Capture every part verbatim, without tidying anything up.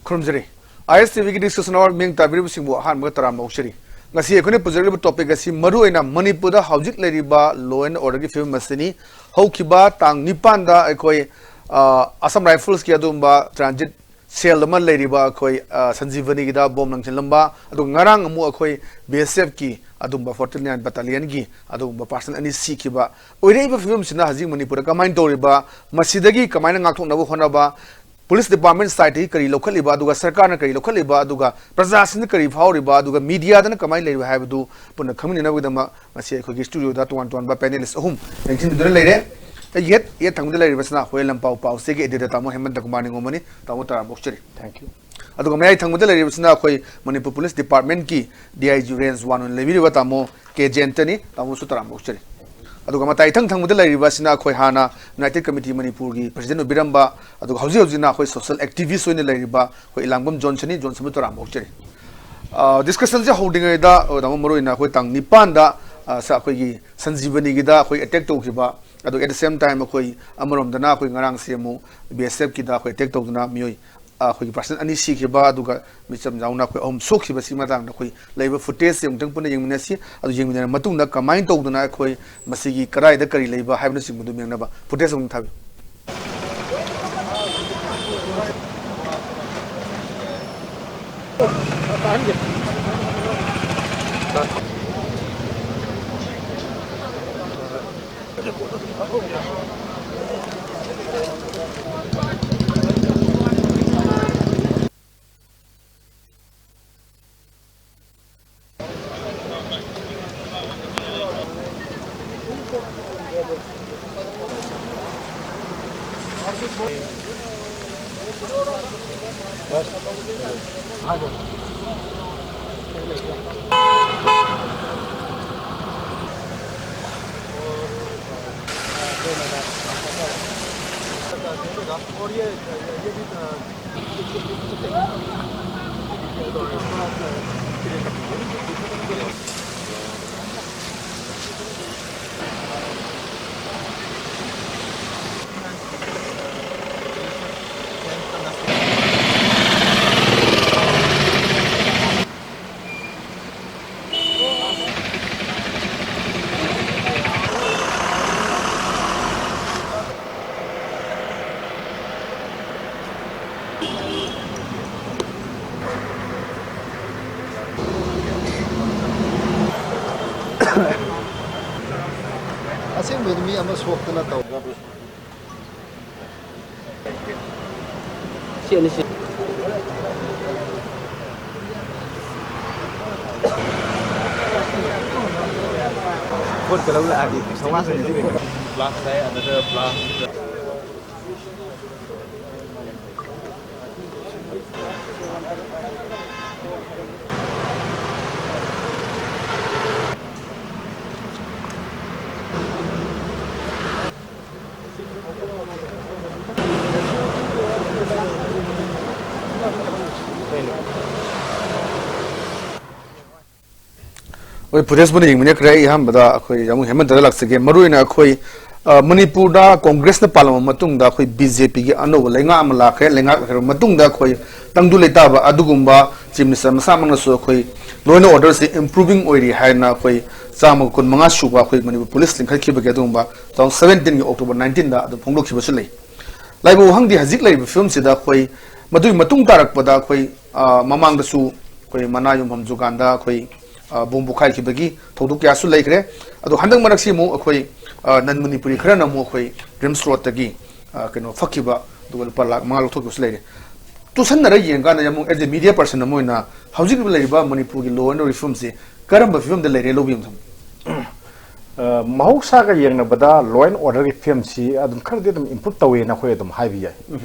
ꯈꯨꯔꯨꯝꯖꯔꯤ꯫ ꯑꯥꯏ ꯑꯦꯁ T ꯚꯤꯒꯤ Discussion Hour ꯃꯤꯡ ꯇꯥꯕꯤꯔꯤꯕꯁꯤꯡꯕꯨ ꯑꯍꯥꯟꯕꯒ ꯇꯔꯥꯝꯅ ꯑꯣꯛꯆꯔꯤ꯫ ꯉꯁꯤ ꯑꯩꯈꯣꯏꯅ ꯄꯨꯖꯔꯛꯂꯤꯕ topic ꯑꯁꯤ ꯃꯔꯨꯑꯣꯏꯅ ꯃꯅꯤꯄꯨꯔꯗ ꯍꯧꯖꯤꯛ ꯂꯩꯔꯤꯕ law and orderꯒꯤ ꯐꯤꯕꯝ ꯑꯁꯤꯅꯤ꯫ ꯍꯧꯈꯤꯕ ꯇꯥꯡ ꯅꯤꯄꯥꯟꯗ ꯑꯩꯈꯣꯏ, ꯑ, Assam Riflesꯀꯤ ꯑꯗꯨꯒꯨꯝꯕ transit cell ꯑꯃ ꯂꯩꯔꯤꯕ ꯑꯩꯈꯣꯏ, ꯑ, ꯁꯟꯖꯤꯕꯅꯤꯒꯤꯗ bomb ꯂꯪꯁꯤꯜꯂꯝꯕ, ꯑꯗꯨꯒ ꯉꯔꯥꯡ ꯑꯃꯨꯛ ꯑꯩꯈꯣꯏ B S Fꯀꯤ ꯑꯗꯨꯒꯨꯝꯕ forty nine Battalionꯒꯤ ꯑꯗꯨꯒꯨꯝꯕ personnel ꯑꯅꯤ ꯁꯤꯈꯤꯕ꯫ ꯑꯣꯏꯔꯛꯏꯕ ꯐꯤꯕꯝꯁꯤꯅ ꯍꯧꯖꯤꯛ ꯃꯅꯤꯄꯨꯔꯗ ꯀꯃꯥꯏꯅ ꯇꯧꯔꯤꯕ, ꯃꯁꯤꯗꯒꯤ ꯀꯃꯥꯏꯅ ꯉꯥꯛꯊꯣꯛꯅꯕ ꯍꯣꯠꯅꯕ, police department sideꯇꯒꯤ ꯀꯔꯤ ꯂꯧꯈꯠꯂꯤꯕ, ꯑꯗꯨꯒ ꯁꯔꯀꯥꯔꯅ ꯀꯔꯤ ꯂꯧꯈꯠꯂꯤꯕ, ꯑꯗꯨꯒ ꯄ꯭ꯔꯖꯥꯁꯤꯡꯅ ꯀꯔꯤ ꯐꯥꯎꯔꯤꯕ, ꯑꯗꯨꯒ mediaꯗꯅ ꯀꯃꯥꯏꯅ ꯂꯩꯔꯤꯕ ꯍꯥꯏꯕꯗꯨ ꯄꯨꯟꯅ ꯈꯪꯃꯤꯟꯅꯅꯕꯒꯤꯗꯃꯛ ꯉꯁꯤ ꯑꯩꯈꯣꯏꯒꯤ studioꯗ ꯇꯣꯉꯥꯟ ꯇꯣꯉꯥꯟꯕ panelist ꯑꯍꯨꯝ ꯂꯦꯡꯁꯤꯟꯗꯨꯅ ꯂꯩꯔꯦ꯫ ꯑꯩꯒꯤ ꯍꯦꯛ ꯌꯦꯠ ꯊꯪꯕꯗ ꯂꯩꯔꯤꯕꯁꯤꯅ ꯍꯣꯌꯦꯜ ꯂꯝꯄꯥꯎ ꯄꯥꯎꯆꯦꯒꯤ editor ꯇꯥꯃꯣ ꯍꯦꯃꯟꯇ ꯀꯨꯃꯥꯔ ꯅꯤꯉꯣꯝꯕꯅꯤ꯫ ꯇꯥꯃꯣ, ꯇꯔꯥꯝꯅ ꯑꯣꯛꯆꯔꯤ꯫ Thank you꯫ ꯑꯗꯨꯒ ꯃꯌꯥꯏ ꯊꯪꯕꯗ ꯂꯩꯔꯤꯕꯁꯤꯅ ꯑꯩꯈꯣꯏ Manipur police departmentꯀꯤ D I G range one ꯑꯣꯏꯅ ꯂꯩꯕꯤꯔꯤꯕ ꯇꯥꯃꯣ ꯀꯦ ꯖꯌꯟꯇꯅꯤ꯫ ꯇꯥꯃꯣꯁꯨ ꯇꯔꯥꯝꯅ ꯑꯣꯛꯆꯔꯤ꯫ ꯑꯗꯨꯒ ꯃꯇꯥꯏ ꯏꯊꯪ ꯊꯪꯕꯗ ꯂꯩꯔꯤꯕꯁꯤꯅ ꯑꯩꯈꯣꯏ ꯍꯥꯟꯅ United Committee ꯃꯅꯤꯄꯨꯔꯒꯤ president ꯑꯣꯏꯕꯤꯔꯝꯕ, ꯑꯗꯨꯒ ꯍꯧꯖꯤꯛ ꯍꯧꯖꯤꯛꯅ ꯑꯩꯈꯣꯏ social activist ꯑꯣꯏꯅ ꯂꯩꯔꯤꯕ ꯑꯩꯈꯣꯏ ꯏꯂꯥꯡꯕꯝ ꯖꯣꯟꯁꯟꯅꯤ꯫ ꯖꯣꯟꯁꯟꯕꯨ ꯇꯔꯥꯝꯅ ꯑꯣꯛꯆꯔꯤ꯫ ꯑ, discussionꯁꯦ ꯍꯧꯗ꯭ꯔꯤꯉꯩꯗ, ꯑ, ꯇꯥꯃꯣ, ꯃꯔꯨꯑꯣꯏꯅ ꯑꯩꯈꯣꯏ ꯇꯥꯡ ꯅꯤꯄꯥꯟꯗ, ꯑ, ꯁ-, ꯑꯩꯈꯣꯏꯒꯤ ꯁꯟꯖꯤꯕꯅꯤꯒꯤꯗ ꯑꯩꯈꯣꯏ attack ꯇꯧꯈꯤꯕ, ꯑꯗꯨꯒ at the same time ꯑꯩꯈꯣꯏ ꯑꯃꯔꯣꯝꯗꯅ ꯑꯩꯈꯣꯏ ꯉꯔꯥꯡꯁꯦ ꯑꯃꯨꯛ B S Fꯀꯤꯗ ꯑꯩꯈꯣꯏ attack ꯇꯧꯗꯨꯅ ꯃꯤꯑꯣꯏ, ꯑ, ꯑꯩꯈꯣꯏꯒꯤ personnel ꯑꯅꯤ ꯁꯤꯈꯤꯕ, ꯑꯗꯨꯒ ꯃꯤꯆꯝ ꯌꯥꯎꯅ ꯑꯩꯈꯣꯏ ꯑꯍꯨꯝ ꯁꯣꯛꯈꯤꯕꯁꯤꯒꯤ ꯃꯇꯥꯡꯗ ꯑꯩꯈꯣꯏ ꯂꯩꯕ footageꯁꯦ ꯑꯃꯨꯛꯇꯪ ꯄꯨꯟꯅ ꯌꯦꯡꯃꯤꯟꯅꯁꯤ꯫ ꯑꯗꯨ ꯌꯦꯡꯃꯤꯟꯅꯔ ꯃꯇꯨꯡꯗ ꯀꯃꯥꯏꯅ ꯇꯧꯗꯅ ꯑꯩꯈꯣꯏ ꯃꯁꯤꯒꯤ ꯀꯗꯥꯏꯗ ꯀꯔꯤ ꯂꯩꯕ ꯍꯥꯏꯕꯅꯆꯤꯡꯕꯗꯨ ꯌꯦꯡꯅꯕ footage ꯑꯃꯨꯛ ꯊꯥꯕꯤꯌꯨ꯫ ꯃꯤ ꯑꯃ ꯁꯣꯛꯇꯅ ꯇꯧ꯫ ꯁꯤ ꯑꯅꯤꯁꯤ꯫ ꯄꯣꯠꯀ ꯂꯧ ꯂꯥꯛꯑꯗꯤ ꯆꯥꯝꯃꯉꯥ ꯆꯪꯉꯗꯤ꯫ Blast ꯍꯥꯏ, another blast꯫ ꯍꯣꯏ, ꯐꯨꯇꯦꯖ ꯄꯨꯟꯅ ꯌꯦꯡꯃꯤꯟꯅꯈ꯭ꯔꯦ꯫ ꯑꯩ ꯑꯍꯥꯟꯕꯗ ꯑꯩꯈꯣꯏ ꯌꯥꯝꯕꯨꯡ ꯍꯦꯃꯟꯇꯗ ꯂꯥꯛꯆꯒꯦ꯫ ꯃꯔꯨꯑꯣꯏꯅ ꯑꯩꯈꯣꯏ, ꯑ, ꯃꯅꯤꯄꯨꯔꯗ ꯀꯣꯡꯒ꯭ꯔꯦꯁꯅ ꯄꯥꯜꯂꯝꯕ ꯃꯇꯨꯡꯗ ꯑꯩꯈꯣꯏ ꯕꯤ ꯖꯦ ꯄꯤꯒꯤ ꯑꯅꯧꯕ ꯂꯩꯉꯥꯛ ꯑꯃ ꯂꯥꯛꯈ꯭ꯔꯦ꯫ ꯂꯩꯉꯥꯛ ꯂꯥꯛꯈ꯭ꯔꯕ ꯃꯇꯨꯡꯗ ꯑꯩꯈꯣꯏ ꯇꯪꯗꯨ ꯂꯩꯇꯥꯕ ꯑꯗꯨꯒꯨꯝꯕ ꯆꯤꯐ ꯃꯤꯅꯤꯁꯇꯔ ꯃꯁꯥꯃꯛꯅꯁꯨ ꯑꯩꯈꯣꯏ law and order ꯁꯤ improving ꯑꯣꯏꯔꯤ ꯍꯥꯏꯅ ꯑꯩꯈꯣꯏ ꯆꯥꯝꯃꯒ ꯀꯨꯟ ꯃꯉꯥ ꯁꯨꯕ ꯑꯩꯈꯣꯏ ꯃꯅꯤꯄꯨꯔ ꯄꯨꯂꯤꯁ ꯂꯤꯡꯈꯠꯈꯤꯕꯒꯤ ꯑꯗꯨꯒꯨꯝꯕ two thousand seventeen ꯒꯤ October nineteen ꯗ ꯑꯗꯨꯝ ꯐꯣꯡꯗꯣꯛꯈꯤꯕꯁꯨ ꯂꯩ꯫ ꯂꯥꯏꯕꯨ ꯍꯪꯗꯤ ꯍꯧꯖꯤꯛ ꯂꯩꯔꯤꯕ ꯐꯤꯕꯝꯁꯤꯗ ꯑꯩꯈꯣꯏ ꯃꯗꯨꯒꯤ ꯃꯇꯨꯡ ꯇꯥꯔꯛꯄꯗ ꯑꯩꯈꯣꯏ, ꯑ, ꯃꯃꯥꯡꯗꯁꯨ ꯑꯩꯈꯣꯏ ꯃꯅꯥ ꯌꯨꯝꯐꯝ ꯗꯨꯀꯥꯟꯗ ꯑꯩꯈꯣꯏ, ꯑ, ꯕꯣꯝ ꯄꯣꯈꯥꯏꯈꯤꯕꯒꯤ ꯊꯧꯗꯣꯛ ꯀꯌꯥꯁꯨ ꯂꯩꯈ꯭ꯔꯦ꯫ ꯑꯗꯣ ꯍꯟꯗꯛ ꯃꯔꯛꯁꯤ ꯑꯃꯨꯛ ꯑꯩꯈꯣꯏ, ꯑ, ꯅꯟ ꯃꯅꯤꯄꯨꯔꯤ ꯈꯔꯅ ꯑꯃꯨꯛ ꯑꯩꯈꯣꯏ ꯔꯤꯝꯁ ꯔꯣꯗꯇꯒꯤ, ꯑ, ꯀꯩꯅꯣ ꯐꯛꯈꯤꯕ, ꯑꯗꯨꯒ ꯂꯨꯄꯥ ꯂꯥꯈ ꯃꯉꯥ ꯂꯧꯊꯣꯛꯈꯤꯕꯁꯨ ꯂꯩꯔꯦ꯫ ꯇꯨꯁꯟꯅꯔ ꯌꯦꯡꯀꯥꯟꯗ ꯌꯥꯝ ꯑꯃꯨꯛ as a media person ꯑꯃ ꯑꯣꯏꯅ ꯍꯧꯖꯤꯛ ꯂꯩꯔꯤꯕ ꯃꯅꯤꯄꯨꯔꯒꯤ law and order ꯐꯤꯕꯝꯁꯤ ꯀꯔꯝꯕ ꯐꯤꯕꯝꯗ ꯂꯩꯔꯦ ꯂꯧꯕꯤꯌꯨ ꯃꯊꯪ? ꯑ, ꯃꯍꯧꯁꯥꯒ ꯌꯦꯡꯅꯕꯗ law and order ꯒꯤ ꯐꯤꯕꯝꯁꯤ ꯑꯗꯨꯝ ꯈꯔꯗꯤ ꯑꯗꯨꯝ improve ꯇꯧꯋꯦꯅ ꯑꯩꯈꯣꯏ ꯑꯗꯨꯝ ꯍꯥꯏꯕ ꯌꯥꯏ꯫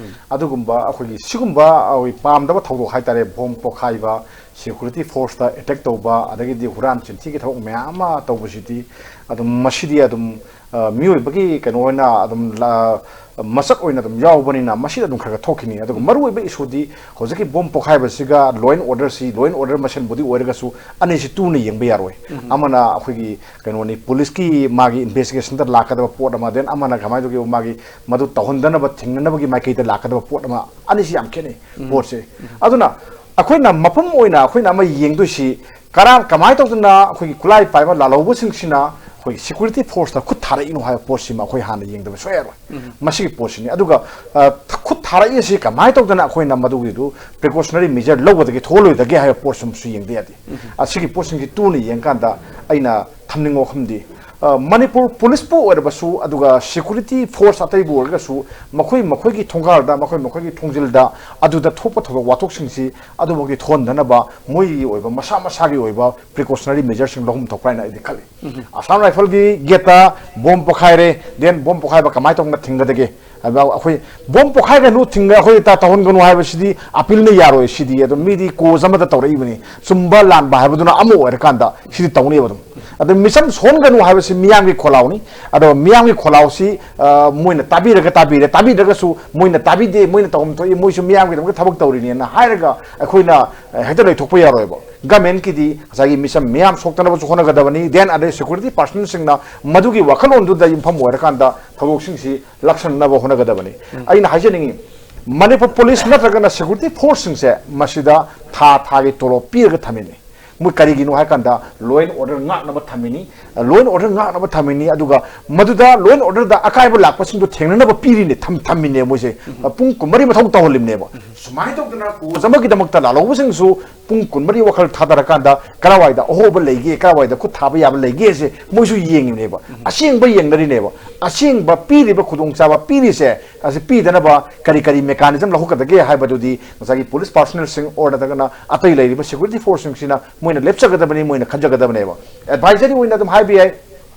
ꯑꯗꯨꯒꯨꯝꯕ ꯑꯩꯈꯣꯏꯒꯤ ꯁꯤꯒꯨꯝꯕ ꯑꯩꯈꯣꯏ ꯄꯥꯝꯗꯕ ꯊꯧꯗꯣꯛ ꯍꯥꯏꯇꯥꯔꯦ, ꯕꯣꯝ ꯄꯣꯈꯥꯏꯕ, security force ꯇ attack ꯇꯧꯕ, ꯑꯗꯒꯤꯗꯤ ꯍꯨꯔꯥꯟ ꯆꯤꯟꯊꯤꯒꯤ ꯊꯕꯛ ꯃꯌꯥꯝ ꯑꯃ ꯇꯧꯕꯁꯤꯗꯤ ꯑꯗꯨꯝ ꯃꯁꯤꯗꯤ ꯑꯗꯨꯝ, ꯑ, ꯃꯤꯑꯣꯏꯕꯒꯤ ꯀꯩꯅꯣ ꯑꯣꯏꯅ ꯑꯗꯨꯝ ꯂ-, ꯃꯁꯛ ꯑꯣꯏꯅ ꯑꯗꯨꯝ ꯌꯥꯎꯕꯅꯤꯅ ꯃꯁꯤꯗ ꯑꯗꯨꯝ ꯈꯔ ꯈꯔ ꯊꯣꯛꯈꯤꯅꯤ꯫ ꯑꯗꯨꯒ ꯃꯔꯨꯑꯣꯏꯕ issue ꯗꯤ ꯍꯧꯖꯤꯛꯀꯤ ꯕꯣꯝ ꯄꯣꯈꯥꯏꯕꯁꯤꯒ law and order ꯁꯤ, law and order ꯃꯁꯦꯟꯕꯨꯗꯤ ꯑꯣꯏꯔꯒꯁꯨ ꯑꯅꯤꯁꯤ ꯇꯨꯅ ꯌꯦꯡꯕ ꯌꯥꯔꯣꯏ꯫ ꯑꯃꯅ ꯑꯩꯈꯣꯏꯒꯤ ꯀꯩꯅꯣꯅꯤ, ꯄꯨꯂꯤꯁꯀꯤ ꯃꯥꯒꯤ investigation ꯗ ꯂꯥꯛꯀꯗꯕ ꯄꯣꯠ ꯑꯃ, then ꯑꯃꯅ ꯀꯃꯥꯏꯅ ꯇꯧꯒꯦ, ꯃꯥꯒꯤ ꯃꯗꯨ ꯇꯧꯍꯟꯗꯅꯕ ꯊꯤꯡꯅꯅꯕꯒꯤ ꯃꯥꯏꯀꯩꯗ ꯂꯥꯛꯀꯗꯕ ꯄꯣꯠ ꯑꯃ, ꯑꯅꯤꯁꯤ ꯌꯥꯝ ꯈꯦꯠꯅꯩ ꯄꯣꯠꯁꯦ꯫ ꯑꯗꯨꯅ ꯑꯩꯈꯣꯏꯅ ꯃꯄꯨꯝ ꯑꯣꯏꯅ ꯑꯩꯈꯣꯏꯅ ꯑꯃ ꯌꯦꯡꯗꯣꯏꯁꯤ ꯀꯔꯝ-, ꯀꯃꯥꯏꯅ ꯇꯧꯗꯅ ꯑꯩꯈꯣꯏꯒꯤ ꯈꯨꯠꯂꯥꯏ ꯄꯥꯏꯕ ꯂꯥꯜꯍꯧꯕꯁꯤꯡꯁꯤꯅ ꯑꯩꯈꯣꯏꯒꯤ security force ꯇ ꯈꯨꯠ ꯊꯥꯔꯛꯏꯅꯣ ꯍꯥꯏꯕ ꯄꯣꯠꯁꯤꯃ ꯑꯩꯈꯣꯏ ꯍꯥꯟꯅ ꯌꯦꯡꯗꯕ ꯁꯨꯡꯌꯥ ꯌꯥꯔꯣꯏ꯫ ꯃꯁꯤꯒꯤ ꯄꯣꯠꯁꯤꯅꯤ꯫ ꯑꯗꯨꯒ, ꯑ, ꯈꯨꯠ ꯊꯥꯔꯛꯏꯁꯤ ꯀꯃꯥꯏꯅ ꯇꯧꯗꯅ ꯑꯩꯈꯣꯏꯅ ꯃꯗꯨꯒꯤꯗꯨ precautionary measure ꯂꯧꯒꯗꯒꯦ, ꯊꯣꯛꯍꯜꯂꯣꯏꯗꯒꯦ ꯍꯥꯏꯕ ꯄꯣꯠꯁꯤꯃꯁꯨ ꯌꯦꯡꯗ ꯌꯥꯗꯦ꯫ ꯑꯁꯤꯒꯤ ꯄꯣꯠꯁꯤꯡꯁꯤ ꯇꯨꯅ ꯌꯦꯡꯀꯥꯟꯗ ꯑꯩꯅ ꯊꯝꯅꯤꯡꯕ ꯋꯥꯐꯝꯗꯤ, ꯃꯅꯤꯄꯨꯔ ꯄꯨꯂꯤꯁꯄꯨ ꯑꯣꯏꯔꯕꯁꯨ, ꯑꯗꯨꯒ ꯁꯦꯀ꯭ꯌꯨꯔꯤꯇꯤ ꯐꯣꯔꯁ ꯑꯇꯩꯕꯨ ꯑꯣꯏꯔꯒꯁꯨ, ꯃꯈꯣꯏ ꯃꯈꯣꯏꯒꯤ ꯊꯣꯡꯒꯥꯜꯗ, ꯃꯈꯣꯏ ꯃꯈꯣꯏꯒꯤ ꯊꯣꯡꯖꯤꯜꯗ ꯑꯗꯨꯗ ꯊꯣꯛꯄ ꯊꯧꯗꯣꯛ ꯋꯥꯊꯣꯛꯁꯤꯡꯁꯤ ꯑꯗꯨꯃꯛꯇꯤ ꯊꯣꯛꯍꯟꯗꯅꯕ ꯃꯣꯏꯒꯤ ꯑꯣꯏꯕ, ꯃꯁꯥ ꯃꯁꯥꯒꯤ ꯑꯣꯏꯕ ꯄ꯭ꯔꯤꯀꯣꯁꯅꯔꯤ ꯃꯦꯖꯔꯁꯤꯡ ꯂꯧꯐꯝ ꯊꯣꯛꯄ꯭ꯔꯥ ꯍꯥꯏꯅ ꯑꯩꯗꯤ ꯈꯜꯂꯤ꯫ ꯑꯁꯥꯝ ꯔꯥꯏꯐꯜꯒꯤ ꯒꯦꯠꯇ ꯕꯣꯝ ꯄꯣꯈꯥꯏꯔꯦ, ꯗꯦꯟ ꯕꯣꯝ ꯄꯣꯈꯥꯏꯕ ꯀꯃꯥꯏꯅ ꯇꯧꯅ ꯊꯤꯡꯒꯗꯒꯦ? ꯑꯗ ꯑꯩꯈꯣꯏ ꯕꯣꯝ ꯄꯣꯈꯥꯏꯒꯅꯨ, ꯊꯤꯡꯒ ꯑꯩꯈꯣꯏ ꯇ-, ꯇꯧꯍꯟꯒꯅꯨ ꯍꯥꯏꯕꯁꯤꯗꯤ ꯑꯄꯤꯜꯅ ꯌꯥꯔꯣꯏ꯫ ꯁꯤꯗꯤ ꯑꯗꯨꯝ ꯃꯤꯗꯤ ꯀꯣꯖ ꯑꯃꯗ ꯇꯧꯔꯛꯏꯕꯅꯤ, ꯆꯨꯝꯕ ꯂꯥꯟꯕ ꯍꯥꯏꯕꯗꯨꯅ ꯑꯃ ꯑꯣꯏꯔꯀꯥꯟꯗ ꯁꯤꯗꯤ ꯇꯧꯅꯦꯕ ꯑꯗꯨꯝ꯫ ꯑꯗꯨ ꯃꯤꯆꯝ ꯁꯣꯛꯍꯟꯒꯅꯨ ꯍꯥꯏꯕꯁꯤ ꯃꯤꯌꯥꯝꯒꯤ ꯈꯣꯜꯂꯥꯎꯅꯤ꯫ ꯑꯗꯣ ꯃꯤꯌꯥꯝꯒꯤ ꯈꯣꯜꯂꯥꯎꯁꯤ, ꯑ, ꯃꯣꯏꯅ ꯇꯥꯕꯤꯔꯒ ꯇꯥꯕꯤꯔꯦ, ꯇꯥꯕꯤꯗ꯭ꯔꯒꯁꯨ ꯃꯣꯏꯅ ꯇꯥꯕꯤꯗꯦ, ꯃꯣꯏꯅ ꯇꯧꯐꯝ ꯊꯣꯛꯏ, ꯃꯣꯏꯁꯨ ꯃꯤꯌꯥꯝꯒꯤꯗꯃꯛꯇ ꯊꯕꯛ ꯇꯧꯔꯤꯅꯦꯅ ꯍꯥꯏꯔꯒ ꯑꯩꯈꯣꯏꯅ, ꯑ, ꯍꯦꯛꯇ ꯂꯩꯊꯣꯛꯄ ꯌꯥꯔꯣꯏꯕ꯫ ꯒꯃꯦꯟꯀꯤꯗꯤ ꯉꯁꯥꯏꯒꯤ ꯃꯤꯆꯝ ꯃꯤꯌꯥꯝ ꯁꯣꯛꯇꯅꯕꯁꯨ ꯍꯣꯠꯅꯒꯗꯕꯅꯤ, ꯗꯦꯟ ꯑꯗꯩ ꯁꯦꯀ꯭ꯌꯨꯔꯤꯇꯤ ꯄꯥꯔꯁꯟꯁꯤꯡꯅ ꯃꯗꯨꯒꯤ ꯋꯥꯈꯜꯂꯣꯟꯗꯨꯗ ꯌꯨꯝꯐꯝ ꯑꯣꯏꯔꯀꯥꯟꯗ ꯊꯧꯗꯣꯛꯁꯤꯡꯁꯤ ꯂꯥꯛꯁꯟꯅꯕ ꯍꯣꯠꯅꯒꯗꯕꯅꯤ꯫ ꯑꯩꯅ ꯍꯥꯏꯖꯅꯤꯡꯉꯤ, ꯃꯅꯤꯄꯨꯔ ꯄꯨꯂꯤꯁ ꯅꯠꯇ꯭ꯔꯒꯅ ꯁꯦꯀ꯭ꯌꯨꯔꯤꯇꯤ ꯐꯣꯔꯁꯁꯤꯡꯁꯦ ꯃꯁꯤꯗ ꯊꯥ ꯊꯥꯒꯤ ꯇꯣꯂꯣꯞ ꯄꯤꯔꯒ ꯊꯝꯃꯤꯅꯤ꯫ ꯃꯣꯏ ꯀꯔꯤꯒꯤꯅꯣ ꯍꯥꯏ ꯀꯥꯟꯗ law and order ꯉꯥꯛꯅꯕ ꯊꯝꯃꯤꯅꯤ꯫ Law and order ꯉꯥꯛꯅꯕ ꯊꯝꯃꯤꯅꯤ, ꯑꯗꯨꯒ ꯃꯗꯨꯗ law and orderꯗ ꯑꯀꯥꯏꯕ ꯂꯥꯛꯄꯁꯤꯡꯗꯣ ꯊꯦꯡꯅꯅꯕ ꯄꯤꯔꯤꯅꯦ, ꯊꯝ-, ꯊꯝꯃꯤꯅꯦ ꯃꯣꯏꯁꯦ꯫ ꯄꯨꯡ ꯀꯨꯟꯃꯔꯤ ꯃꯊꯧ ꯇꯧꯍꯜꯂꯤꯕꯅꯦꯕ꯫ ꯁꯨꯃꯥꯏꯅ ꯇꯧꯗꯅ ꯀꯣꯖ ꯑꯃꯒꯤꯗꯃꯛꯇ ꯂꯥꯜꯍꯧꯕꯁꯤꯡꯁꯨ ꯄꯨꯡ ꯀꯨꯟꯃꯔꯤ ꯋꯥꯈꯜ ꯊꯥꯗꯔꯀꯥꯟꯗ ꯀꯔꯥꯏꯋꯥꯏꯗ ꯑꯍꯣꯕ ꯂꯩꯒꯦ, ꯀꯔꯥꯏꯋꯥꯏꯗ ꯈꯨꯠ ꯊꯥꯕ ꯌꯥꯕ ꯂꯩꯒꯦꯁꯦ ꯃꯣꯏꯁꯨ ꯌꯦꯡꯉꯤꯕꯅꯦꯕ꯫ ꯑꯁꯦꯡꯕ ꯌꯦꯡꯅꯔꯤꯅꯦꯕ꯫ ꯑꯁꯦꯡꯕ ꯄꯤꯔꯤꯕ ꯈꯨꯗꯣꯡꯆꯥꯕ ꯄꯤꯔꯤꯁꯦ ꯑꯁꯤ ꯄꯤꯗꯅꯕ ꯀꯔꯤ ꯀꯔꯤ mechanism ꯂꯧꯈꯠꯀꯗꯒꯦ ꯍꯥꯏꯕꯗꯨꯗꯤ ꯉꯁꯥꯏꯒꯤ ꯄꯨꯂꯤꯁ ꯄꯥꯔꯁꯅꯦꯜꯁꯤꯡ ꯑꯣꯔ ꯅꯠꯇ꯭ꯔꯒꯅ ꯑꯇꯩ ꯂꯩꯔꯤꯕ ꯁꯦꯀ꯭ꯌꯨꯔꯤꯇꯤ ꯐꯣꯔꯁꯁꯤꯡꯁꯤꯅ ꯃꯣꯏꯅ ꯂꯦꯞꯆꯒꯗꯕꯅꯤ, ꯃꯣꯏꯅ ꯈꯟꯖꯒꯗꯕꯅꯦꯕ꯫ ꯑꯦꯗꯚꯥꯏꯖꯔꯤ ꯑꯣꯏꯅ ꯑꯗꯨꯝ ꯍꯥꯏꯕ ꯌꯥꯏ,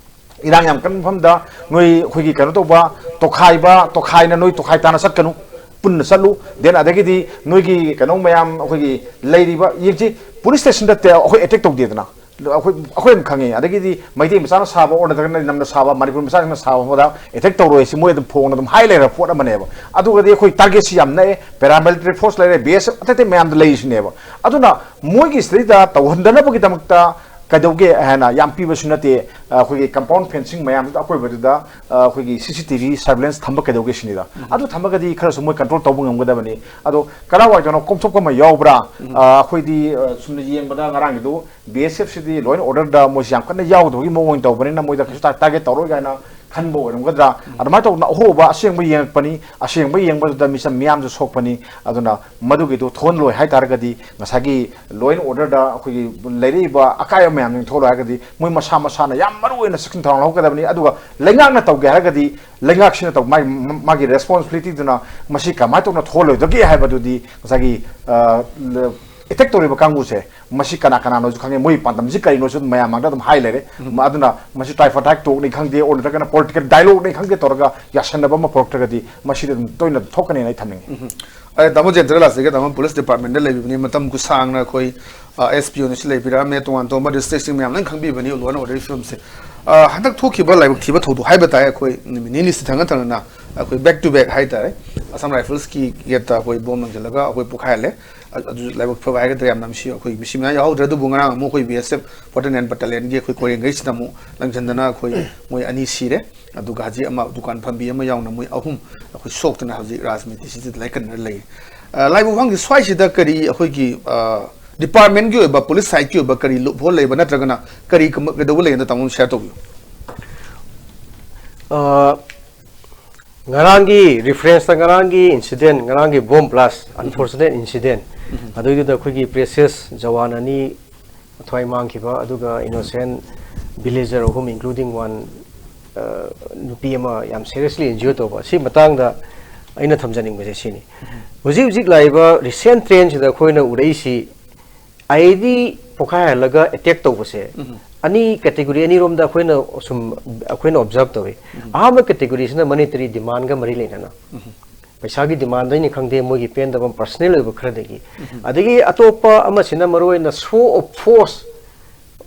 ꯏꯔꯥꯡ ꯌꯥꯝ ꯀꯟꯕ ꯃꯐꯝꯗ ꯅꯣꯏ ꯑꯩꯈꯣꯏꯒꯤ ꯀꯩꯅꯣ ꯇꯧꯕ, ꯇꯣꯈꯥꯏꯕ, ꯇꯣꯈꯥꯏꯅ ꯅꯣꯏ ꯇꯣꯈꯥꯏ ꯇꯥꯅ ꯆꯠꯀꯅꯨ, ꯄꯨꯟꯅ ꯆꯠꯂꯨ꯫ ꯗꯦꯟ ꯑꯗꯒꯤꯗꯤ ꯅꯣꯏꯒꯤ ꯀꯩꯅꯣ ꯃꯌꯥꯝ ꯑꯩꯈꯣꯏꯒꯤ ꯂꯩꯔꯤꯕ, ꯌꯦꯡꯁꯤ, ꯄꯨꯂꯤꯁ ꯁ꯭ꯇꯦꯁꯟꯗ ꯇꯦ-, ꯑꯩꯈꯣꯏ ꯑꯦꯇꯦꯛ ꯇꯧꯗꯦꯗꯅ꯫ ꯑꯩꯈꯣꯏ, ꯑꯩꯈꯣꯏ ꯑꯗꯨꯝ ꯈꯪꯉꯤ꯫ ꯑꯗꯒꯤꯗꯤ ꯃꯩꯇꯩ ꯃꯆꯥꯅ ꯁꯥꯕ ꯑꯣꯔ ꯅꯠꯇ꯭ꯔꯒꯅ ꯅꯝꯅ ꯁꯥꯕ, ꯃꯅꯤꯄꯨꯔ ꯃꯆꯥꯁꯤꯡꯅ ꯁꯥꯕ ꯃꯐꯝꯗ ꯑꯦꯇꯦꯛ ꯇꯧꯔꯣꯏ ꯁꯤ ꯃꯣꯏ ꯑꯗꯨꯝ ꯐꯣꯡꯅ ꯑꯗꯨꯝ ꯍꯥꯏ ꯂꯩꯔꯕ ꯄꯣꯠ ꯑꯃꯅꯦꯕ꯫ ꯑꯗꯨꯒꯗꯤ ꯑꯩꯈꯣꯏ ꯇꯥꯔꯒꯦꯠꯁꯤ ꯌꯥꯝ ꯅꯛꯑꯦ, ꯄꯦꯔꯥꯃꯤꯂꯤꯇꯔꯤ ꯐꯣꯔꯁ ꯂꯩꯔꯦ, ꯕꯤ ꯑꯦꯁ ꯑꯦꯐ ꯑꯇꯩ ꯑꯇꯩ ꯃꯌꯥꯝꯗꯣ ꯂꯩꯔꯤꯁꯤꯅꯦꯕ꯫ ꯑꯗꯨꯅ ꯃꯣꯏꯒꯤ ꯁꯤꯗꯩꯗ ꯇꯧꯍꯟꯗꯅꯕꯒꯤꯗꯃꯛꯇ ꯀꯩꯗꯧꯒꯦ ꯍꯥꯏꯅ ꯌꯥꯝ ꯄꯤꯕꯁꯨ ꯅꯠꯇꯦ꯫ ꯑꯩꯈꯣꯏꯒꯤ compound fencing ꯃꯌꯥꯝꯗꯨꯗ ꯑꯀꯣꯏꯕꯗꯨꯗ, ꯑ, ꯑꯩꯈꯣꯏꯒꯤ ꯁꯤ ꯁꯤ ꯇꯤ ꯚꯤ surveillance ꯊꯝꯕ ꯀꯩꯗꯧꯒꯦ ꯁꯤꯅꯤꯗ꯫ ꯑꯗꯨ ꯊꯝꯃꯒꯗꯤ ꯈꯔꯁꯨ ꯃꯣꯏ control ꯇꯧꯕ ꯉꯝꯒꯗꯕꯅꯤ꯫ ꯑꯗꯣ ꯀꯔꯥꯏꯋꯥꯏꯗꯅꯣ ꯀꯣꯝꯊꯣꯛꯄ ꯑꯃ ꯌꯥꯎꯕ꯭ꯔꯥ? ꯑ, ꯑꯩꯈꯣꯏꯗꯤ, ꯑ, ꯁꯨꯝꯅ ꯌꯦꯡꯕꯗ ꯉꯔꯥꯡꯒꯤꯗꯨ ꯕꯤ ꯑꯦꯁ ꯑꯦꯐ ꯁꯤꯗꯤ law and orderꯗ ꯃꯣꯏꯁꯤ ꯌꯥꯝ ꯀꯟꯅ ꯌꯥꯎꯗꯕꯒꯤ ꯃꯑꯣꯡ ꯑꯣꯏꯅ ꯇꯧꯕꯅꯤꯅ ꯃꯣꯏꯗ ꯀꯩꯁꯨ ꯇꯥ-, target ꯇꯧꯔꯣꯏ ꯀꯥꯏꯅ ꯈꯟꯕ ꯑꯣꯏꯔꯝꯒꯗ꯭ꯔꯥ? ꯑꯗꯨꯃꯥꯏꯅ ꯇꯧꯗꯅ ꯑꯍꯣꯕ ꯑꯁꯦꯡꯕ ꯌꯦꯡꯉꯛꯄꯅꯤ꯫ ꯑꯁꯦꯡꯕ ꯌꯦꯡꯕꯗꯨꯗ ꯃꯤꯆꯝ ꯃꯤꯌꯥꯝꯁꯨ ꯁꯣꯛꯄꯅꯤ꯫ ꯑꯗꯨꯅ ꯃꯗꯨꯒꯤꯗꯨ ꯊꯣꯛꯍꯜꯂꯣꯏ ꯍꯥꯏ ꯇꯥꯔꯒꯗꯤ ꯉꯁꯥꯏꯒꯤ law and order ꯗ ꯑꯩꯈꯣꯏꯒꯤ ꯂꯩꯔꯛꯏꯕ ꯑꯀꯥꯏꯕ ꯃꯌꯥꯝꯁꯤꯡ ꯊꯣꯛꯍꯜꯂꯣꯏ ꯍꯥꯏꯔꯒꯗꯤ ꯃꯣꯏ ꯃꯁꯥ ꯃꯁꯥꯅ ꯌꯥꯝ ꯃꯔꯨ ꯑꯣꯏꯅ ꯆꯦꯛꯁꯤꯟ ꯊꯧꯔꯥꯡ ꯂꯧꯍꯧꯒꯗꯕꯅꯤ꯫ ꯑꯗꯨꯒ ꯂꯩꯉꯥꯛꯅ ꯇꯧꯒꯦ ꯍꯥꯏꯔꯒꯗꯤ ꯂꯩꯉꯥꯛꯁꯤꯅ ꯇꯧ ꯃꯥꯒꯤ, ꯃꯥꯒꯤ responsibility ꯗꯨꯅ ꯃꯁꯤ ꯀꯃꯥꯏꯅ ꯇꯧꯅ ꯊꯣꯛꯍꯜꯂꯣꯏꯗꯒꯦ ꯍꯥꯏꯕꯗꯨꯗꯤ ꯉꯁꯥꯏꯒꯤ ꯑꯦꯇꯦꯛ ꯇꯧꯔꯤꯕ ꯀꯥꯡꯕꯨꯁꯦ ꯃꯁꯤ ꯀꯅꯥ ꯀꯅꯥꯅꯣꯁꯨ ꯈꯪꯉꯦ, ꯃꯣꯏꯒꯤ ꯄꯥꯟꯗꯝꯁꯤ ꯀꯔꯤꯅꯣꯁꯨ ꯃꯌꯥꯝ ꯃꯥꯡꯗ ꯑꯗꯨꯝ ꯍꯥꯏ ꯂꯩꯔꯦ꯫ ꯎꯝ꯫ ꯃ-, ꯑꯗꯨꯅ ꯃꯁꯤ tripartite talk ꯅꯤ ꯈꯪꯗꯦ, ꯑꯣꯔ ꯅꯠꯇ꯭ꯔꯒꯅ political dialogue ꯅꯤ ꯈꯪꯗꯦ ꯇꯧꯔꯒ ꯌꯥꯁꯟꯅꯕ ꯑꯃ ꯄꯨꯔꯛꯇ꯭ꯔꯒꯗꯤ ꯃꯁꯤꯗꯤ ꯑꯗꯨꯝ ꯇꯣꯏꯅ ꯊꯣꯛꯀꯅꯦꯅ ꯑꯩ ꯊꯝꯅꯤꯡꯉꯤ꯫ ꯎꯝ꯫ ꯑꯩ ꯇꯥꯃꯣ ꯖꯦꯟꯇ꯭ꯔ ꯂꯥꯁꯇꯒꯤ ꯇꯥꯃꯣ ꯄꯨꯂꯤꯁ ꯗꯤꯄꯥꯔꯠꯃꯦꯟꯗ ꯂꯩꯕꯤꯕꯅꯤ, ꯃꯇꯝ ꯀꯨ-, ꯁꯥꯡꯅ ꯑꯩꯈꯣꯏ, ꯑ, ꯑꯦꯁ ꯄꯤ ꯑꯣꯅꯁꯨ ꯂꯩꯕꯤꯔꯛꯑꯝꯃꯦ, ꯇꯣꯉꯥꯟ ꯇꯣꯉꯥꯟꯕ district ꯁꯤꯡ ꯃꯌꯥꯝ ꯂꯣꯏꯅ ꯈꯪꯕꯤꯕꯅꯤ law and order ꯒꯤ ꯐꯤꯕꯝꯁꯦ꯫ ꯑ, ꯍꯟꯗꯛ ꯊꯣꯛꯈꯤꯕ ꯂꯥꯏꯕꯛ ꯊꯤꯕ ꯊꯧꯗꯣꯛ ꯍꯥꯏꯕ ꯇꯥꯏ, ꯑꯩꯈꯣꯏ ꯅꯨꯃꯤꯠ ꯅꯤꯅꯤ ꯊꯪꯅ ꯊꯪꯅꯅ ꯑꯩꯈꯣꯏ back to back ꯍꯥꯏ ꯇꯥꯔꯦ, ꯑꯁꯥꯝ ꯔꯥꯏꯐꯜꯁꯀꯤ ꯒꯦꯠꯇ ꯑꯩꯈꯣꯏ ꯕꯣꯝ ꯂꯪꯁꯤꯜꯂꯒ ꯑꯩꯈꯣꯏ ꯄꯣꯈꯥꯏꯍꯜꯂꯦ꯫ ꯑ-, ꯑꯗꯨ ꯂꯥꯏꯕꯛ ꯐꯕ ꯍꯥꯏꯒꯗ꯭ꯔꯥ, ꯌꯥꯝꯅ ꯃꯁꯤ ꯑꯩꯈꯣꯏ ꯃꯤꯁꯤ ꯃꯌꯥꯝ ꯌꯥꯎꯍꯧꯗ꯭ꯔꯦ, ꯑꯗꯨꯕꯨ ꯉꯔꯥꯡ ꯑꯃꯨꯛ ꯑꯩꯈꯣꯏ B S F forty nine ꯕꯠꯇꯥꯂꯤꯌꯟꯒꯤ ꯑꯩꯈꯣꯏ ꯀꯣꯔꯦꯡꯒꯩꯁꯤꯗ ꯑꯃꯨꯛ ꯂꯪꯁꯤꯟꯗꯅ ꯑꯩꯈꯣꯏ ꯃꯣꯏ ꯑꯅꯤ ꯁꯤꯔꯦ, ꯑꯗꯨꯒ ꯍꯧꯖꯤꯛ ꯑꯃ ꯗꯨꯀꯥꯟ ꯐꯝꯕꯤ ꯑꯃ ꯌꯥꯎꯅ ꯃꯣꯏ ꯑꯍꯨꯝ ꯑꯩꯈꯣꯏ ꯁꯣꯛꯇꯅ ꯍꯧꯖꯤꯛ ꯔꯥꯖꯅꯤꯇꯤꯁꯤꯗ ꯂꯥꯏꯀꯠꯅꯔ ꯂꯩꯔꯤ꯫ ꯑ, ꯂꯥꯏꯕꯛ ꯐꯪꯒꯤ ꯁ꯭ꯋꯥꯏꯁꯤꯗ ꯀꯔꯤ ꯑꯩꯈꯣꯏꯒꯤ, ꯑ, ꯗꯤꯄꯥꯔꯠꯃꯦꯟꯒꯤ ꯑꯣꯏꯕ, ꯄꯨꯂꯤꯁ ꯁꯥꯏꯠꯀꯤ ꯑꯣꯏꯕ ꯀꯔꯤ ꯂꯨꯞꯍꯣꯜ ꯂꯩꯕ ꯅꯠꯇ꯭ꯔꯒꯅ ꯀꯔꯤ ꯀꯝ-, ꯀꯩꯗꯧꯕ ꯂꯩꯒꯦꯅ ꯇꯥꯃꯣꯅ ꯁꯤꯌꯔ ꯇꯧꯕꯤꯌꯨ꯫ ꯑ, ꯉꯔꯥꯡꯒꯤ ꯔꯤꯐꯔꯦꯟꯁꯇ ꯉꯔꯥꯡꯒꯤ ꯏꯟꯁꯤꯗꯦꯟ, ꯉꯔꯥꯡꯒꯤ ꯕꯣꯝ ꯕ꯭ꯂꯥꯁ, unfortunate incident, ꯑꯗꯨꯏꯗꯨꯗ ꯑꯩꯈꯣꯏꯒꯤ ꯄ꯭ꯔꯦꯁꯤꯌꯁ ꯖꯋꯥꯟ ꯑꯅꯤ ꯃꯊ꯭ꯋꯥꯏ ꯃꯥꯡꯈꯤꯕ, ꯑꯗꯨꯒ ꯏꯅꯣꯁꯦꯟ ꯚꯤꯂꯦꯖꯔ ꯑꯍꯨꯝ, including one, ꯑ, ꯅꯨꯄꯤ ꯑꯃ ꯌꯥꯝ seriously injure ꯇꯧꯕ, ꯁꯤ ꯃꯇꯥꯡꯗ ꯑꯩꯅ ꯊꯝꯖꯅꯤꯡꯕꯁꯦ ꯁꯤꯅꯤ꯫ ꯍꯧꯖꯤꯛ ꯍꯧꯖꯤꯛ ꯂꯥꯛꯏꯕ recent trend ꯁꯤꯗ ꯑꯩꯈꯣꯏꯅ ꯎꯔꯛꯏꯁꯤ, ꯑꯥꯏ ꯏ ꯗꯤ ꯄꯣꯈꯥꯏꯍꯜꯂꯒ ꯑꯦꯇꯦꯛ ꯇꯧꯕꯁꯦ ꯑꯅꯤ, category ꯑꯅꯤꯔꯣꯝꯗ ꯑꯩꯈꯣꯏꯅ ꯁꯨꯝ, ꯑꯩꯈꯣꯏꯅ observe ꯇꯧꯏ꯫ ꯑꯍꯥꯟꯕ category ꯁꯤꯅ monetary demand ꯒ ꯃꯔꯤ ꯂꯩꯅꯅ, ꯄꯩꯁꯥꯒꯤ demand ꯅꯤ ꯈꯪꯗꯦ, ꯃꯣꯏꯒꯤ ꯄꯦꯟꯗꯕ personal ꯑꯣꯏꯕ ꯈꯔꯗꯒꯤ, ꯑꯗꯒꯤ ꯑꯇꯣꯞꯄ ꯑꯃꯁꯤꯅ ꯃꯔꯨꯑꯣꯏꯅ show of force,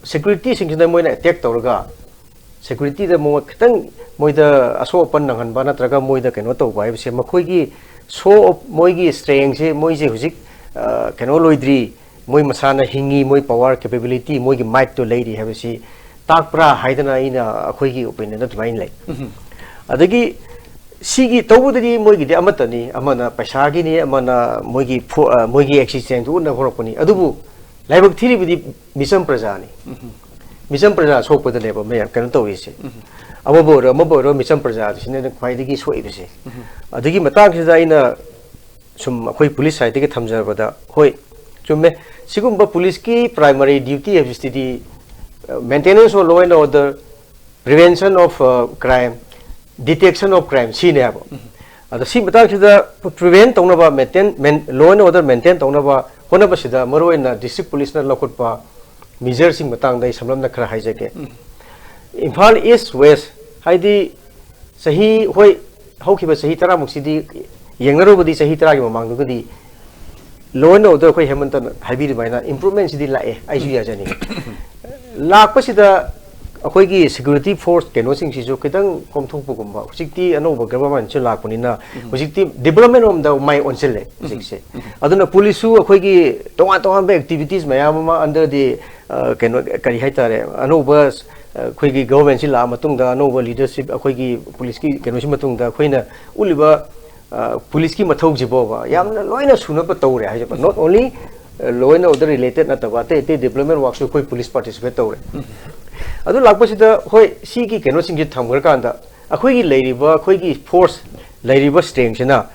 security ꯁꯤꯡꯁꯤꯅ ꯃꯣꯏꯅ ꯑꯦꯇꯦꯛ ꯇꯧꯔꯒ security ꯗ ꯃꯉꯣꯟ ꯈꯤꯇꯪ ꯃꯣꯏꯗ ꯑꯁꯣꯛ ꯑꯄꯟ ꯅꯪꯍꯟꯕ ꯅꯠꯇ꯭ꯔꯒ ꯃꯣꯏꯗ ꯀꯩꯅꯣ ꯇꯧꯕ ꯍꯥꯏꯕꯁꯦ, ꯃꯈꯣꯏꯒꯤ show of, ꯃꯣꯏꯒꯤ strength ꯁꯦ, ꯃꯣꯏꯁꯦ ꯍꯧꯖꯤꯛ, ꯑ, ꯀꯩꯅꯣ ꯂꯣꯏꯗ꯭ꯔꯤ, ꯃꯣꯏ ꯃꯁꯥꯅ ꯍꯤꯡꯉꯤ, ꯃꯣꯏ power capability, ꯃꯣꯏꯒꯤ might ꯇꯣ ꯂꯩꯔꯤ ꯍꯥꯏꯕꯁꯤ ꯇꯥꯛꯄ꯭ꯔꯥ ꯍꯥꯏꯗꯅ ꯑꯩꯅ, ꯑꯩꯈꯣꯏꯒꯤ opinion ꯗ ꯑꯗꯨꯃꯥꯏꯅ ꯂꯩ꯫ ꯑꯗꯒꯤ ꯁꯤꯒꯤ ꯇꯧꯕꯗꯗꯤ ꯃꯣꯏꯒꯤꯗꯤ ꯑꯃꯠꯇꯅꯤ, ꯑꯃꯅ ꯄꯩꯁꯥꯒꯤꯅꯤ, ꯑꯃꯅ ꯃꯣꯏꯒꯤ ꯐꯣ-, ꯑ, ꯃꯣꯏꯒꯤ existence ꯎꯠꯅꯕ ꯍꯧꯔꯛꯄꯅꯤ꯫ ꯑꯗꯨꯕꯨ ꯂꯥꯏꯕꯛ ꯊꯤꯔꯤꯕꯗꯤ ꯃꯤꯆꯝ ꯄ꯭ꯔꯖꯥꯅꯤ꯫ ꯃꯤꯆꯝ ꯄ꯭ꯔꯖꯥ ꯁꯣꯛꯄꯗꯅꯦꯕ ꯃꯌꯥꯝ ꯀꯩꯅꯣ ꯇꯧꯔꯤꯁꯦ꯫ ꯑꯃꯕꯨ ꯑꯣꯏꯔꯣ, ꯑꯃꯕꯨ ꯑꯣꯏꯔꯣ, ꯃꯤꯆꯝ ꯄ꯭ꯔꯖꯥꯁꯤꯅ ꯈ꯭ꯋꯥꯏꯗꯒꯤ ꯁꯣꯛꯏꯕꯁꯦ꯫ ꯑꯗꯨꯒꯤ ꯃꯇꯥꯡꯁꯤꯗ ꯑꯩꯅ ꯁꯨꯝ ꯑꯩꯈꯣꯏ ꯄꯨꯂꯤꯁ ꯁꯥꯏꯠꯇꯒꯤ ꯊꯝꯖꯔꯕꯗ, ꯍꯣꯏ, ꯆꯨꯝꯃꯦ, ꯁꯤꯒꯨꯝꯕ ꯄꯨꯂꯤꯁꯀꯤ primary duty ꯍꯥꯏꯕꯁꯤꯗꯤ, uh, maintenance of law and order, prevention of, uh, crime, detection of crime ꯁꯤꯅꯦꯕ꯫ ꯑꯗꯣ ꯁꯤ ꯃꯇꯥꯡꯁꯤꯗ prevent ꯇꯧꯅꯕ, maintain, law and order maintain ꯇꯧꯅꯕ ꯍꯣꯠꯅꯕꯁꯤꯗ ꯃꯔꯨꯑꯣꯏꯅ district ꯄꯨꯂꯤꯁꯅ ꯂꯧꯈꯠꯄ measureꯁꯤꯡ ꯃꯇꯥꯡꯗ ꯑꯩ ꯁꯝꯂꯞꯅ ꯈꯔ ꯍꯥꯏꯖꯒꯦ꯫ ꯏꯝꯐꯥꯜ East West ꯍꯥꯏꯗꯤ ꯆꯍꯤ, ꯍꯣꯏ, ꯍꯧꯈꯤꯕ ꯆꯍꯤ ꯇꯔꯥꯃꯨꯛꯁꯤꯗꯤ ꯌꯦꯡꯅꯔꯨꯕꯗꯤ ꯆꯍꯤ ꯇꯔꯥꯒꯤ ꯃꯃꯥꯡꯗꯨꯒꯗꯤ law and order ꯑꯩꯈꯣꯏ ꯍꯦꯃꯟꯇꯅ ꯍꯥꯏꯕꯤꯔꯤꯕ ꯍꯥꯏꯅ improvementꯁꯤꯗꯤ ꯂꯥꯛꯑꯦ, ꯑꯩꯁꯨ ꯌꯥꯖꯅꯤꯡꯉꯤ꯫ ꯂꯥꯛꯄꯁꯤꯗ ꯑꯩꯈꯣꯏꯒꯤ security force ꯀꯩꯅꯣꯁꯤꯡꯁꯤꯁꯨ ꯈꯤꯇꯪ ꯀꯣꯝꯊꯣꯛꯄꯒꯨꯝꯕ, ꯍꯧꯖꯤꯛꯇꯤ ꯑꯅꯧꯕ governmentꯁꯨ ꯂꯥꯛꯄꯅꯤꯅ ꯍꯧꯖꯤꯛꯇꯤ development ꯔꯣꯝꯗ ꯃꯥꯏ ꯑꯣꯟꯁꯤꯜꯂꯦ ꯍꯧꯖꯤꯛꯁꯦ꯫ ꯑꯗꯨꯅ ꯄꯨꯂꯤꯁꯁꯨ ꯑꯩꯈꯣꯏꯒꯤ ꯇꯣꯉꯥꯟ ꯇꯣꯉꯥꯟꯕ activitiesꯁ ꯃꯌꯥꯝ ꯑꯃ under the, ꯑ, ꯀꯩꯅꯣ, ꯀꯔꯤ ꯍꯥꯏꯇꯥꯔꯦ, ꯑꯅꯧꯕ, ꯑ, ꯑꯩꯈꯣꯏꯒꯤ governmentꯁꯤ ꯂꯥꯛꯑ ꯃꯇꯨꯡꯗ, ꯑꯅꯧꯕ leadership ꯑꯩꯈꯣꯏꯒꯤ ꯄꯨꯂꯤꯁꯀꯤ ꯀꯩꯅꯣꯁꯤ ꯃꯇꯨꯡꯗ ꯑꯩꯈꯣꯏꯅ ꯎꯠꯂꯤꯕ, ꯑ, ꯄꯨꯂꯤꯁꯀꯤ ꯃꯊꯧꯁꯤ ꯐꯥꯎꯕ ꯌꯥꯝꯅ ꯂꯣꯏꯅ ꯁꯨꯅꯕ ꯇꯧꯔꯦ ꯍꯥꯏꯖꯕ꯫ Not only, ꯑ, law and order related ꯅꯠꯇꯕ ꯑꯇꯩ ꯑꯇꯩ development workꯁꯨ ꯑꯩꯈꯣꯏ ꯄꯨꯂꯤꯁ participate ꯇꯧꯔꯦ꯫ ꯑꯗꯨ ꯂꯥꯛꯄꯁꯤꯗ, ꯍꯣꯏ, ꯁꯤꯒꯤ ꯀꯩꯅꯣꯁꯤꯡꯁꯤ ꯊꯝꯈ꯭ꯔꯀꯥꯟꯗ ꯑꯩꯈꯣꯏꯒꯤ ꯂꯩꯔꯤꯕ, ꯑꯩꯈꯣꯏꯒꯤ force ꯂꯩꯔꯤꯕ strengthꯁꯤꯅ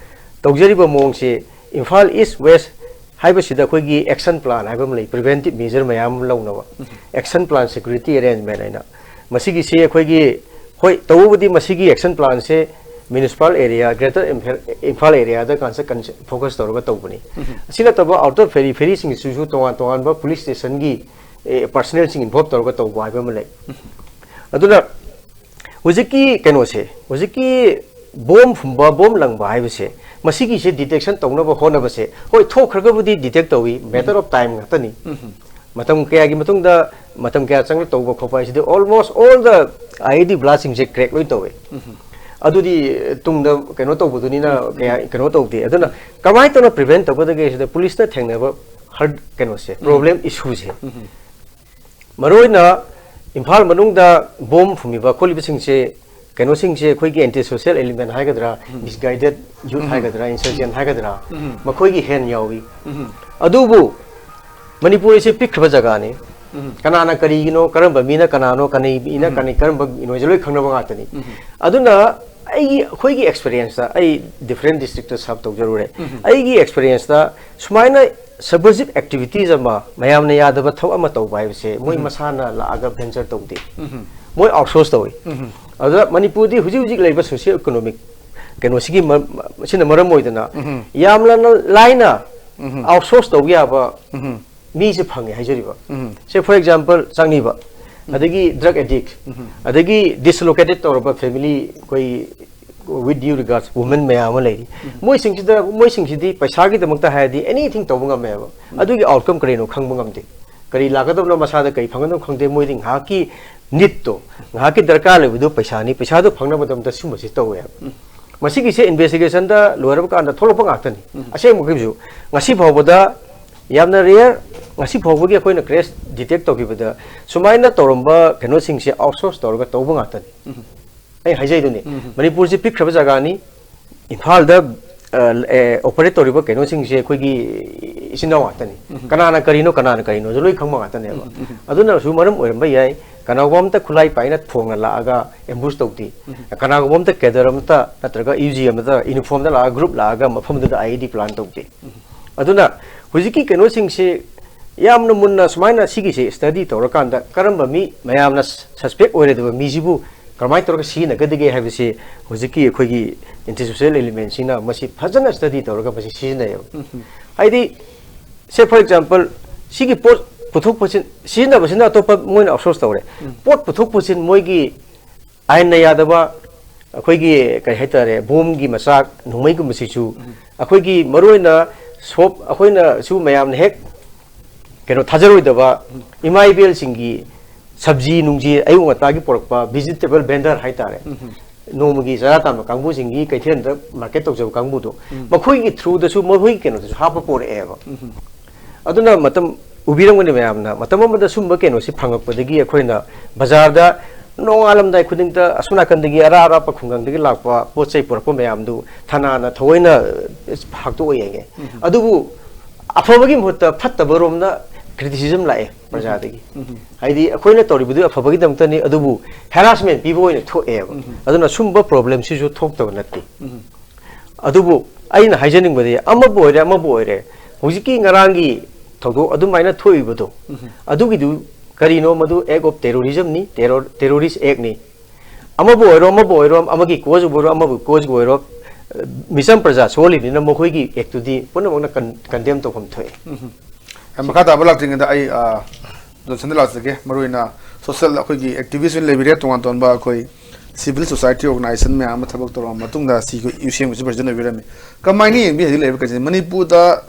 ꯇꯧꯖꯔꯤꯕ ꯃꯑꯣꯡꯁꯤ ꯏꯝꯐꯥꯜ East West ꯍꯥꯏꯕꯁꯤꯗ ꯑꯩꯈꯣꯏꯒꯤ action plan ꯍꯥꯏꯕ ꯑꯃ ꯂꯩ, preventive measure ꯃꯌꯥꯝ ꯑꯃ ꯂꯧꯅꯕ꯫ Action plan, security arrangement ꯍꯥꯏꯅ꯫ ꯃꯁꯤꯒꯤꯁꯤ ꯑꯩꯈꯣꯏꯒꯤ, ꯍꯣꯏ, ꯇꯧꯕꯕꯨꯗꯤ ꯃꯁꯤꯒꯤ action planꯁꯦ municipal area, greater Imphal, Imphal areaꯗ ꯀꯟꯁ-, ꯀꯟꯁ-, focus ꯇꯧꯔꯒ ꯇꯧꯕꯅꯤ꯫ ꯑꯁꯤ ꯅꯠꯇꯕ outer peripheryꯁꯤꯡꯁꯤꯁꯨ ꯇꯣꯉꯥꯟ ꯇꯣꯉꯥꯟꯕ police stationꯒꯤ, ꯑꯦ, personnelꯁꯤꯡ involve ꯇꯧꯔꯒ ꯇꯧꯕ ꯍꯥꯏꯕ ꯑꯃ ꯂꯩ꯫ ꯑꯗꯨꯅ ꯍꯧꯖꯤꯛꯀꯤ ꯀꯩꯅꯣꯁꯦ, ꯍꯧꯖꯤꯛꯀꯤ ꯕꯣꯝ ꯐꯨꯝꯕ, ꯕꯣꯝ ꯂꯪꯕ ꯍꯥꯏꯕꯁꯦ, ꯃꯁꯤꯒꯤꯁꯦ detection ꯇꯧꯅꯕ ꯍꯣꯠꯅꯕꯁꯦ, ꯍꯣꯏ, ꯊꯣꯛꯈ꯭ꯔꯒꯕꯨꯗꯤ detect ꯇꯧꯏ, matter of time ꯉꯥꯛꯇꯅꯤ꯫ ꯃꯇꯝ ꯀꯌꯥꯒꯤ ꯃꯇꯨꯡꯗ, ꯃꯇꯝ ꯀꯌꯥ ꯆꯪꯅ ꯇꯧꯕ ꯈꯣꯠꯄ ꯍꯥꯏꯁꯤꯗꯤ almost all the IED blastꯁꯤꯡꯁꯦ crack ꯂꯣꯏ ꯇꯧꯋꯦ꯫ ꯑꯗꯨꯗꯤ ꯇꯨꯡꯗ ꯀꯩꯅꯣ ꯇꯧꯕꯗꯨꯅꯤꯅ ꯀꯌꯥ ꯀꯩꯅꯣ ꯇꯧꯗꯦ꯫ ꯑꯗꯨꯅ ꯀꯃꯥꯏꯅ ꯇꯧꯅ prevent ꯇꯧꯒꯗꯒꯦ ꯁꯤꯗ ꯄꯨꯂꯤꯁꯅ ꯊꯦꯡꯅꯕ hard ꯀꯩꯅꯣꯁꯦ, problem issueꯁꯦ꯫ ꯃꯔꯨꯑꯣꯏꯅ ꯏꯝꯐꯥꯜ ꯃꯅꯨꯡꯗ ꯕꯣꯝ ꯐꯨꯝꯃꯤꯕ ꯈꯣꯠꯂꯤꯕꯁꯤꯡꯁꯦ, ꯀꯩꯅꯣꯁꯤꯡꯁꯦ ꯑꯩꯈꯣꯏꯒꯤ anti social element ꯍꯥꯏꯒꯗ꯭ꯔꯥ, misguided youth ꯍꯥꯏꯒꯗ꯭ꯔꯥ, insurgent ꯍꯥꯏꯒꯗ꯭ꯔꯥ, ꯃꯈꯣꯏꯒꯤ hand ꯌꯥꯎꯏ꯫ ꯑꯗꯨꯕꯨ ꯃꯅꯤꯄꯨꯔ ꯑꯁꯤ ꯄꯤꯛꯈ꯭ꯔꯕ ꯖꯒꯥꯅꯤ꯫ ꯀꯅꯥꯅ ꯀꯔꯤꯒꯤꯅꯣ, ꯀꯔꯝꯕ ꯃꯤꯅ ꯀꯅꯥꯅꯣ, ꯀꯅꯩ ꯃꯤꯅ ꯀꯅꯩ, ꯀꯔꯝꯕ ꯃꯤꯅꯣꯁꯦ ꯂꯣꯏ ꯈꯪꯅꯕ ꯉꯥꯛꯇꯅꯤ꯫ ꯑꯗꯨꯅ ꯑꯩꯒꯤ, ꯑꯩꯈꯣꯏꯒꯤ ꯑꯦꯛꯁꯄꯤꯔꯤꯌꯦꯟꯁꯇ, ꯑꯩ ꯗꯤꯐ꯭ꯔꯦꯟ ꯗꯤꯁꯇ꯭ꯔꯤꯛꯇ ꯁꯔꯚ ꯇꯧꯖꯔꯨꯔꯦ꯫ ꯑꯩꯒꯤ ꯑꯦꯛꯁꯄꯤꯔꯤꯌꯦꯟꯁꯇ ꯁꯨꯃꯥꯏꯅ ꯁꯕꯚꯔꯁꯤꯞ ꯑꯦꯛꯇꯤꯚꯤꯇꯤꯁ ꯑꯃ, ꯃꯌꯥꯝꯅ ꯌꯥꯗꯕ ꯊꯕꯛ ꯑꯃ ꯇꯧꯕ ꯍꯥꯏꯕꯁꯦ ꯃꯣꯏ ꯃꯁꯥꯅ ꯂꯥꯛꯑꯒ ꯚꯦꯟꯆꯔ ꯇꯧꯗꯦ꯫ ꯃꯣꯏ ꯑꯥꯎꯠꯁꯣꯔꯁ ꯇꯧꯏ꯫ ꯑꯗꯨꯗ ꯃꯅꯤꯄꯨꯔꯗꯤ ꯍꯧꯖꯤꯛ ꯍꯧꯖꯤꯛ ꯂꯩꯔꯤꯕ ꯁꯣꯁꯤꯌꯣ ꯏꯀꯣꯅꯣꯃꯤꯛ ꯀꯩꯅꯣꯁꯤꯒꯤ ꯃ-, ꯃ-, ꯁꯤꯅ ꯃꯔꯝ ꯑꯣꯏꯗꯅ ꯌꯥꯝꯅ ꯂꯥꯏꯅ ꯑꯥꯎꯠꯁꯣꯔꯁ ꯇꯧꯕ ꯌꯥꯕ ꯃꯤꯁꯦ ꯐꯪꯉꯦ ꯍꯥꯏꯖꯔꯤꯕ꯫ ꯁꯦ, ꯐꯣꯔ ꯑꯦꯛꯖꯥꯝꯄꯜ, ꯆꯥꯛꯅꯤꯕ, ꯑꯗꯒꯤ ꯗ꯭ꯔꯒ ꯑꯦꯗꯤꯛ, ꯑꯗꯒꯤ ꯗꯤꯁꯂꯣꯀꯦꯇꯦꯠ ꯇꯧꯔꯕ ꯐꯦꯃꯤꯂꯤ, ꯑꯩꯈꯣꯏ with due regards women ꯃꯌꯥꯝ ꯑꯃ ꯂꯩꯔꯤ꯫ ꯃꯣꯏꯁꯤꯡꯁꯤꯗ, ꯃꯣꯏꯁꯤꯡꯁꯤꯗꯤ ꯄꯩꯁꯥꯒꯤꯗꯃꯛꯇ ꯍꯥꯏꯔꯗꯤ ꯑꯦꯅꯤꯊꯤꯡ ꯇꯧꯕ ꯉꯝꯃꯦꯕ꯫ ꯑꯗꯨꯒꯤ ꯑꯥꯎꯠꯀꯝ ꯀꯔꯤꯅꯣ ꯈꯪꯕ ꯉꯝꯗꯦ꯫ ꯀꯔꯤ ꯂꯥꯛꯀꯗꯕꯅꯣ, ꯃꯁꯥꯗ ꯀꯔꯤ ꯐꯪꯒꯗꯕꯅꯣ ꯈꯪꯗꯦ꯫ ꯃꯣꯏꯗꯤ ꯉꯥꯏꯍꯥꯛꯀꯤ ꯅꯤꯠꯇꯣ, ꯉꯥꯏꯍꯥꯛꯀꯤ ꯗꯔꯀꯥꯔ ꯂꯩꯕꯗꯨ ꯄꯩꯁꯥꯅꯤ, ꯄꯩꯁꯥꯗꯣ ꯐꯪꯅꯕꯗꯃꯛꯇ ꯁꯨꯝꯕꯁꯤ ꯇꯧꯋꯦꯕ꯫ ꯃꯁꯤꯒꯤꯁꯦ ꯏꯟꯚꯦꯁꯇꯤꯒꯦꯁꯟꯗ ꯂꯣꯏꯔꯕ ꯀꯥꯟꯗ ꯊꯣꯛꯂꯛꯄ ꯉꯥꯛꯇꯅꯤ꯫ ꯑꯁꯦꯡꯕꯒꯤꯁꯨ ꯉꯁꯤ ꯐꯥꯎꯕꯗ, ꯌꯥꯝꯅ ꯔꯦꯌꯔ, ꯉꯁꯤ ꯐꯥꯎꯕꯒꯤ ꯑꯩꯈꯣꯏꯅ ꯀ꯭ꯔꯦꯁ ꯗꯤꯇꯦꯛ ꯇꯧꯈꯤꯕꯗ ꯁꯨꯃꯥꯏꯅ ꯇꯧꯔꯝꯕ ꯀꯩꯅꯣꯁꯤꯡꯁꯦ ꯑꯥꯎꯠꯁꯣꯔꯁ ꯇꯧꯔꯒ ꯇꯧꯕ ꯉꯥꯛꯇꯅꯤ꯫ ꯑꯩ ꯍꯥꯏꯖꯩꯗꯨꯅꯤ, ꯃꯅꯤꯄꯨꯔꯁꯤ ꯄꯤꯛꯈ꯭ꯔꯕ ꯖꯒꯥꯅꯤ, ꯏꯝꯐꯥꯜꯗ, ꯑ, ꯑꯦ, ꯑꯣꯄꯔꯦꯠ ꯇꯧꯔꯤꯕ ꯀꯩꯅꯣꯁꯤꯡꯁꯦ ꯑꯩꯈꯣꯏꯒꯤ ꯏꯆꯤꯟ ꯏꯅꯥꯎ ꯉꯥꯛꯇꯅꯤ꯫ ꯀꯅꯥꯅ ꯀꯔꯤꯅꯣ, ꯀꯅꯥꯅ ꯀꯔꯤꯅꯣꯁꯨ ꯂꯣꯏ ꯈꯪꯕ ꯉꯥꯛꯇꯅꯦꯕ꯫ ꯑꯗꯨꯅꯁꯨ ꯃꯔꯝ ꯑꯣꯏꯔꯝꯕ ꯌꯥꯏ, ꯀꯅꯥꯒꯨꯝꯕ ꯑꯝꯇ ꯈꯨꯠꯂꯥꯏ ꯄꯥꯏꯅ ꯊꯣꯡꯅ ꯂꯥꯛꯑꯒ ꯑꯦꯝꯕꯨꯁ ꯇꯧꯗꯦ꯫ ꯀꯅꯥꯒꯨꯝꯕ ꯑꯝꯇ ꯀꯦꯗꯔ ꯑꯃꯇ ꯅꯠꯇ꯭ꯔꯒ ꯌꯨ ꯖꯤ ꯑꯃꯇ ꯌꯨꯅꯤꯐꯣꯔꯝꯗ ꯂꯥꯛꯑꯒ, ꯒ꯭ꯔꯨꯞ ꯂꯥꯛꯑꯒ ꯃꯐꯝꯗꯨꯗ ꯑꯥꯏ ꯏ ꯗꯤ ꯄ꯭ꯂꯥꯟ ꯇꯧꯗꯦ꯫ ꯑꯗꯨꯅ ꯍꯧꯖꯤꯛꯀꯤ ꯀꯩꯅꯣꯁꯤꯡꯁꯤ ꯌꯥꯝꯅ ꯃꯨꯟꯅ ꯁꯨꯃꯥꯏꯅ ꯁꯤꯒꯤꯁꯤ ꯁ꯭ꯇꯗꯤ ꯇꯧꯔꯀꯥꯟꯗ ꯀꯔꯝꯕ ꯃꯤ ꯃꯌꯥꯝꯅ ꯁꯁꯄꯦꯛ ꯑꯣꯏꯔꯣꯏꯗꯕ ꯃꯤꯁꯤꯕꯨ ꯀꯔꯝꯍꯥꯏꯅ ꯇꯧꯔꯒ ꯁꯤꯖꯤꯟꯅꯒꯗꯒꯦ ꯍꯥꯏꯕꯁꯤ ꯍꯧꯖꯤꯛꯀꯤ ꯑꯩꯈꯣꯏꯒꯤ ꯑꯦꯟꯇꯤ ꯁꯣꯁꯤꯌꯦꯜ ꯑꯦꯂꯤꯃꯦꯟꯁꯤꯅ ꯃꯁꯤ ꯐꯖꯅ ꯁ꯭ꯇꯗꯤ ꯇꯧꯔꯒ ꯃꯁꯤ ꯁꯤꯖꯤꯟꯅꯩꯌꯦꯕ꯫ ꯍꯥꯏꯗꯤ, ꯁꯦ, ꯐꯣꯔ ꯑꯦꯛꯖꯥꯝꯄꯜ, ꯁꯤꯒꯤ ꯄꯣꯠ ꯄꯨꯊꯣꯛ ꯄꯨꯁꯤꯟ ꯁꯤꯖꯤꯟꯅꯕꯁꯤꯅ ꯑꯇꯣꯞꯄ ꯃꯣꯏꯅ ꯑꯥꯎꯠꯁꯣꯔꯁ ꯇꯧꯔꯦ꯫ ꯄꯣꯠ ꯄꯨꯊꯣꯛ ꯄꯨꯁꯤꯟ ꯃꯣꯏꯒꯤ ꯑꯥꯏꯟꯅ ꯌꯥꯗꯕ, ꯑꯩꯈꯣꯏꯒꯤ ꯀꯩ ꯍꯥꯏꯇꯥꯔꯦ, ꯕꯣꯝꯒꯤ ꯃꯆꯥꯛ, ꯅꯣꯡꯃꯩꯒꯨꯝꯕꯁꯤꯁꯨ ꯑꯩꯈꯣꯏꯒꯤ ꯃꯔꯨꯑꯣꯏꯅ ꯁꯣꯞ, ꯑꯩꯈꯣꯏꯅꯁꯨ ꯃꯌꯥꯝꯅ ꯍꯦꯛ ꯀꯩꯅꯣ ꯊꯥꯖꯔꯣꯏꯗꯕ ꯏꯃꯥ ꯏꯕꯦꯜꯁꯤꯡꯒꯤ ꯁꯕꯖꯤ ꯅꯨꯡꯖꯤ ꯑꯌꯨꯛ ꯉꯟꯇꯥꯒꯤ ꯄꯨꯔꯛꯄ ꯚꯤꯖꯤꯇꯦꯕꯜ ꯚꯦꯟꯗꯔ ꯍꯥꯏꯇꯥꯔꯦ, ꯅꯣꯡꯃꯒꯤ ꯆꯔꯥ ꯇꯥꯟꯕ ꯀꯥꯡꯕꯨꯁꯤꯡꯒꯤ ꯀꯩꯊꯦꯜꯗ ꯃꯥꯔꯀꯦꯠ ꯇꯧꯖꯕ ꯀꯥꯡꯕꯨꯗꯣ, ꯃꯈꯣꯏꯒꯤ ꯊ꯭ꯔꯨꯗꯁꯨ ꯃꯈꯣꯏꯒꯤ ꯀꯩꯅꯣꯗꯁꯨ ꯍꯥꯞꯄ ꯄꯣꯔꯛꯑꯦꯕ꯫ ꯑꯗꯨꯅ ꯃꯇꯝ ꯎꯕꯤꯔꯝꯒꯅꯤ ꯃꯌꯥꯝꯅ, ꯃꯇꯝ ꯑꯃꯗ ꯁꯨꯝꯕ ꯀꯩꯅꯣꯁꯤ ꯐꯪꯉꯛꯄꯗꯒꯤ ꯑꯩꯈꯣꯏꯅ ꯕꯖꯥꯔꯗ ꯅꯣꯡꯉꯥꯜꯂꯝꯗꯥꯏ ꯈꯨꯗꯤꯡꯗ ꯑꯁꯣꯝ ꯅꯥꯀꯟꯗꯒꯤ ꯑꯔꯥꯞ ꯑꯔꯥꯞꯄ ꯈꯨꯡꯒꯪꯗꯒꯤ ꯂꯥꯛꯄ ꯄꯣꯠ ꯆꯩ ꯄꯨꯔꯛꯄ ꯃꯌꯥꯝꯗꯨ ꯊꯅꯥꯅ ꯊꯑꯣꯏꯅ ꯐꯥꯛꯇꯣꯛꯑ ꯌꯦꯡꯉꯦ꯫ ꯑꯗꯨꯕꯨ ꯑꯐꯕꯒꯤ ꯃꯍꯨꯠꯇ ꯐꯠꯇꯕꯔꯣꯝꯅ ꯀ꯭ꯔꯤꯇꯤꯁꯤꯖꯝ ꯂꯥꯛꯑꯦ ꯄ꯭ꯔꯖꯥꯗꯒꯤ꯫ ꯍꯥꯏꯗꯤ ꯑꯩꯈꯣꯏꯅ ꯇꯧꯔꯤꯕꯗꯨ ꯑꯐꯕꯒꯤꯗꯃꯛꯇꯅꯤ, ꯑꯗꯨꯕꯨ ꯍꯦꯔꯥꯁꯃꯦꯟ ꯄꯤꯕ ꯑꯣꯏꯅ ꯊꯣꯛꯑꯦꯕ꯫ ꯑꯗꯨꯅ ꯁꯨꯝꯕ ꯄ꯭ꯔꯣꯕ꯭ꯂꯦꯝꯁꯤꯁꯨ ꯊꯣꯛꯇꯕ ꯅꯠꯇꯦ꯫ ꯑꯗꯨꯕꯨ ꯑꯩꯅ ꯍꯥꯏꯖꯅꯤꯡꯕꯗꯤ, ꯑꯃꯕꯨ ꯑꯣꯏꯔꯦ, ꯑꯃꯕꯨ ꯑꯣꯏꯔꯦ, ꯍꯧꯖꯤꯛꯀꯤ ꯉꯔꯥꯡꯒꯤ ꯊꯧꯗꯣꯛ ꯑꯗꯨꯃꯥꯏꯅ ꯊꯣꯛꯏꯕꯗꯣ, ꯑꯗꯨꯒꯤꯗꯨ ꯀꯔꯤꯅꯣ? ꯃꯗꯨ act of terrorism ꯅꯤ, terror, terrorist act ꯅꯤ꯫ ꯑꯃꯕꯨ ꯑꯣꯏꯔꯣ, ꯑꯃꯕꯨ ꯑꯣꯏꯔꯣ, ꯑꯃꯒꯤ ꯀꯣꯖꯕꯨ ꯑꯣꯏꯔꯣ, ꯑꯃꯕꯨ ꯀꯣꯖꯕꯨ ꯑꯣꯏꯔꯣ, ꯃꯤꯆꯝ ꯄ꯭ꯔꯖꯥ ꯁꯣꯛꯍꯜꯂꯤꯕꯅꯤꯅ ꯃꯈꯣꯏꯒꯤ ꯑꯦꯛꯇꯨꯗꯤ ꯄꯨꯝꯅꯃꯛꯅ ꯀꯟ-, ꯀꯟꯗꯦꯝ ꯇꯧꯐꯝ ꯊꯣꯛꯑꯦ꯫ ꯃꯈꯥ ꯇꯥꯕ ꯂꯥꯛꯇ꯭ꯔꯤꯉꯩꯗ ꯑꯩ, ꯑ, ꯖꯣꯟꯁꯟꯗ ꯂꯥꯛꯆꯒꯦ꯫ ꯃꯔꯨꯑꯣꯏꯅ ꯁꯣꯁꯦꯜ, ꯑꯩꯈꯣꯏꯒꯤ ꯑꯦꯛꯇꯤꯚꯤꯁ꯭ꯠ ꯑꯣꯏꯅ ꯂꯩꯕꯤꯔꯦ, ꯇꯣꯉꯥꯟ ꯇꯣꯉꯥꯟꯕ ꯑꯩꯈꯣꯏ ꯁꯤꯚꯤꯜ ꯁꯣꯁꯥꯏꯇꯤ ꯑꯣꯔꯒꯅꯥꯏꯖꯦꯁꯟ ꯃꯌꯥꯝ ꯑꯃ ꯊꯕꯛ ꯇꯧꯔꯕ ꯃꯇꯨꯡꯗ ꯁꯤ ꯑꯩꯈꯣꯏ ꯌꯨ ꯁꯤ ꯑꯦꯝꯒꯤꯁꯨ ꯄ꯭ꯔꯁꯤꯗꯦꯟꯠ ꯑꯣꯏꯕꯤꯔꯝꯃꯤ꯫ ꯀꯃꯥꯏꯅ ꯌꯦꯡꯕꯤ ꯍꯧꯖꯤꯛ ꯂꯩꯔꯤꯕ ꯀꯟꯗꯤꯁꯟ? ꯃꯅꯤꯄꯨꯔꯗ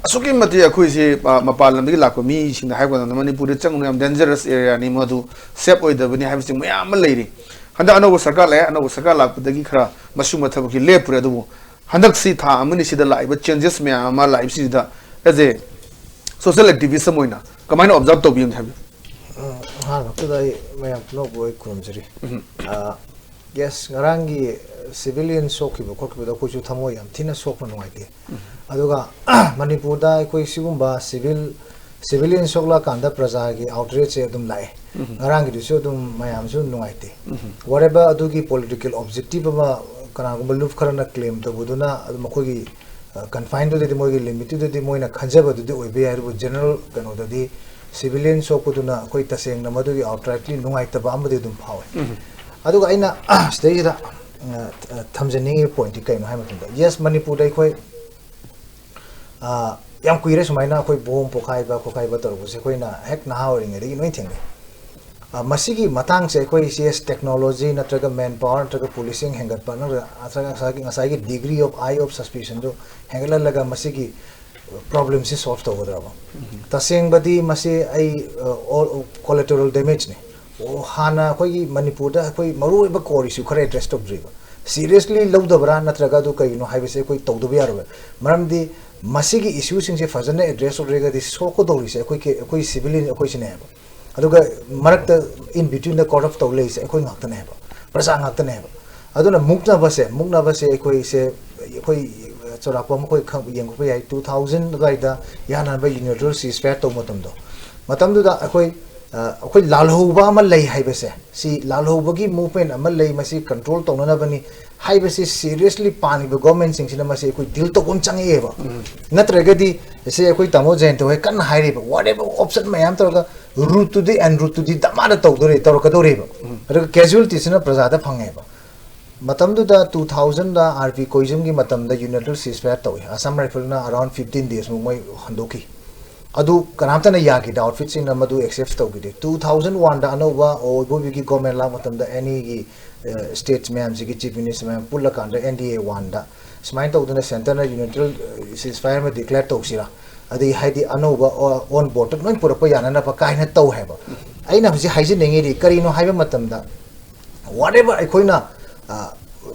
ꯑꯁꯨꯛꯀꯤ ꯃꯇꯤꯛ ꯑꯩꯈꯣꯏꯁꯤ, ꯑ, ꯃꯄꯥꯟ ꯂꯝꯗꯒꯤ ꯂꯥꯛꯄ ꯃꯤꯁꯤꯡꯗ ꯍꯥꯏꯕ ꯀꯥꯟꯗ ꯃꯅꯤꯄꯨꯔꯗ ꯆꯪꯒꯅꯨ, ꯌꯥꯝ ꯗꯦꯟꯖꯔꯁ ꯑꯦꯔꯤꯌꯥꯅꯤ, ꯃꯗꯨ ꯁꯦꯐ ꯑꯣꯏꯗꯕꯅꯤ ꯍꯥꯏꯕꯁꯤ ꯃꯌꯥꯝ ꯑꯃ ꯂꯩꯔꯤ꯫ ꯍꯟꯗꯛ ꯑꯅꯧꯕ ꯁꯔꯀꯥꯔ ꯂꯥꯛꯑꯦ, ꯑꯅꯧꯕ ꯁꯔꯀꯥꯔ ꯂꯥꯛꯄꯗꯒꯤ ꯈꯔ ꯃꯁꯤꯒꯨꯝꯕ ꯊꯕꯛꯁꯤ ꯂꯦꯞꯄꯨꯔꯦ꯫ ꯑꯗꯨꯕꯨ ꯍꯟꯗꯛꯁꯤ ꯊꯥ ꯑꯃꯅꯤ ꯁꯤꯗ ꯂꯥꯛꯏꯕ ꯆꯦꯟꯖꯦꯁ ꯃꯌꯥꯝ ꯑꯃ ꯂꯥꯛꯏꯕꯁꯤꯗ, ꯑꯦꯖ ꯑꯦ ꯁꯣꯁꯦꯜ ꯑꯦꯛꯇꯤꯚꯤꯁ ꯑꯃ ꯑꯣꯏꯅ ꯀꯃꯥꯏꯅ ꯑꯣꯕꯖꯥꯔꯕ ꯇꯧꯕꯤꯌꯨꯅ ꯍꯥꯏꯕꯤꯌꯨ꯫ ꯑꯍꯥꯟꯕꯃꯛꯇꯗ ꯑꯩ ꯃꯌꯥꯝ ꯄꯨꯝꯅꯃꯛꯄꯨ ꯑꯩ ꯈꯨꯔꯨꯝꯖꯔꯤ꯫ ꯌꯦꯁ, ꯉꯔꯥꯡꯒꯤ ꯁꯤꯚꯤꯂꯤꯌꯟ ꯁꯣꯛꯈꯤꯕ ꯈꯣꯠꯈꯤꯕꯗꯣ ꯑꯩꯈꯣꯏꯁꯨ ꯊꯃꯣꯏ ꯌꯥꯝ ꯊꯤꯅ ꯁꯣꯛꯄ ꯅꯨꯡꯉꯥꯏꯇꯦ꯫ ꯑꯗꯨꯒ ꯃꯅꯤꯄꯨꯔꯗ ꯑꯩꯈꯣꯏ ꯁꯤꯒꯨꯝꯕ ꯁꯤꯚꯤꯜ ꯁꯤꯚꯤꯂꯤꯌꯟ ꯁꯣꯛꯂꯛꯑꯀꯥꯟꯗ ꯄ꯭ꯔꯖꯥꯒꯤ ꯑꯥꯎꯠꯔꯦꯖꯁꯦ ꯑꯗꯨꯝ ꯂꯥꯛꯑꯦ꯫ ꯉꯔꯥꯡꯒꯤꯗꯨꯁꯨ ꯑꯗꯨꯝ ꯃꯌꯥꯝꯁꯨ ꯅꯨꯡꯉꯥꯏꯇꯦ꯫ ꯋꯥꯔꯦꯕ ꯑꯗꯨꯒꯤ ꯄꯣꯂꯤꯇꯤꯀꯦꯜ ꯑꯣꯕꯖꯦꯛꯇꯤꯚ ꯑꯃ ꯀꯅꯥꯒꯨꯝꯕ ꯂꯨꯞ ꯈꯔꯅ ꯀ꯭ꯂꯦꯝ ꯇꯧꯕꯗꯨꯅ ꯑꯗꯨꯝ ꯃꯈꯣꯏꯒꯤ ꯀꯟꯐꯥꯏꯟꯗꯨꯗꯗꯤ, ꯃꯣꯏꯒꯤ ꯂꯤꯃꯤꯠꯇꯨꯗꯗꯤ ꯃꯣꯏꯅ ꯈꯟꯖꯕꯗꯨꯗꯤ ꯑꯣꯏꯕ ꯌꯥꯏ, ꯑꯗꯨꯕꯨ ꯖꯦꯅꯔꯦꯜ ꯀꯩꯅꯣꯗꯗꯤ ꯁꯤꯚꯤꯂꯤꯌꯟ ꯁꯣꯛꯄꯗꯨꯅ ꯑꯩꯈꯣꯏ ꯇꯁꯦꯡꯅ ꯃꯗꯨꯒꯤ ꯑꯥꯎꯠꯔꯥꯏꯠꯂꯤ ꯅꯨꯡꯉꯥꯏꯇꯕ ꯑꯃꯗꯤ ꯑꯗꯨꯝ ꯐꯥꯎꯋꯦ꯫ ꯑꯗꯨꯒ ꯑꯩꯅ ꯁꯤꯗꯩꯁꯤꯗ ꯊꯝꯖꯅꯤꯡꯉꯤꯕ ꯄꯣꯏꯟꯠꯇꯤ ꯀꯩꯅꯣ ꯍꯥꯏꯕ ꯃꯇꯝꯗ, ꯌꯦꯁ, ꯃꯅꯤꯄꯨꯔꯗ ꯑꯩꯈꯣꯏ ꯌꯥꯝ ꯀꯨꯏꯔꯦ ꯁꯨꯃꯥꯏꯅ ꯑꯩꯈꯣꯏ ꯕꯣꯝ ꯄꯣꯈꯥꯏꯕ ꯈꯣꯈꯥꯏꯕ ꯇꯧꯔꯛꯄꯁꯦ, ꯑꯩꯈꯣꯏꯅ ꯍꯦꯛ ꯅꯍꯥ ꯑꯣꯏꯔꯤꯉꯩꯗꯒꯤ ꯂꯣꯏ ꯊꯦꯡꯅꯩ꯫ ꯃꯁꯤꯒꯤ ꯃꯇꯥꯡꯁꯦ ꯑꯩꯈꯣꯏ ꯁꯤ ꯑꯦꯁ ꯇꯦꯛꯅꯣꯂꯣꯖꯤ ꯅꯠꯇ꯭ꯔꯒ ꯃꯦꯟ ꯄꯥꯋꯔ ꯅꯠꯇ꯭ꯔꯒ ꯄꯨꯂꯤꯁꯤꯡ ꯍꯦꯟꯒꯠꯄ ꯅꯠꯇ꯭ꯔꯒ ꯉꯁꯥꯏꯒꯤ, ꯉꯁꯥꯏꯒꯤ ꯗꯤꯒ꯭ꯔꯤ ꯑꯣꯐ ꯑꯥꯏ ꯑꯣꯐ ꯁꯁꯄꯤꯁꯟꯗꯨ ꯍꯦꯟꯒꯠꯍꯜꯂꯒ ꯃꯁꯤꯒꯤ ꯄ꯭ꯔꯣꯕ꯭ꯂꯦꯝꯁꯤ ꯁꯣꯜꯕ ꯇꯧꯒꯗ꯭ꯔꯕ? ꯇꯁꯦꯡꯕꯗꯤ ꯃꯁꯤ ꯑꯩ ꯀꯣꯂꯦꯇꯔꯦꯜ ꯗꯦꯃꯦꯖꯅꯤ꯫ ꯑꯣ, ꯍꯥꯟꯅ ꯑꯩꯈꯣꯏꯒꯤ ꯃꯅꯤꯄꯨꯔꯗ ꯑꯩꯈꯣꯏ ꯃꯔꯨꯑꯣꯏꯕ ꯀꯣꯔ ꯏꯁꯨ ꯈꯔ ꯑꯦꯗ꯭ꯔꯦꯁ ꯇꯧꯗ꯭ꯔꯤꯕ, ꯁꯤꯔꯤꯌꯁꯂꯤ ꯂꯧꯗꯕ꯭ꯔꯥ ꯅꯠꯇ꯭ꯔꯒ ꯑꯗꯨ ꯀꯩꯒꯤꯅꯣ ꯍꯥꯏꯕꯁꯦ ꯑꯩꯈꯣꯏ ꯇꯧꯗꯕ ꯌꯥꯔꯣꯏ꯫ ꯃꯔꯝꯗꯤ ꯃꯁꯤꯒꯤ ꯏꯁꯨꯁꯤꯡꯁꯦ ꯐꯖꯅ ꯑꯦꯗ꯭ꯔꯦꯁ ꯇꯧꯗ꯭ꯔꯒꯗꯤ ꯁꯣꯛꯀꯗꯧꯔꯤꯁꯦ ꯑꯩꯈꯣꯏ, ꯑꯩꯈꯣꯏ ꯁꯤꯚꯤꯂꯤꯌꯟ ꯑꯩꯈꯣꯏꯁꯤꯅꯦꯕ꯫ ꯑꯗꯨꯒ ꯃꯔꯛꯇ, ꯏꯟ ꯕꯤꯇ꯭ꯋꯤꯟꯗ ꯀꯣꯔꯞ ꯇꯧ ꯂꯩꯔꯤꯁꯦ ꯑꯩꯈꯣꯏ ꯉꯥꯛꯇꯅꯦꯕ, ꯄ꯭ꯔꯖꯥ ꯉꯥꯛꯇꯅꯦꯕ꯫ ꯑꯗꯨꯅ ꯃꯨꯛꯅꯕꯁꯦ, ꯃꯨꯛꯅꯕꯁꯦ ꯑꯩꯈꯣꯏꯁꯦ, ꯑꯩꯈꯣꯏ ꯆꯥꯎꯔꯥꯛꯄ ꯑꯃ ꯑꯩꯈꯣꯏ ꯈꯪ-, ꯌꯦꯡꯊꯣꯛꯄ ꯌꯥꯏ, two thousand ꯑꯗꯨꯋꯥꯏꯗ ꯏꯍꯥꯟ ꯍꯥꯟꯕ unilateral ceasefire ꯇꯧꯕ ꯃꯇꯝꯗꯣ, ꯃꯇꯝꯗꯨꯗ ꯑꯩꯈꯣꯏ, ꯑ, ꯑꯩꯈꯣꯏ ꯂꯥꯜꯍꯧꯕ ꯑꯃ ꯂꯩ ꯍꯥꯏꯕꯁꯦ, ꯁꯤ ꯂꯥꯜꯍꯧꯕꯒꯤ movement ꯑꯃ ꯂꯩ, ꯃꯁꯤ control ꯇꯧꯅꯅꯕꯅꯤ ꯍꯥꯏꯕꯁꯤ seriously ꯄꯥꯜꯂꯤꯕ governmentꯁꯤꯡꯁꯤꯅ ꯃꯁꯤ ꯑꯩꯈꯣꯏ deal ꯇꯧꯕ ꯑꯃ ꯆꯪꯉꯛꯑꯦꯕ꯫ ꯎꯝ꯫ ꯅꯠꯇ꯭ꯔꯒꯗꯤ ꯁꯤ ꯑꯩꯈꯣꯏ ꯇꯥꯃꯣ ꯖꯌꯟꯇ ꯍꯣꯏ ꯀꯟꯅ ꯍꯥꯏꯔꯤꯕ, whatever option ꯃꯌꯥꯝ ꯇꯧꯔꯒ route to the end, route to the ꯗꯃꯥꯗ ꯇꯧꯗꯣꯔꯦ, ꯇꯧꯔꯛꯀꯗꯧꯔꯦꯕ꯫ ꯎꯝ꯫ ꯑꯗꯨꯒ casualtiesꯁꯤꯅ ꯄ꯭ꯔꯖꯥꯗ ꯐꯪꯉꯦꯕ꯫ ꯃꯇꯝꯗꯨꯗ two thousandꯗ R P ꯀꯣꯏꯖꯝꯒꯤ ꯃꯇꯝꯗ unilateral ceasefire ꯇꯧꯏ꯫ Assam Riflesꯅ around fifteen days ꯃꯨꯛ ꯃꯣꯏ ꯍꯟꯗꯣꯛꯈꯤ꯫ ꯑꯗꯨ ꯀꯅꯥꯝꯇꯅ ꯌꯥꯈꯤꯗꯦ, outfitꯁꯤꯡꯅ ꯃꯗꯨ accept ꯇꯧꯈꯤꯗꯦ꯫ Two thousand oneꯗ ꯑꯅꯧꯕ ꯑꯣꯏꯕꯣꯕꯤꯒꯤ government ꯂꯥꯛꯄ ꯃꯇꯝꯗ ꯑꯅꯤꯒꯤ, ꯑ, states ꯃꯌꯥꯝꯁꯤꯒꯤ chief minister ꯃꯌꯥꯝ ꯄꯨꯜꯂꯀꯥꯟꯗ N D A oneꯗ ꯁꯨꯃꯥꯏꯅ ꯇꯧꯗꯅ centreꯅ unilateral, ꯑ, ceasefire ꯑꯃ declare ꯇꯧꯁꯤꯔꯥ? ꯑꯗꯩ ꯍꯥꯏꯗꯤ ꯑꯅꯧꯕ, ꯑ, on boardꯇ ꯂꯣꯏ ꯄꯨꯔꯛꯄ ꯌꯥꯅꯅꯕ ꯀꯥꯏꯅ ꯇꯧ ꯍꯥꯏꯕ꯫ ꯑꯩꯅ ꯍꯧꯖꯤꯛ ꯍꯥꯏꯖꯅꯤꯡꯉꯤꯗꯤ ꯀꯔꯤꯅꯣ ꯍꯥꯏꯕ ꯃꯇꯝꯗ, whatever ꯑꯩꯈꯣꯏꯅ, ꯑ,